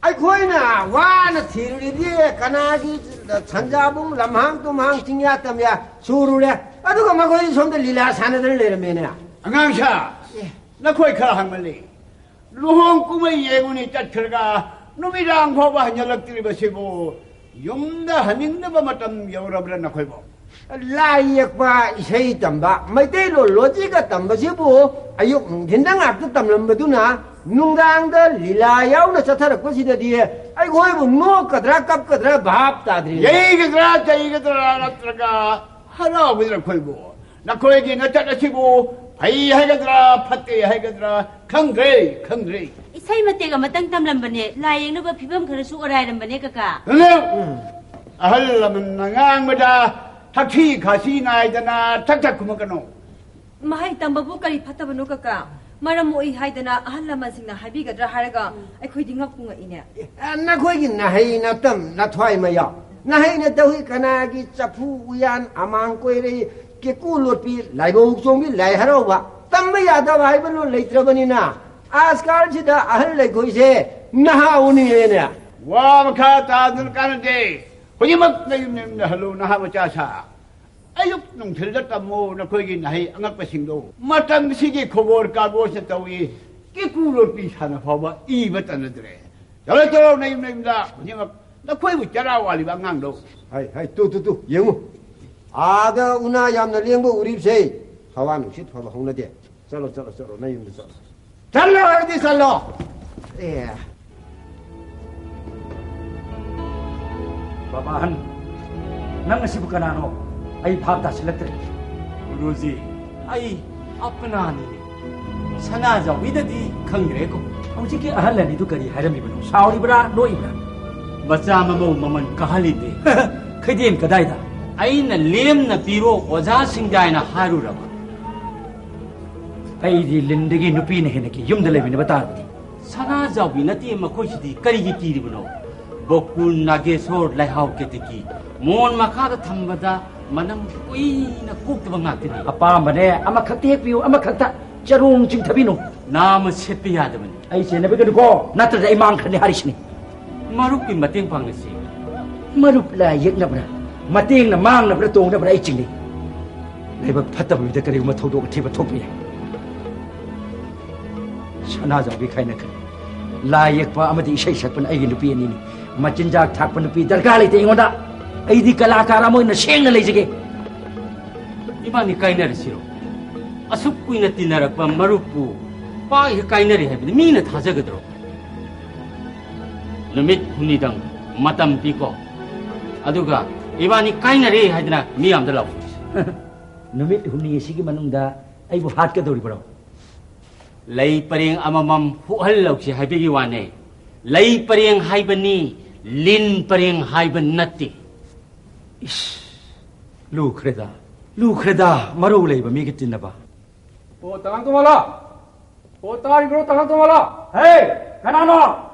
ꯑꯩꯈꯣꯏꯅ ꯋꯥꯅ ꯊꯤꯔꯨꯔꯤꯗꯤ ꯀꯅꯥꯒꯤ ꯁꯟꯖꯥꯕꯨꯡ, ꯂꯝꯍꯥꯡ ꯇꯨꯝꯍꯥꯡ, ꯆꯤꯡꯌꯥ ꯇꯝꯌꯥ ꯁꯨꯔꯨꯔꯦ, ꯑꯗꯨꯒ ꯃꯈꯣꯏꯗꯤ ꯁꯣꯝꯗ ꯂꯤꯂꯥ ꯁꯥꯟꯅꯗꯅ ꯂꯩꯔꯝꯃꯦꯅꯦ꯫ ꯑꯉꯥꯡ ꯁꯥ, ꯑꯦ꯫ ꯅꯈꯣꯏ ꯈꯔ ꯍꯪꯃꯜꯂꯤ꯫ ꯂꯨꯍꯣꯡ ꯀꯨꯝꯍꯩ ꯌꯦꯡꯉꯨꯅꯤ ꯆꯠꯈ꯭ꯔꯒ ꯅꯨꯃꯤꯗꯥꯡ ꯐꯥꯎꯕ ꯍꯟꯖꯜꯂꯛꯇ꯭ꯔꯤꯕꯁꯤꯕꯨ ꯌꯨꯝꯗ ꯍꯟꯅꯤꯡꯗꯕ ꯃꯇꯝ ꯌꯧꯔꯕ꯭ꯔꯥ ꯅꯈꯣꯏꯕꯨ? ꯂꯥꯏ ꯌꯦꯛꯄ, ꯏꯁꯩ ꯇꯝꯕ, ꯃꯩꯇꯩꯂꯣꯟ ꯂꯣꯖꯤꯛꯀ ꯇꯝꯕꯁꯤꯕꯨ ꯑꯌꯨꯛ ꯅꯨꯡꯊꯤꯟꯗ ꯉꯥꯛꯇ ꯇꯝꯂꯝꯕꯗꯨꯅ ꯅꯨꯡꯗꯥꯡꯗ ꯂꯤꯂꯥ ꯌꯥꯎꯅ ꯆꯠꯊꯔꯛꯄꯁꯤꯗꯗꯤ ꯑꯩꯈꯣꯏꯕꯨ ꯅꯣꯛꯀꯗ꯭ꯔꯥ ꯀꯞꯀꯗ꯭ꯔꯥ ꯚꯥꯞ ꯇꯥꯗ꯭ꯔꯤꯅꯦ꯫ ꯌꯩꯒꯗ꯭ꯔꯥ ꯆꯩꯒꯗ꯭ꯔꯥ ꯅꯠꯇ꯭ꯔꯒ ꯍꯔꯥꯎꯒꯗ꯭ꯔꯥ ꯑꯩꯈꯣꯏꯕꯨ? ꯅꯈꯣꯏꯒꯤ ꯅꯆꯠ ꯑꯁꯤꯕꯨ ꯐꯩ ꯍꯥꯏꯒꯗ꯭ꯔꯥ ꯐꯠꯇꯦ ꯍꯥꯏꯒꯗ꯭ꯔꯥ ꯈꯪꯗ꯭ꯔꯦ, ꯈꯪꯗ꯭ꯔꯦ꯫ ꯏꯁꯩ ꯃꯇꯦꯛ ꯑꯃꯇꯪ ꯇꯝꯂꯝꯕꯅꯦ, ꯂꯥꯏ ꯌꯦꯡꯅꯕ ꯐꯤꯕꯝ ꯈꯔꯁꯨ ꯑꯣꯔꯥꯏꯔꯝꯕꯅꯦ ꯀꯀꯥ꯫ ꯍꯜꯂꯣ! ꯑꯍꯜ ꯂꯃꯟꯅ ꯉꯥꯡꯕꯗ ꯊꯛꯁꯤ ꯈꯥꯁꯤ ꯅꯥꯏꯗꯅ ꯊꯛ ꯊꯛ ꯈꯨꯝꯃꯛꯀꯅꯨ꯫ ꯃꯍꯩ ꯇꯝꯕꯕꯨ ꯀꯔꯤ ꯐꯠꯇꯕꯅꯣ ꯀꯀꯥ? ꯃꯔꯝ ꯃꯣꯛꯏ ꯍꯥꯏꯗꯅ ꯑꯍꯜ ꯂꯃꯟꯁꯤꯡꯅ ꯍꯥꯏꯕꯤꯒꯗ꯭ꯔꯥ ꯍꯥꯏꯔꯒ ꯑꯩꯈꯣꯏꯗꯤ ꯉꯛꯄꯨ ꯉꯛꯏꯅꯦ꯫ ꯑꯦ, ꯅꯈꯣꯏꯒꯤ ꯅꯍꯩ ꯅꯇꯝ ꯅꯊ꯭ꯋꯥꯏ ꯃꯌꯥꯎ ꯅꯍꯩꯅ ꯇꯧꯏ ꯀꯅꯥꯒꯤ ꯆꯐꯨ ꯎꯌꯥꯟ ꯑꯃꯥꯡ ꯀꯣꯏꯔꯩ ꯀꯦꯀꯨ ꯂꯣꯠꯄꯤ ꯂꯥꯏꯕꯧ ꯆꯣꯡꯕꯤ ꯂꯥꯏ ꯍꯔꯥꯎꯕ ꯇꯝꯕ ꯌꯥꯗꯕ ꯍꯥꯏꯕ ꯂꯣꯟ ꯂꯩꯇ꯭ꯔꯕꯅꯤꯅ ꯑꯥꯖꯀꯥꯜꯁꯤꯗ ꯑꯍꯜ ꯑꯩꯈꯣꯏꯁꯦ ꯅꯍꯥ ꯑꯣꯟꯅꯤꯡꯉꯦꯅꯦ꯫ ꯋꯥ ꯃꯈꯥ ꯇꯥꯗꯨꯅ ꯀꯥꯟꯅꯗꯦ꯫ ꯍꯧꯖꯤꯛꯃꯛ ꯅꯌꯨꯝ ꯅꯌꯨꯝꯗ ꯍꯜꯂꯨ ꯅꯍꯥ ꯃꯆꯥ ꯁꯥ꯫ ꯑꯌꯨꯛ ꯅꯨꯡꯊꯤꯜꯗ ꯇꯝꯃꯣ ꯅꯈꯣꯏꯒꯤ ꯅꯍꯩ ꯑꯉꯛꯄꯁꯤꯡꯗꯣ꯫ ꯃꯇꯝꯁꯤꯒꯤ ꯈꯣꯕꯣꯔ ꯀꯥꯒꯣꯁꯅ ꯇꯧꯏ꯫ ꯀꯦꯀꯨ ꯂꯣꯠꯄꯤ ꯁꯥꯟꯅ ꯐꯥꯎꯕ ꯏꯕ ꯇꯟꯅꯗ꯭ꯔꯦ꯫ ꯆꯠꯂꯣ, ꯆꯠꯂꯣ, ꯅꯌꯨꯝ ꯅꯌꯨꯝꯗ ꯈꯨꯗꯤꯡꯃꯛ ꯅꯈꯣꯏꯕꯨ ꯆꯔꯥ ꯋꯥꯠꯂꯤꯕ ꯑꯉꯥꯡꯗꯣ꯫ ꯍꯥꯏ, ꯍꯥꯏ, ꯇꯨ, ꯇꯨ, ꯇꯨ, ꯌꯦꯡꯉꯨ꯫ ꯑꯥꯗ ꯎꯅꯥ ꯌꯥꯝꯅ ꯂꯦꯡꯕ ꯎꯔꯤꯕꯁꯦ ꯍꯋꯥ ꯅꯨꯡꯁꯤꯠ ꯐꯕ ꯍꯧꯅꯗꯦ꯫ ꯆꯠꯂꯣ, ꯆꯠꯂꯣ, ꯆꯠꯂꯣ, ꯅꯌꯨꯝꯗ ꯆꯠꯂꯣ꯫ ꯆꯠꯂꯣ ꯍꯥꯏꯔꯗꯤ ꯆꯠꯂꯣ꯫ ꯑꯦ꯫ ꯕꯕꯥꯍꯟ, ꯅꯪ ꯑꯁꯤꯕꯨ ꯀꯅꯥꯅꯣ? ꯑꯩ ꯚꯥꯞ ꯇꯥꯁꯤꯜꯂꯛꯇ꯭ꯔꯦ꯫ ꯒꯨꯔꯨꯖꯤ, ꯑꯩ ꯑꯄꯅꯥꯅꯤꯅꯦ꯫ ꯁꯅꯥꯖꯥꯎꯕꯤꯗꯗꯤ ꯈꯪꯗ꯭ꯔꯦꯀꯣ꯫ ꯍꯧꯖꯤꯛꯀꯤ ꯑꯍꯜ ꯑꯅꯤꯗꯨ ꯀꯔꯤ ꯍꯥꯏꯔꯝꯃꯤꯕꯅꯣ? ꯁꯥꯎꯔꯤꯕ꯭ꯔꯥ, ꯅꯣꯛꯏꯕ꯭ꯔꯥ? ꯃꯆꯥ ꯃꯃꯧ ꯃꯃꯜ ꯀꯥꯍꯜꯂꯤꯅꯦ꯫ ꯈꯩꯗꯦꯟ ꯀꯗꯥꯏꯗ? ꯑꯩꯅ ꯂꯦꯝꯅ ꯄꯤꯔꯣ ꯑꯣꯖꯥꯁꯤꯡꯗ ꯍꯥꯏꯅ ꯍꯥꯏꯔꯨꯔꯕ꯫ ꯑꯩꯗꯤ ꯂꯤꯟꯗꯒꯤ ꯅꯨꯄꯤꯅ ꯍꯦꯟꯅ ꯀꯤ ꯌꯨꯝꯗ ꯂꯩꯃꯤꯟꯅꯕ ꯇꯥꯔꯕꯗꯤ꯫ ꯁꯅꯥꯖꯥꯎꯕꯤ ꯅꯠꯇꯦ ꯃꯈꯣꯏꯁꯤꯗꯤ ꯀꯔꯤꯒꯤ ꯀꯤꯔꯤꯕꯅꯣ? ꯒꯣꯀꯨꯜ ꯅꯥꯒꯦꯁꯣꯔ ꯂꯩꯍꯥꯎ ꯀꯦꯇꯀꯤ ꯃꯣꯟ ꯃꯈꯥꯗ ꯊꯝꯕꯗ ꯃꯅꯝ ꯀꯨꯏꯅ ꯀꯣꯛꯇꯕ ꯉꯥꯛꯇꯅꯤ꯫ ꯑꯄꯥꯝꯕꯅꯦ, ꯑꯃꯈꯛꯇ ꯍꯦꯛ ꯄꯤꯌꯨ, ꯑꯃꯈꯛꯇ꯫ ꯆꯔꯣꯡ ꯆꯤꯡꯊꯕꯤꯅꯨ꯫ ꯅꯥꯃ ꯁꯦꯠꯄ ꯌꯥꯗꯕꯅꯤ꯫ ꯑꯩ ꯆꯦꯟꯅꯕꯤꯒꯅꯨꯀꯣ, ꯅꯠꯇ꯭ꯔꯗꯤ ꯑꯩ ꯃꯥꯡꯈ꯭ꯔꯅꯤ ꯍꯥꯏꯔꯤꯁꯤꯅꯤ꯫ ꯃꯔꯨꯞꯀꯤ ꯃꯇꯦꯡ ꯄꯥꯡꯅꯁꯤ꯫ ꯃꯔꯨꯞ ꯂꯥꯏ ꯌꯦꯛꯅꯕ꯭ꯔꯥ, ꯃꯇꯦꯡꯅ ꯃꯥꯡꯅꯕ꯭ꯔꯥ, ꯇꯣꯡꯅꯕ꯭ꯔꯥ ꯑꯩ ꯆꯤꯡꯅꯩ꯫ ꯂꯥꯏꯕꯛ ꯐꯠꯇꯕ ꯃꯤꯗ ꯀꯔꯤꯒꯨꯝꯕ ꯊꯧꯗꯣꯛ ꯑꯊꯤꯕ ꯊꯣꯛꯄ ꯌꯥꯏ꯫ ꯁꯅꯥꯖꯥꯎꯕꯤ ꯈꯥꯏꯅꯈ꯭ꯔꯦ꯫ ꯂꯥꯏ ꯌꯦꯛꯄ ꯑꯃꯗꯤ ꯏꯁꯩ ꯁꯛꯄꯅ ꯑꯩꯒꯤ ꯅꯨꯄꯤ ꯑꯅꯤꯅꯤ꯫ ꯃꯆꯤꯟꯖꯥꯛ ꯊꯥꯛꯄ ꯅꯨꯄꯤ ꯗꯔꯀꯥꯔ ꯂꯩꯇꯦ ꯑꯩꯉꯣꯟꯗ꯫ ꯑꯩꯗꯤ ꯀꯂꯥꯀꯥꯔ ꯑꯃ ꯑꯣꯏꯅ ꯁꯦꯡꯅ ꯂꯩꯖꯒꯦ꯫ ꯏꯕꯥꯅꯤ ꯀꯥꯏꯅꯔꯁꯤꯔꯣ? ꯑꯁꯨꯛ ꯀꯨꯏꯅ ꯇꯤꯟꯅꯔꯛꯄ ꯃꯔꯨꯞꯄꯨ ꯄꯥꯛ ꯍꯦꯛ ꯀꯥꯏꯅꯔꯦ ꯍꯥꯏꯕꯗꯤ ꯃꯤꯅ ꯊꯥꯖꯒꯗ꯭ꯔꯣ? ꯅꯨꯃꯤꯠ ꯍꯨꯝꯅꯤꯗꯪ ꯃꯇꯝ ꯄꯤꯀꯣ꯫ ꯑꯗꯨꯒ ꯏꯕꯥꯅꯤ ꯀꯥꯏꯅꯔꯦ ꯍꯥꯏꯗꯅ ꯃꯤ ꯑꯝꯗ ꯂꯥꯎꯊꯣꯛꯁꯤ꯫ ꯅꯨꯃꯤꯠ ꯍꯨꯝꯅꯤ ꯑꯁꯤꯒꯤ ꯃꯅꯨꯡꯗ ꯑꯩꯕꯨ ꯍꯥꯠꯀꯗꯧꯔꯤꯕ꯭ꯔꯣ? ꯂꯩ ꯄꯔꯦꯡ ꯑꯃꯃꯝ ꯍꯨꯛꯍꯜꯂꯧꯁꯤ ꯍꯥꯏꯕꯒꯤ ꯋꯥꯅꯦ꯫ ꯂꯩ ꯄꯔꯦꯡ ꯍꯥꯏꯕꯅꯤ, ꯂꯤꯟ ꯄꯔꯦꯡ ꯍꯥꯏꯕ ꯅꯠꯇꯦ꯫ ꯏꯁ, ꯂꯨꯈ꯭ꯔꯦꯗ, ꯂꯨꯈ꯭ꯔꯦꯗ, ꯃꯔꯧ ꯂꯩꯕ ꯃꯤꯒ ꯇꯤꯟꯅꯕ꯫ ꯑꯣ, ꯇꯉꯥꯡ ꯇꯣꯃꯥꯂꯣ? ꯑꯣ, ꯇꯥꯔꯤꯕ꯭ꯔꯣ, ꯇꯉꯥꯡ ꯇꯣꯃꯥꯂꯣ? ꯍꯦ, ꯀꯅꯥꯅꯣ?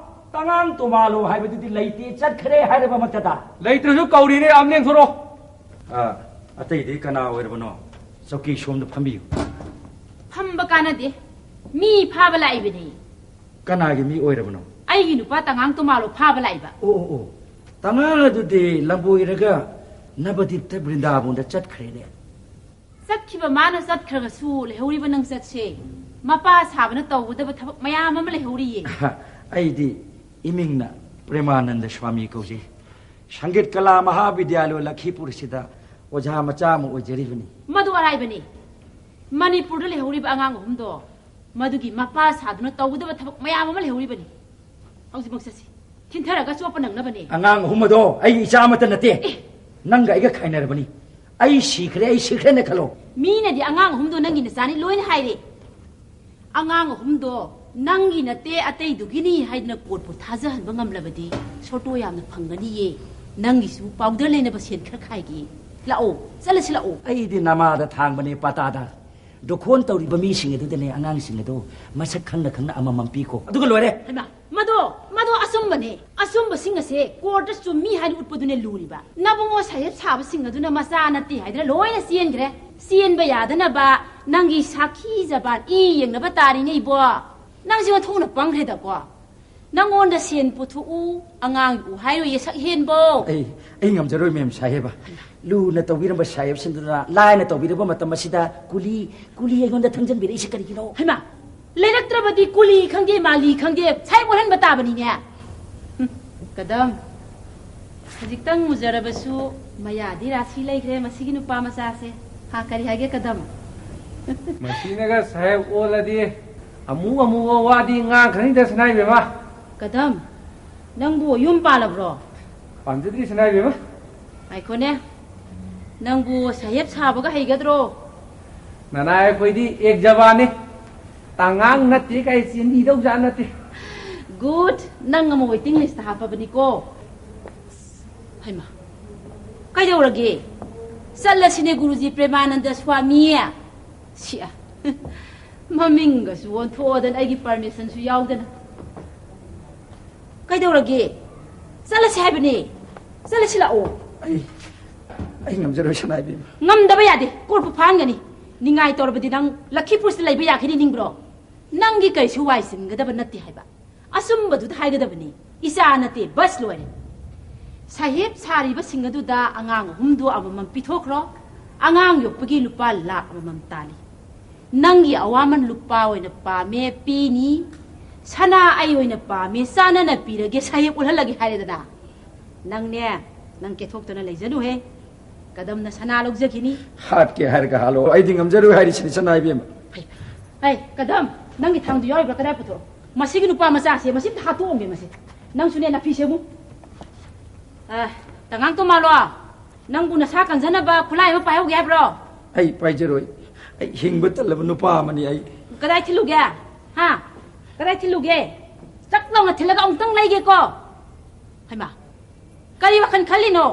ꯇꯉꯥꯡ ꯇꯣꯃꯥꯂꯣ ꯍꯥꯏꯕꯗꯨꯗꯤ ꯂꯩꯇꯦ, ꯆꯠꯈ꯭ꯔꯦ ꯍꯥꯏꯔꯕꯃꯛꯇꯗ꯫ ꯂꯩꯇ꯭ꯔꯁꯨ ꯀꯧꯔꯤꯅꯦ, ꯑꯝ ꯂꯦꯡꯊꯣꯔꯛꯑꯣ꯫ ꯑ, ꯑꯇꯩꯗꯤ ꯀꯅꯥ ꯑꯣꯏꯔꯕꯅꯣ? ꯆꯧꯀꯤ ꯁꯣꯝꯗ ꯐꯝꯕꯤꯌꯨ꯫ ꯐꯝꯕ ꯀꯥꯟꯅꯗꯦ꯫ ꯃꯤ ꯐꯥꯕ ꯂꯥꯛꯏꯕꯅꯦ꯫ ꯀꯅꯥꯒꯤ ꯃꯤ ꯑꯣꯏꯔꯕꯅꯣ? ꯑꯩꯒꯤ ꯅꯨꯄꯥ ꯇꯉꯥꯡ ꯇꯣꯃꯥꯂꯣ ꯐꯥꯕ ꯂꯥꯛꯏꯕ꯫ ꯑꯣ, ꯑꯣ, ꯑꯣ꯫ ꯇꯉꯥꯡ ꯑꯗꯨꯗꯤ ꯂꯝꯕꯣꯏꯔꯒ ꯅꯕꯗꯤꯞꯇ ꯕ꯭ꯔꯤꯟꯗꯥꯕꯟꯗ ꯆꯠꯈ꯭ꯔꯦꯅꯦ꯫ ꯆꯠꯈꯤꯕ ꯃꯥꯅ ꯆꯠꯈ꯭ꯔꯒꯁꯨ ꯂꯩꯍꯧꯔꯤꯕ ꯅꯪ ꯆꯠꯁꯦ꯫ ꯃꯄꯥ ꯁꯥꯕꯅ ꯇꯧꯒꯗꯕ ꯊꯕꯛ ꯃꯌꯥꯝ ꯑꯃ ꯂꯩꯍꯧꯔꯤꯌꯦ꯫ ꯑꯩꯗꯤ ꯏꯃꯤꯡꯅ ꯄ꯭ꯔꯦꯃꯥꯅꯟꯗ ꯁ꯭ꯋꯥꯃꯤ ꯀꯧꯖꯩ꯫ ꯁꯪꯒꯤꯠ ꯀꯂꯥ ꯃꯍꯥꯕꯤꯗ꯭ꯌꯥꯂꯣꯏ ꯂꯈꯤꯄꯨꯔꯁꯤꯗ ꯑꯣꯖꯥ ꯃꯆꯥ ꯑꯃ ꯑꯣꯏꯖꯔꯤꯕꯅꯤ꯫ ꯃꯗꯨ ꯑꯔꯥꯏꯕꯅꯤ꯫ ꯃꯅꯤꯄꯨꯔꯗ ꯂꯩꯍꯧꯔꯤꯕ ꯑꯉꯥꯡ ꯑꯍꯨꯝꯗꯣ ꯃꯗꯨꯒꯤ ꯃꯄꯥ ꯁꯥꯗꯨꯅ ꯇꯧꯒꯗꯕ ꯊꯕꯛ ꯃꯌꯥꯝ ꯑꯃ ꯂꯩꯍꯧꯔꯤꯕꯅꯤ꯫ ꯍꯧꯖꯤꯛꯃꯛ ꯆꯠꯁꯤ꯫ ꯊꯤꯟꯊꯔꯒ ꯑꯆꯣꯞꯄ ꯅꯪꯅꯕꯅꯦ꯫ ꯑꯉꯥꯡ ꯑꯍꯨꯝ ꯑꯗꯣ ꯑꯩ ꯏꯆꯥ ꯑꯃꯠꯇ ꯅꯠꯇꯦ꯫ ꯑꯦ! ꯅꯪꯒ ꯑꯩꯒ ꯈꯥꯏꯅꯔꯕꯅꯤ꯫ ꯑꯩ ꯁꯤꯈ꯭ꯔꯦ, ꯑꯩ ꯁꯤꯈ꯭ꯔꯦꯅ ꯈꯜꯂꯣ꯫ ꯃꯤꯅꯗꯤ ꯑꯉꯥꯡ ꯑꯍꯨꯝꯗꯣ ꯅꯪꯒꯤ ꯅꯆꯥꯅꯤ ꯂꯣꯏꯅ ꯍꯥꯏꯔꯦ꯫ ꯑꯉꯥꯡ ꯑꯍꯨꯝꯗꯣ ꯅꯪꯒꯤ ꯅꯠꯇꯦ, ꯑꯇꯩꯗꯨꯒꯤꯅꯤ ꯍꯥꯏꯗꯅ ꯀꯣꯔꯠꯄꯨ ꯊꯥꯖꯍꯟꯕ ꯉꯝꯂꯕꯗꯤ ꯁꯣꯇꯣ ꯌꯥꯝꯅ ꯐꯪꯒꯅꯤꯌꯦ꯫ ꯅꯪꯒꯤꯁꯨ ꯄꯥꯎꯗꯔ ꯂꯩꯅꯕ ꯁꯦꯟ ꯈꯔ ꯈꯥꯏꯒꯦ꯫ ꯂꯥꯛꯑꯣ, ꯆꯠꯂꯁꯤ ꯂꯥꯛꯑꯣ꯫ ꯑꯩꯗꯤ ꯅꯃꯥꯗ ꯊꯥꯡꯕꯅꯦ ꯄꯥꯇꯥꯗ꯫ ꯗꯣꯈꯣꯟ ꯇꯧꯔꯤꯕ ꯃꯤꯁꯤꯡ ꯑꯗꯨꯗꯅꯦ ꯑꯉꯥꯡꯁꯤꯡ ꯑꯗꯣ ꯃꯁꯛ ꯈꯪꯅ ꯈꯪꯅ ꯑꯃꯃꯝ ꯄꯤꯀꯣ꯫ ꯑꯗꯨꯒ ꯂꯣꯏꯔꯦ꯫ ꯍꯩꯃꯥ, ꯃꯗꯣ, ꯃꯗꯣ ꯑꯆꯨꯝꯕꯅꯦ꯫ ꯑꯆꯨꯝꯕꯁꯤꯡ ꯑꯁꯦ ꯀꯣꯔꯠꯇ ꯆꯨꯝꯃꯤ ꯍꯥꯏꯅ ꯎꯠꯄꯗꯨꯅꯦ ꯂꯨꯔꯤꯕ꯫ ꯅꯕꯨꯡꯉꯣ ꯁꯥꯍꯦꯕ ꯁꯥꯕꯁꯤꯡ ꯑꯗꯨꯅ ꯃꯆꯥ ꯅꯠꯇꯦ ꯍꯥꯏꯗꯅ ꯂꯣꯏꯅ ꯆꯦꯟꯈ꯭ꯔꯦ꯫ ꯆꯦꯟꯕ ꯌꯥꯗꯅꯕ ꯅꯪꯒꯤ ꯁꯥꯈꯤ ꯖꯕꯥꯟ ꯏ ꯌꯦꯡꯅꯕ ꯇꯥꯔꯤꯅꯦ ꯏꯕꯣ꯫ ꯅꯪꯁꯦ ꯑꯣꯟꯊꯣꯛꯅ ꯄꯪꯈ꯭ꯔꯦꯗꯀꯣ꯫ ꯅꯪꯉꯣꯟꯗ ꯁꯦꯟ ꯄꯨꯊꯣꯛꯎ, ꯑꯉꯥꯡ ꯌꯣꯛꯎ ꯍꯥꯏꯔꯣꯏꯌꯦ ꯁꯛꯍꯦꯟꯕꯧ꯫ ꯑꯩ, ꯑꯩ ꯉꯝꯖꯔꯣꯏ, ꯃꯦꯝ ꯁꯥꯍꯦꯕ꯫ ꯂꯨꯅ ꯇꯧꯕꯤꯔꯝꯕ ꯁꯥꯍꯦꯕꯁꯤꯡꯗꯨꯅ ꯂꯥꯏꯅ ꯇꯧꯕꯤꯔꯕ ꯃꯇꯝ ꯑꯁꯤꯗ ꯀꯨꯂꯤ, ꯀꯨꯂꯤ ꯑꯩꯉꯣꯟꯗ ꯊꯝꯖꯤꯟꯕꯤꯔꯛꯏꯁꯤ ꯀꯔꯤꯒꯤꯅꯣ? ꯍꯩꯃꯥ, ꯂꯩꯔꯛꯇ꯭ꯔꯕꯗꯤ ꯀꯨꯂꯤ ꯈꯪꯗꯦ, ꯃꯥꯂꯤ ꯈꯪꯗꯦ, ꯁꯥꯍꯦꯕ ꯑꯣꯜꯍꯟꯕ ꯇꯥꯕꯅꯤꯅꯦ꯫ ꯍꯨꯝ, ꯀꯗꯝ, ꯍꯧꯖꯤꯛꯇꯪ ꯎꯖꯔꯕꯁꯨ ꯃꯌꯥꯗꯤ ꯔꯥꯁꯤ ꯂꯩꯈ꯭ꯔꯦ ꯃꯁꯤꯒꯤ ꯅꯨꯄꯥ ꯃꯆꯥꯁꯦ꯫ ꯍꯥ, ꯀꯔꯤ ꯍꯥꯏꯒꯦ ꯀꯗꯝ? ꯃꯁꯤꯅꯒ ꯁꯥꯍꯦꯕ ꯑꯣꯜꯂꯗꯤ ꯑꯃꯨ ꯑꯃꯨꯕ ꯋꯥꯗꯤ ꯉꯥꯡꯈ꯭ꯔꯅꯤꯗ ꯁꯅꯥꯏꯕꯦꯝꯃ꯫ ꯀꯗꯝ, ꯅꯪꯕꯨ ꯌꯨꯝ ꯄꯥꯜꯂꯕ꯭ꯔꯣ? ꯄꯥꯟꯖꯗ꯭ꯔꯤ ꯁꯅꯥꯏꯕꯦꯝꯃ꯫ ꯉꯥꯏꯈꯣꯅꯦ, ꯅꯪꯕꯨ ꯁꯥꯍꯦꯕ ꯁꯥꯕꯒ ꯍꯩꯒꯗ꯭ꯔꯣ? ꯅꯅꯥꯏ ꯑꯩꯈꯣꯏꯗꯤ ꯑꯦꯛ ꯖꯕꯥꯟꯅꯤ꯫ ꯇꯉꯥꯡ ꯅꯠꯇꯦ ꯀꯥꯏ ꯆꯦꯟꯕꯤꯗꯧꯖꯥꯠ ꯅꯠꯇꯦ꯫ ꯒꯨꯗ, ꯅꯪ ꯑꯃ ꯋꯦꯇꯤꯡ ꯂꯤꯁꯇ ꯍꯥꯞꯄꯕꯅꯤꯀꯣ꯫ ꯍꯩꯃꯥ, ꯀꯩꯗꯧꯔꯒꯦ? ꯆꯠꯂꯁꯤꯅꯦ ꯒꯨꯔꯨꯖꯤ ꯄ꯭ꯔꯦꯃꯥꯅꯟꯗ ꯁ꯭ꯋꯥꯃꯤ꯫ ꯁꯤꯑ, ꯃꯃꯤꯡꯒꯁꯨ ꯑꯣꯟꯊꯣꯛꯑꯗꯅ ꯑꯩꯒꯤ ꯄꯔꯃꯤꯁꯟꯁꯨ ꯌꯥꯎꯗꯅ꯫ ꯀꯩꯗꯧꯔꯒꯦ? ꯆꯠꯂꯁꯤ ꯍꯥꯏꯕꯅꯦ꯫ ꯆꯠꯂꯁꯤ ꯂꯥꯛꯑꯣ꯫ ꯑꯩ, ꯑꯩ ꯉꯝꯖꯔꯣꯏ ꯁꯅꯥꯏꯕꯦꯝꯃ꯫ ꯉꯝꯗꯕ ꯌꯥꯗꯦ, ꯀꯣꯔꯠꯄꯨ ꯐꯥꯍꯟꯒꯅꯤ꯫ ꯅꯤꯡꯉꯥꯏ ꯇꯧꯔꯕꯗꯤ ꯅꯪ ꯂꯈꯤꯄꯨꯔꯁꯤꯗ ꯂꯩꯕ ꯌꯥꯈꯤꯅꯤ ꯅꯤꯡꯕ꯭ꯔꯣ? ꯅꯪꯒꯤ ꯀꯩꯁꯨ ꯋꯥꯏ ꯆꯤꯟꯒꯗꯕ ꯅꯠꯇꯦ ꯍꯥꯏꯕ꯫ ꯑꯆꯨꯝꯕꯗꯨꯗ ꯍꯥꯏꯒꯗꯕꯅꯤ꯫ ꯏꯆꯥ ꯅꯠꯇꯦ, ꯕꯁ ꯂꯣꯏꯔꯦ꯫ ꯁꯥꯍꯦꯕ ꯁꯥꯔꯤꯕꯁꯤꯡ ꯑꯗꯨꯗ ꯑꯉꯥꯡ ꯑꯍꯨꯝꯗꯨ ꯑꯃꯃꯝ ꯄꯤꯊꯣꯛꯈ꯭ꯔꯣ꯫ ꯑꯉꯥꯡ ꯌꯣꯛꯄꯒꯤ ꯂꯨꯄꯥ ꯂꯥꯈ ꯑꯃꯃꯝ ꯇꯥꯜꯂꯤ꯫ ꯅꯪꯒꯤ ꯑꯋꯥꯃꯟ ꯂꯨꯄꯥ ꯑꯣꯏꯅ ꯄꯥꯝꯃꯦ, ꯄꯤꯅꯤ꯫ ꯁꯅꯥ ꯑꯩ ꯑꯣꯏꯅ ꯄꯥꯝꯃꯦ, ꯆꯥꯅꯅ ꯄꯤꯔꯒꯦ, ꯁꯥꯍꯦꯕ ꯎꯠꯍꯜꯂꯒꯦ ꯍꯥꯏꯔꯦꯗꯅ꯫ ꯅꯪꯅꯦ, ꯅꯪ ꯀꯦꯊꯣꯛꯇꯅ ꯂꯩꯖꯅꯨꯍꯦ꯫ ꯀꯗꯝꯅ ꯁꯅꯥ ꯂꯧꯖꯈꯤꯅꯤ꯫ ꯍꯥꯠꯀꯦ ꯍꯥꯏꯔꯒ ꯍꯥꯠꯂꯣ, ꯑꯩꯗꯤ ꯉꯝꯖꯔꯣꯏ ꯍꯥꯏꯔꯤꯁꯤꯅꯤ, ꯁꯅꯥ ꯏꯕꯦꯝꯃ꯫ ꯍꯩ, ꯍꯩ, ꯀꯗꯝ, ꯅꯪꯒꯤ ꯊꯥꯡꯗꯨ ꯌꯥꯎꯔꯤꯕ꯭ꯔꯥ? ꯀꯗꯥꯏ ꯄꯨꯊꯣꯔꯛꯑꯣ? ꯃꯁꯤꯒꯤ ꯅꯨꯄꯥ ꯃꯆꯥꯁꯦ, ꯃꯁꯤꯝꯇ ꯍꯥꯠꯇꯣꯛꯑꯝꯒꯦ ꯃꯁꯤ꯫ ꯅꯪꯁꯨꯅꯦ, ꯅꯥꯐꯤ ꯁꯦꯝꯃꯨ꯫ ꯑ, ꯇꯉꯥꯡ ꯇꯣꯃꯥꯂꯣ, ꯅꯪꯕꯨ ꯅꯁꯥ ꯀꯟꯖꯅꯕ ꯈꯨꯠꯂꯥꯏ ꯑꯃ ꯄꯥꯏꯍꯧꯒꯦ ꯍꯥꯏꯕ꯭ꯔꯣ? ꯑꯩ ꯄꯥꯏꯖꯔꯣꯏ꯫ ꯑꯩ ꯍꯤꯡꯕ ꯇꯜꯂꯕ ꯅꯨꯄꯥ ꯑꯃꯅꯤ ꯑꯩ꯫ ꯀꯗꯥꯏ ꯊꯤꯜꯂꯨꯒꯦ? ꯍꯥ? ꯀꯗꯥꯏ ꯊꯤꯜꯂꯨꯒꯦ? ꯆꯛ ꯂꯥꯎꯅ ꯊꯤꯜꯂꯒ ꯑꯃꯨꯛꯇꯪ ꯂꯩꯒꯦꯀꯣ꯫ ꯍꯩꯃꯥ, ꯀꯔꯤ ꯋꯥꯈꯜ ꯈꯜꯂꯤꯅꯣ?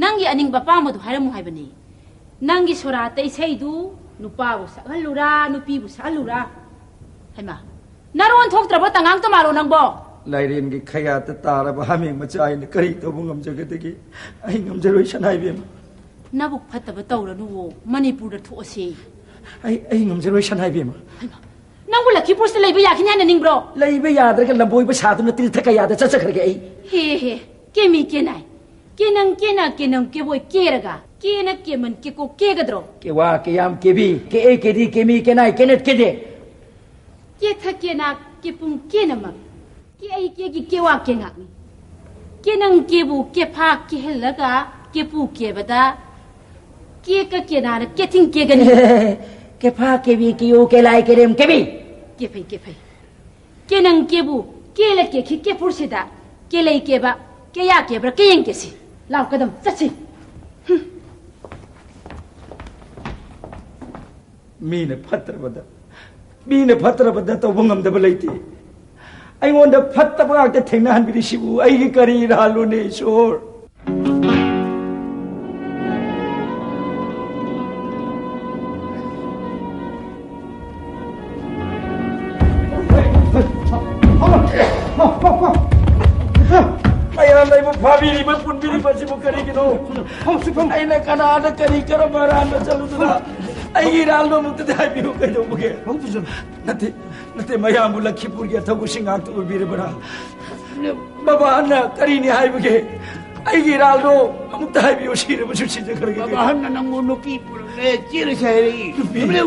ꯅꯪꯒꯤ ꯑꯅꯤꯡꯕ ꯑꯄꯥꯝꯕꯗꯨ ꯍꯥꯏꯔꯝꯃꯨ ꯍꯥꯏꯕꯅꯤ꯫ ꯅꯪꯒꯤ ꯁꯣꯔꯥꯠꯇ ꯏꯁꯩꯗꯨ ꯅꯨꯄꯥꯕꯨ ꯁꯛꯍꯜꯂꯨꯔꯥ, ꯅꯨꯄꯤꯕꯨ ꯁꯛꯍꯜꯂꯨꯔꯥ? ꯍꯩꯃꯥ, ꯅꯔꯣꯟ ꯊꯣꯛꯇ꯭ꯔꯕꯣ, ꯇꯉꯥꯡ ꯇꯣꯃꯥꯂꯣ ꯅꯪꯕꯣ? ꯂꯥꯏꯔꯦꯟꯒꯤ ꯈꯌꯥꯠꯇ ꯇꯥꯔꯕ ꯍꯥꯃꯦꯡ ꯃꯆꯥ ꯑꯩꯅ ꯀꯔꯤ ꯇꯧꯕ ꯉꯝꯖꯒꯗꯒꯦ? ꯑꯩ ꯉꯝꯖꯔꯣꯏ, ꯁꯅꯥ ꯏꯕꯦꯝꯃ꯫ ꯅꯕꯨꯛ ꯐꯠꯇꯕ ꯇꯧꯔꯅꯨꯋꯣ, ꯃꯅꯤꯄꯨꯔꯗ ꯊꯣꯛꯑꯁꯦ꯫ ꯑꯩ, ꯑꯩ ꯉꯝꯖꯔꯣꯏ, ꯁꯅꯥ ꯏꯕꯦꯝꯃ꯫ ꯍꯩꯃꯥ, ꯅꯪꯕꯨ ꯂꯛꯈꯤꯄꯨꯔꯁꯤꯗ ꯂꯩꯕ ꯌꯥꯈꯤꯅꯤ ꯍꯥꯏꯅ ꯅꯤꯡꯕ꯭ꯔꯣ? ꯂꯩꯕ ꯌꯥꯗ꯭ꯔꯒ ꯂꯝꯕꯣꯏꯕ ꯁꯥꯗꯨꯅ ꯇꯤꯔꯊ ꯀꯌꯥꯗ ꯆꯠꯆꯈ꯭ꯔꯒꯦ ꯑꯩ꯫ ꯍꯦ ꯍꯦ, ꯀꯦꯃꯤ ꯀꯦꯅꯥꯏ, ꯀꯦꯅꯪ ꯀꯦꯅ ꯀꯦꯅꯪ ꯀꯦꯕꯣꯏ ꯀꯦꯔꯒ, ꯀꯦꯅ ꯀꯦꯃꯟ ꯀꯦꯀꯣꯛ ꯀꯦꯒꯗ꯭ꯔꯣ? ꯀꯦꯋꯥ ꯀꯦꯌꯥꯝ ꯀꯦꯕꯤ, ꯀꯦꯑꯦ ꯀꯦꯗꯤ, ꯀꯦꯃꯤ ꯀꯦꯅꯥꯏ ꯀꯦꯅꯦꯠ ꯀꯦꯗꯦ꯫ ꯀꯦꯊ ꯀꯦꯅꯥꯛ ꯀꯦꯄꯨꯡ ꯀꯦꯅꯃꯛ, ꯀꯦꯑꯩ ꯀꯦꯒꯤ ꯀꯦꯋꯥ ꯀꯦꯉꯥꯛꯅꯤ꯫ ꯀꯦꯅꯪ ꯀꯦꯕꯨ ꯀꯦꯐꯥ ꯀꯦꯍꯜꯂꯒ ꯀꯦꯄꯨ ꯀꯦꯕꯗ ꯀꯦ ꯀ ꯀꯦꯅꯥꯅ ꯀꯦꯊꯤꯡ ꯀꯦꯒꯅꯤ꯫ ꯀꯦꯐꯥ ꯀꯦꯕꯤ ꯀꯦꯌꯨ ꯀꯦꯂꯥꯏ ꯀꯦꯔꯦꯝ ꯀꯦꯕꯤ꯫ ꯀꯦꯐꯩ, ꯀꯦꯐꯩ꯫ ꯀꯦꯅꯪ ꯀꯦꯕꯨ ꯀꯦꯂ ꯀꯦꯈꯤ ꯀꯦꯐꯨꯔꯁꯤꯗ ꯀꯦꯂꯩ ꯀꯦꯕ ꯀꯦꯌꯥ ꯀꯦꯕ꯭ꯔꯥ ꯀꯦꯌꯦꯡ ꯀꯦꯁꯤ꯫ ꯂꯥꯎ ꯀꯗꯝ ꯆꯠꯁꯤ꯫ ꯍꯨꯝ꯫ ꯃꯤꯅ ꯐꯠꯇ꯭ꯔꯕꯗ, ꯃꯤꯅ ꯐꯠꯇ꯭ꯔꯕꯗ ꯇꯧꯕ ꯉꯝꯗꯕ ꯂꯩꯇꯦ꯫ ꯑꯩꯉꯣꯟꯗ ꯐꯠꯇꯕ ꯉꯥꯛꯇ ꯊꯦꯡꯅꯍꯟꯕꯤꯔꯤꯁꯤꯕꯨ ꯑꯩꯒꯤ ꯀꯔꯤ ꯏꯔꯥꯜꯂꯣꯅꯦ, ꯏꯁꯣꯔ? ꯃꯌꯥꯝꯅ ꯑꯩꯕꯨ ꯐꯥꯕꯤꯔꯤꯕ, ꯄꯨꯟꯕꯤꯔꯤꯕ ꯑꯁꯤꯕꯨ ꯀꯔꯤꯒꯤꯅꯣ? ꯑꯩꯅ ꯀꯅꯥꯗ ꯀꯔꯤ ꯀꯔꯝꯕ ꯑꯔꯥꯟꯕ ꯆꯠꯂꯨꯗꯅ ꯑꯩꯒꯤ ꯏꯔꯥꯜꯗꯣ ꯑꯃꯨꯛꯇꯗꯤ ꯍꯥꯏꯕꯤꯌꯨ, ꯀꯩꯗꯧꯕꯒꯦ? ꯅꯠꯇꯦ, ꯅꯠꯇꯦ, ꯃꯌꯥꯝꯕꯨ ꯂꯛꯈꯤꯄꯨꯔꯒꯤ ꯑꯊꯧꯕꯁꯤꯡ ꯉꯥꯛꯇ ꯑꯣꯏꯕꯤꯔꯕ꯭ꯔꯥ? ꯕꯕꯥꯅ ꯀꯔꯤꯅꯤ ꯍꯥꯏꯕꯒꯦ? ꯑꯩꯒꯤ ꯏꯔꯥꯜꯗꯣ ꯑꯃꯨꯛꯇ ꯍꯥꯏꯕꯤꯌꯨ, ꯁꯤꯔꯕꯁꯨ ꯁꯤꯖꯈ꯭ꯔꯒꯦ꯫ ꯕꯕꯥ, ꯑꯍꯟꯅ ꯅꯪꯕꯨ ꯅꯨꯄꯤ ꯄꯨꯔꯛꯂꯦ, ꯆꯦꯜꯂꯁꯦ ꯍꯥꯏꯔꯛꯏ꯫ ꯅꯨꯄꯤ? ꯆꯨꯝꯂꯦ꯫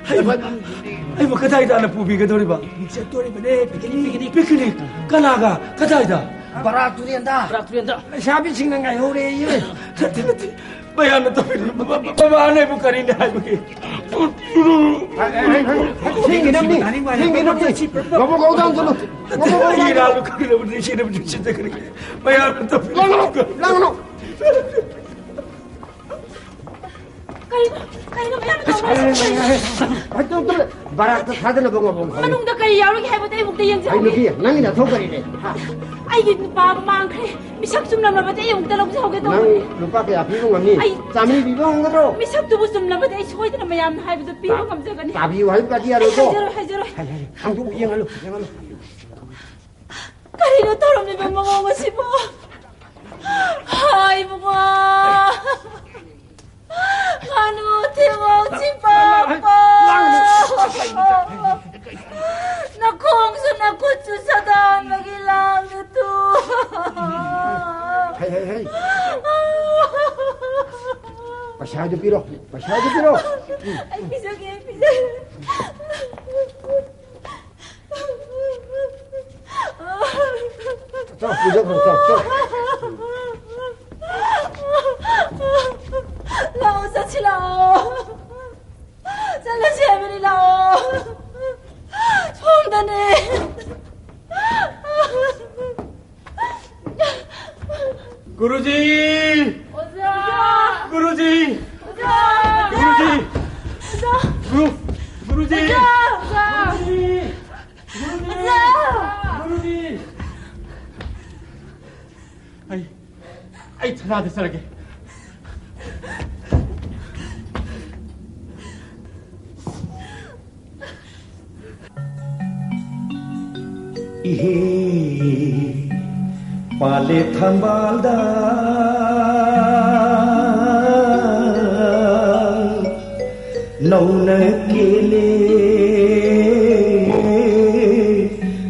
ꯑꯩꯕꯨ, ꯅꯪ ꯅꯨꯄꯤ꯫ ꯑꯩꯕꯨ ꯀꯗꯥꯏꯗ ꯍꯥꯟꯅ ꯄꯨꯕꯤꯒꯗꯧꯔꯤꯕ? ꯆꯠꯇꯣꯔꯤꯕꯅꯦ, picnic, picnic꯫ Picnic? ꯀꯅꯥꯒ? ꯀꯗꯥꯏꯗ? ꯕꯔꯥꯛ ꯇꯨꯔꯦꯟꯗ꯫ ꯕꯔꯥꯛ ꯇꯨꯔꯦꯟꯗ꯫ ꯂꯩꯁꯥꯕꯤꯁꯤꯡꯅ ꯉꯥꯏꯍꯧꯔꯦꯌꯦ꯫ ꯅꯠꯇꯦ, ꯅꯠꯇꯦ꯫ ꯃꯌꯥꯝꯅ ꯇꯧꯕꯤꯔꯤꯕ ꯕꯕꯥꯅ ꯑꯩꯕꯨ ꯀꯔꯤꯅꯤ ꯍꯥꯏꯕꯒꯦ? ꯊꯦꯡꯒꯤꯅꯕꯅꯤ, ꯊꯦꯡꯒꯤꯅꯕꯅꯤ꯫ ꯉꯝꯃꯣ, ꯉꯝꯃꯣ, ꯉꯝꯃꯣ꯫ ꯅꯠꯇꯦ, ꯑꯩꯒꯤ ꯏꯔꯥꯜꯗꯣ ꯈꯪꯂꯕꯗꯤ ꯁꯤꯔꯕꯗꯤ ꯁꯤꯖꯈ꯭ꯔꯒꯦ꯫ ꯃꯌꯥꯝꯅ ꯇꯧꯕꯤꯔꯤꯕ ꯂꯥꯡꯒꯅꯨ, ꯂꯥꯡꯒꯅꯨ꯫ ꯀꯩꯅꯣ, ꯀꯩꯅꯣ ꯃꯌꯥꯝ ꯇꯧꯔꯤꯁꯦ? ꯕꯔꯥꯛꯇ ꯊꯥꯗꯅꯕ ꯉꯝꯃꯣ, ꯉꯝꯃꯣ꯫ ꯃꯅꯨꯡꯗ ꯀꯔꯤ ꯌꯥꯎꯔꯤꯒꯦ ꯍꯥꯏꯕꯗꯣ ꯑꯩ ꯑꯃꯨꯛꯇ ꯌꯦꯡꯖꯍꯧꯒꯦ꯫ ꯑꯩ ꯅꯨꯄꯤ, ꯅꯪꯒꯤ ꯅꯊꯧ ꯀꯔꯤ ꯂꯩ? ꯍꯥ? ꯑꯩꯒꯤ ꯅꯨꯄꯥꯕꯨ ꯃꯥꯡꯈ꯭ꯔꯦ꯫ ꯃꯤꯁꯛ ꯆꯨꯝꯂꯝꯂꯕꯗꯤ ꯑꯩ ꯑꯃꯨꯛꯇ ꯂꯧꯖꯍꯧꯒꯦ ꯅꯪ ꯇꯧꯕꯅꯤ꯫ ꯂꯨꯄꯥ ꯀꯌꯥ ꯄꯤꯕ ꯉꯝꯅꯤ? ꯑꯩ ꯆꯥꯃꯔꯤ ꯄꯤꯕ ꯉꯝꯒꯗ꯭ꯔꯣ? ꯃꯤꯁꯛꯇꯨꯕꯨ ꯆꯨꯝꯂꯕꯗꯤ ꯑꯩ ꯁꯣꯏꯗꯅ ꯃꯌꯥꯝꯅ ꯍꯥꯏꯕꯗꯨ ꯄꯤꯕ ꯉꯝꯖꯒꯅꯤ꯫ ꯇꯥꯕꯤꯌꯨ ꯍꯥꯏꯕꯗꯤ ꯑꯩ ꯌꯥꯔꯣꯏꯀꯣ? ꯍꯥꯏꯖꯔꯣꯏ, ꯍꯥꯏꯖꯔꯣꯏ꯫ ꯍꯥꯏ, ꯍꯥꯏ, ꯍꯥꯡꯗꯣꯛꯎ, ꯌꯦꯡꯍꯜꯂꯨ, ꯌꯦꯡꯍꯜꯂꯨ꯫ ꯀꯔꯤꯅꯣ ꯇꯧꯔꯝꯂꯤꯕ ꯃꯑꯣꯡ ꯑꯁꯤꯕꯨ? ꯍꯥꯏ, ꯏꯕꯨꯡꯉꯣ꯫ ꯉꯥꯅꯨ ꯊꯤꯕꯣꯡ ꯆꯤꯄꯥꯛꯄ꯫ ꯅꯈꯣꯡꯁꯨ ꯅꯈꯨꯠꯁꯨ ꯁꯥꯗꯥꯟꯕꯒꯤ ꯂꯥꯡꯅ ꯇꯨ꯫ ꯍꯩ, ꯍꯩ, ꯍꯩ꯫ ꯄꯩꯁꯥꯗꯨ ꯄꯤꯔꯣ, ꯄꯩꯁꯥꯗꯨ ꯄꯤꯔꯣ꯫ ꯑꯩ ꯄꯤꯖꯒꯦ, ꯑꯩ ꯄꯤꯖꯒꯦ꯫ ꯆꯥꯎ, ꯄꯨꯖꯈ꯭ꯔꯣ, ꯆꯥꯎ, ꯆꯥꯎ꯫ ꯂꯥꯛꯑꯣ, ꯆꯠꯁꯤ ꯂꯥꯛꯑꯣ꯫ ꯆꯠꯂꯁꯤ ꯍꯥꯏꯕꯅꯤ, ꯂꯥꯛꯑꯣ꯫ ꯁꯣꯝꯗꯅꯦ꯫ ꯒꯨꯔꯨꯖꯤ! ꯑꯣꯖꯥ! ꯒꯨꯔꯨꯖꯤ! ꯑꯣꯖꯥ! ꯒꯨꯔꯨꯖꯤ! ꯑꯣꯖꯥ! ꯒꯨꯔꯨ-, ꯒꯨꯔꯨꯖꯤ! ꯑꯣꯖꯥ! ꯑꯣꯖꯥ! ꯒꯨꯔꯨꯖꯤ! ꯑꯣꯖꯥ! ꯒꯨꯔꯨꯖꯤ! ꯑꯩ, ꯑꯩ ꯊꯅꯥꯗ ꯆꯠꯂꯒꯦ꯫ ꯏꯍꯦ, ꯄꯥꯜꯂꯦ ꯊꯝꯕꯥꯜꯗ ꯅꯧꯅ ꯀꯦꯜꯂꯦ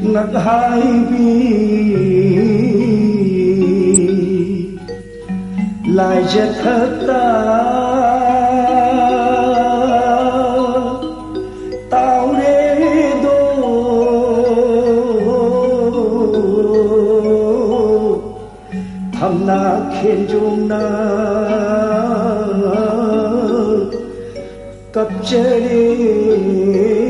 ꯉꯛꯍꯥꯏꯕꯤ꯫ ꯆꯊꯛꯇ ꯇꯥꯎꯔꯦꯗꯣ ꯊꯝꯅꯥ ꯈꯦꯟꯖꯣꯡꯅ ꯀꯞꯆꯔꯦ꯫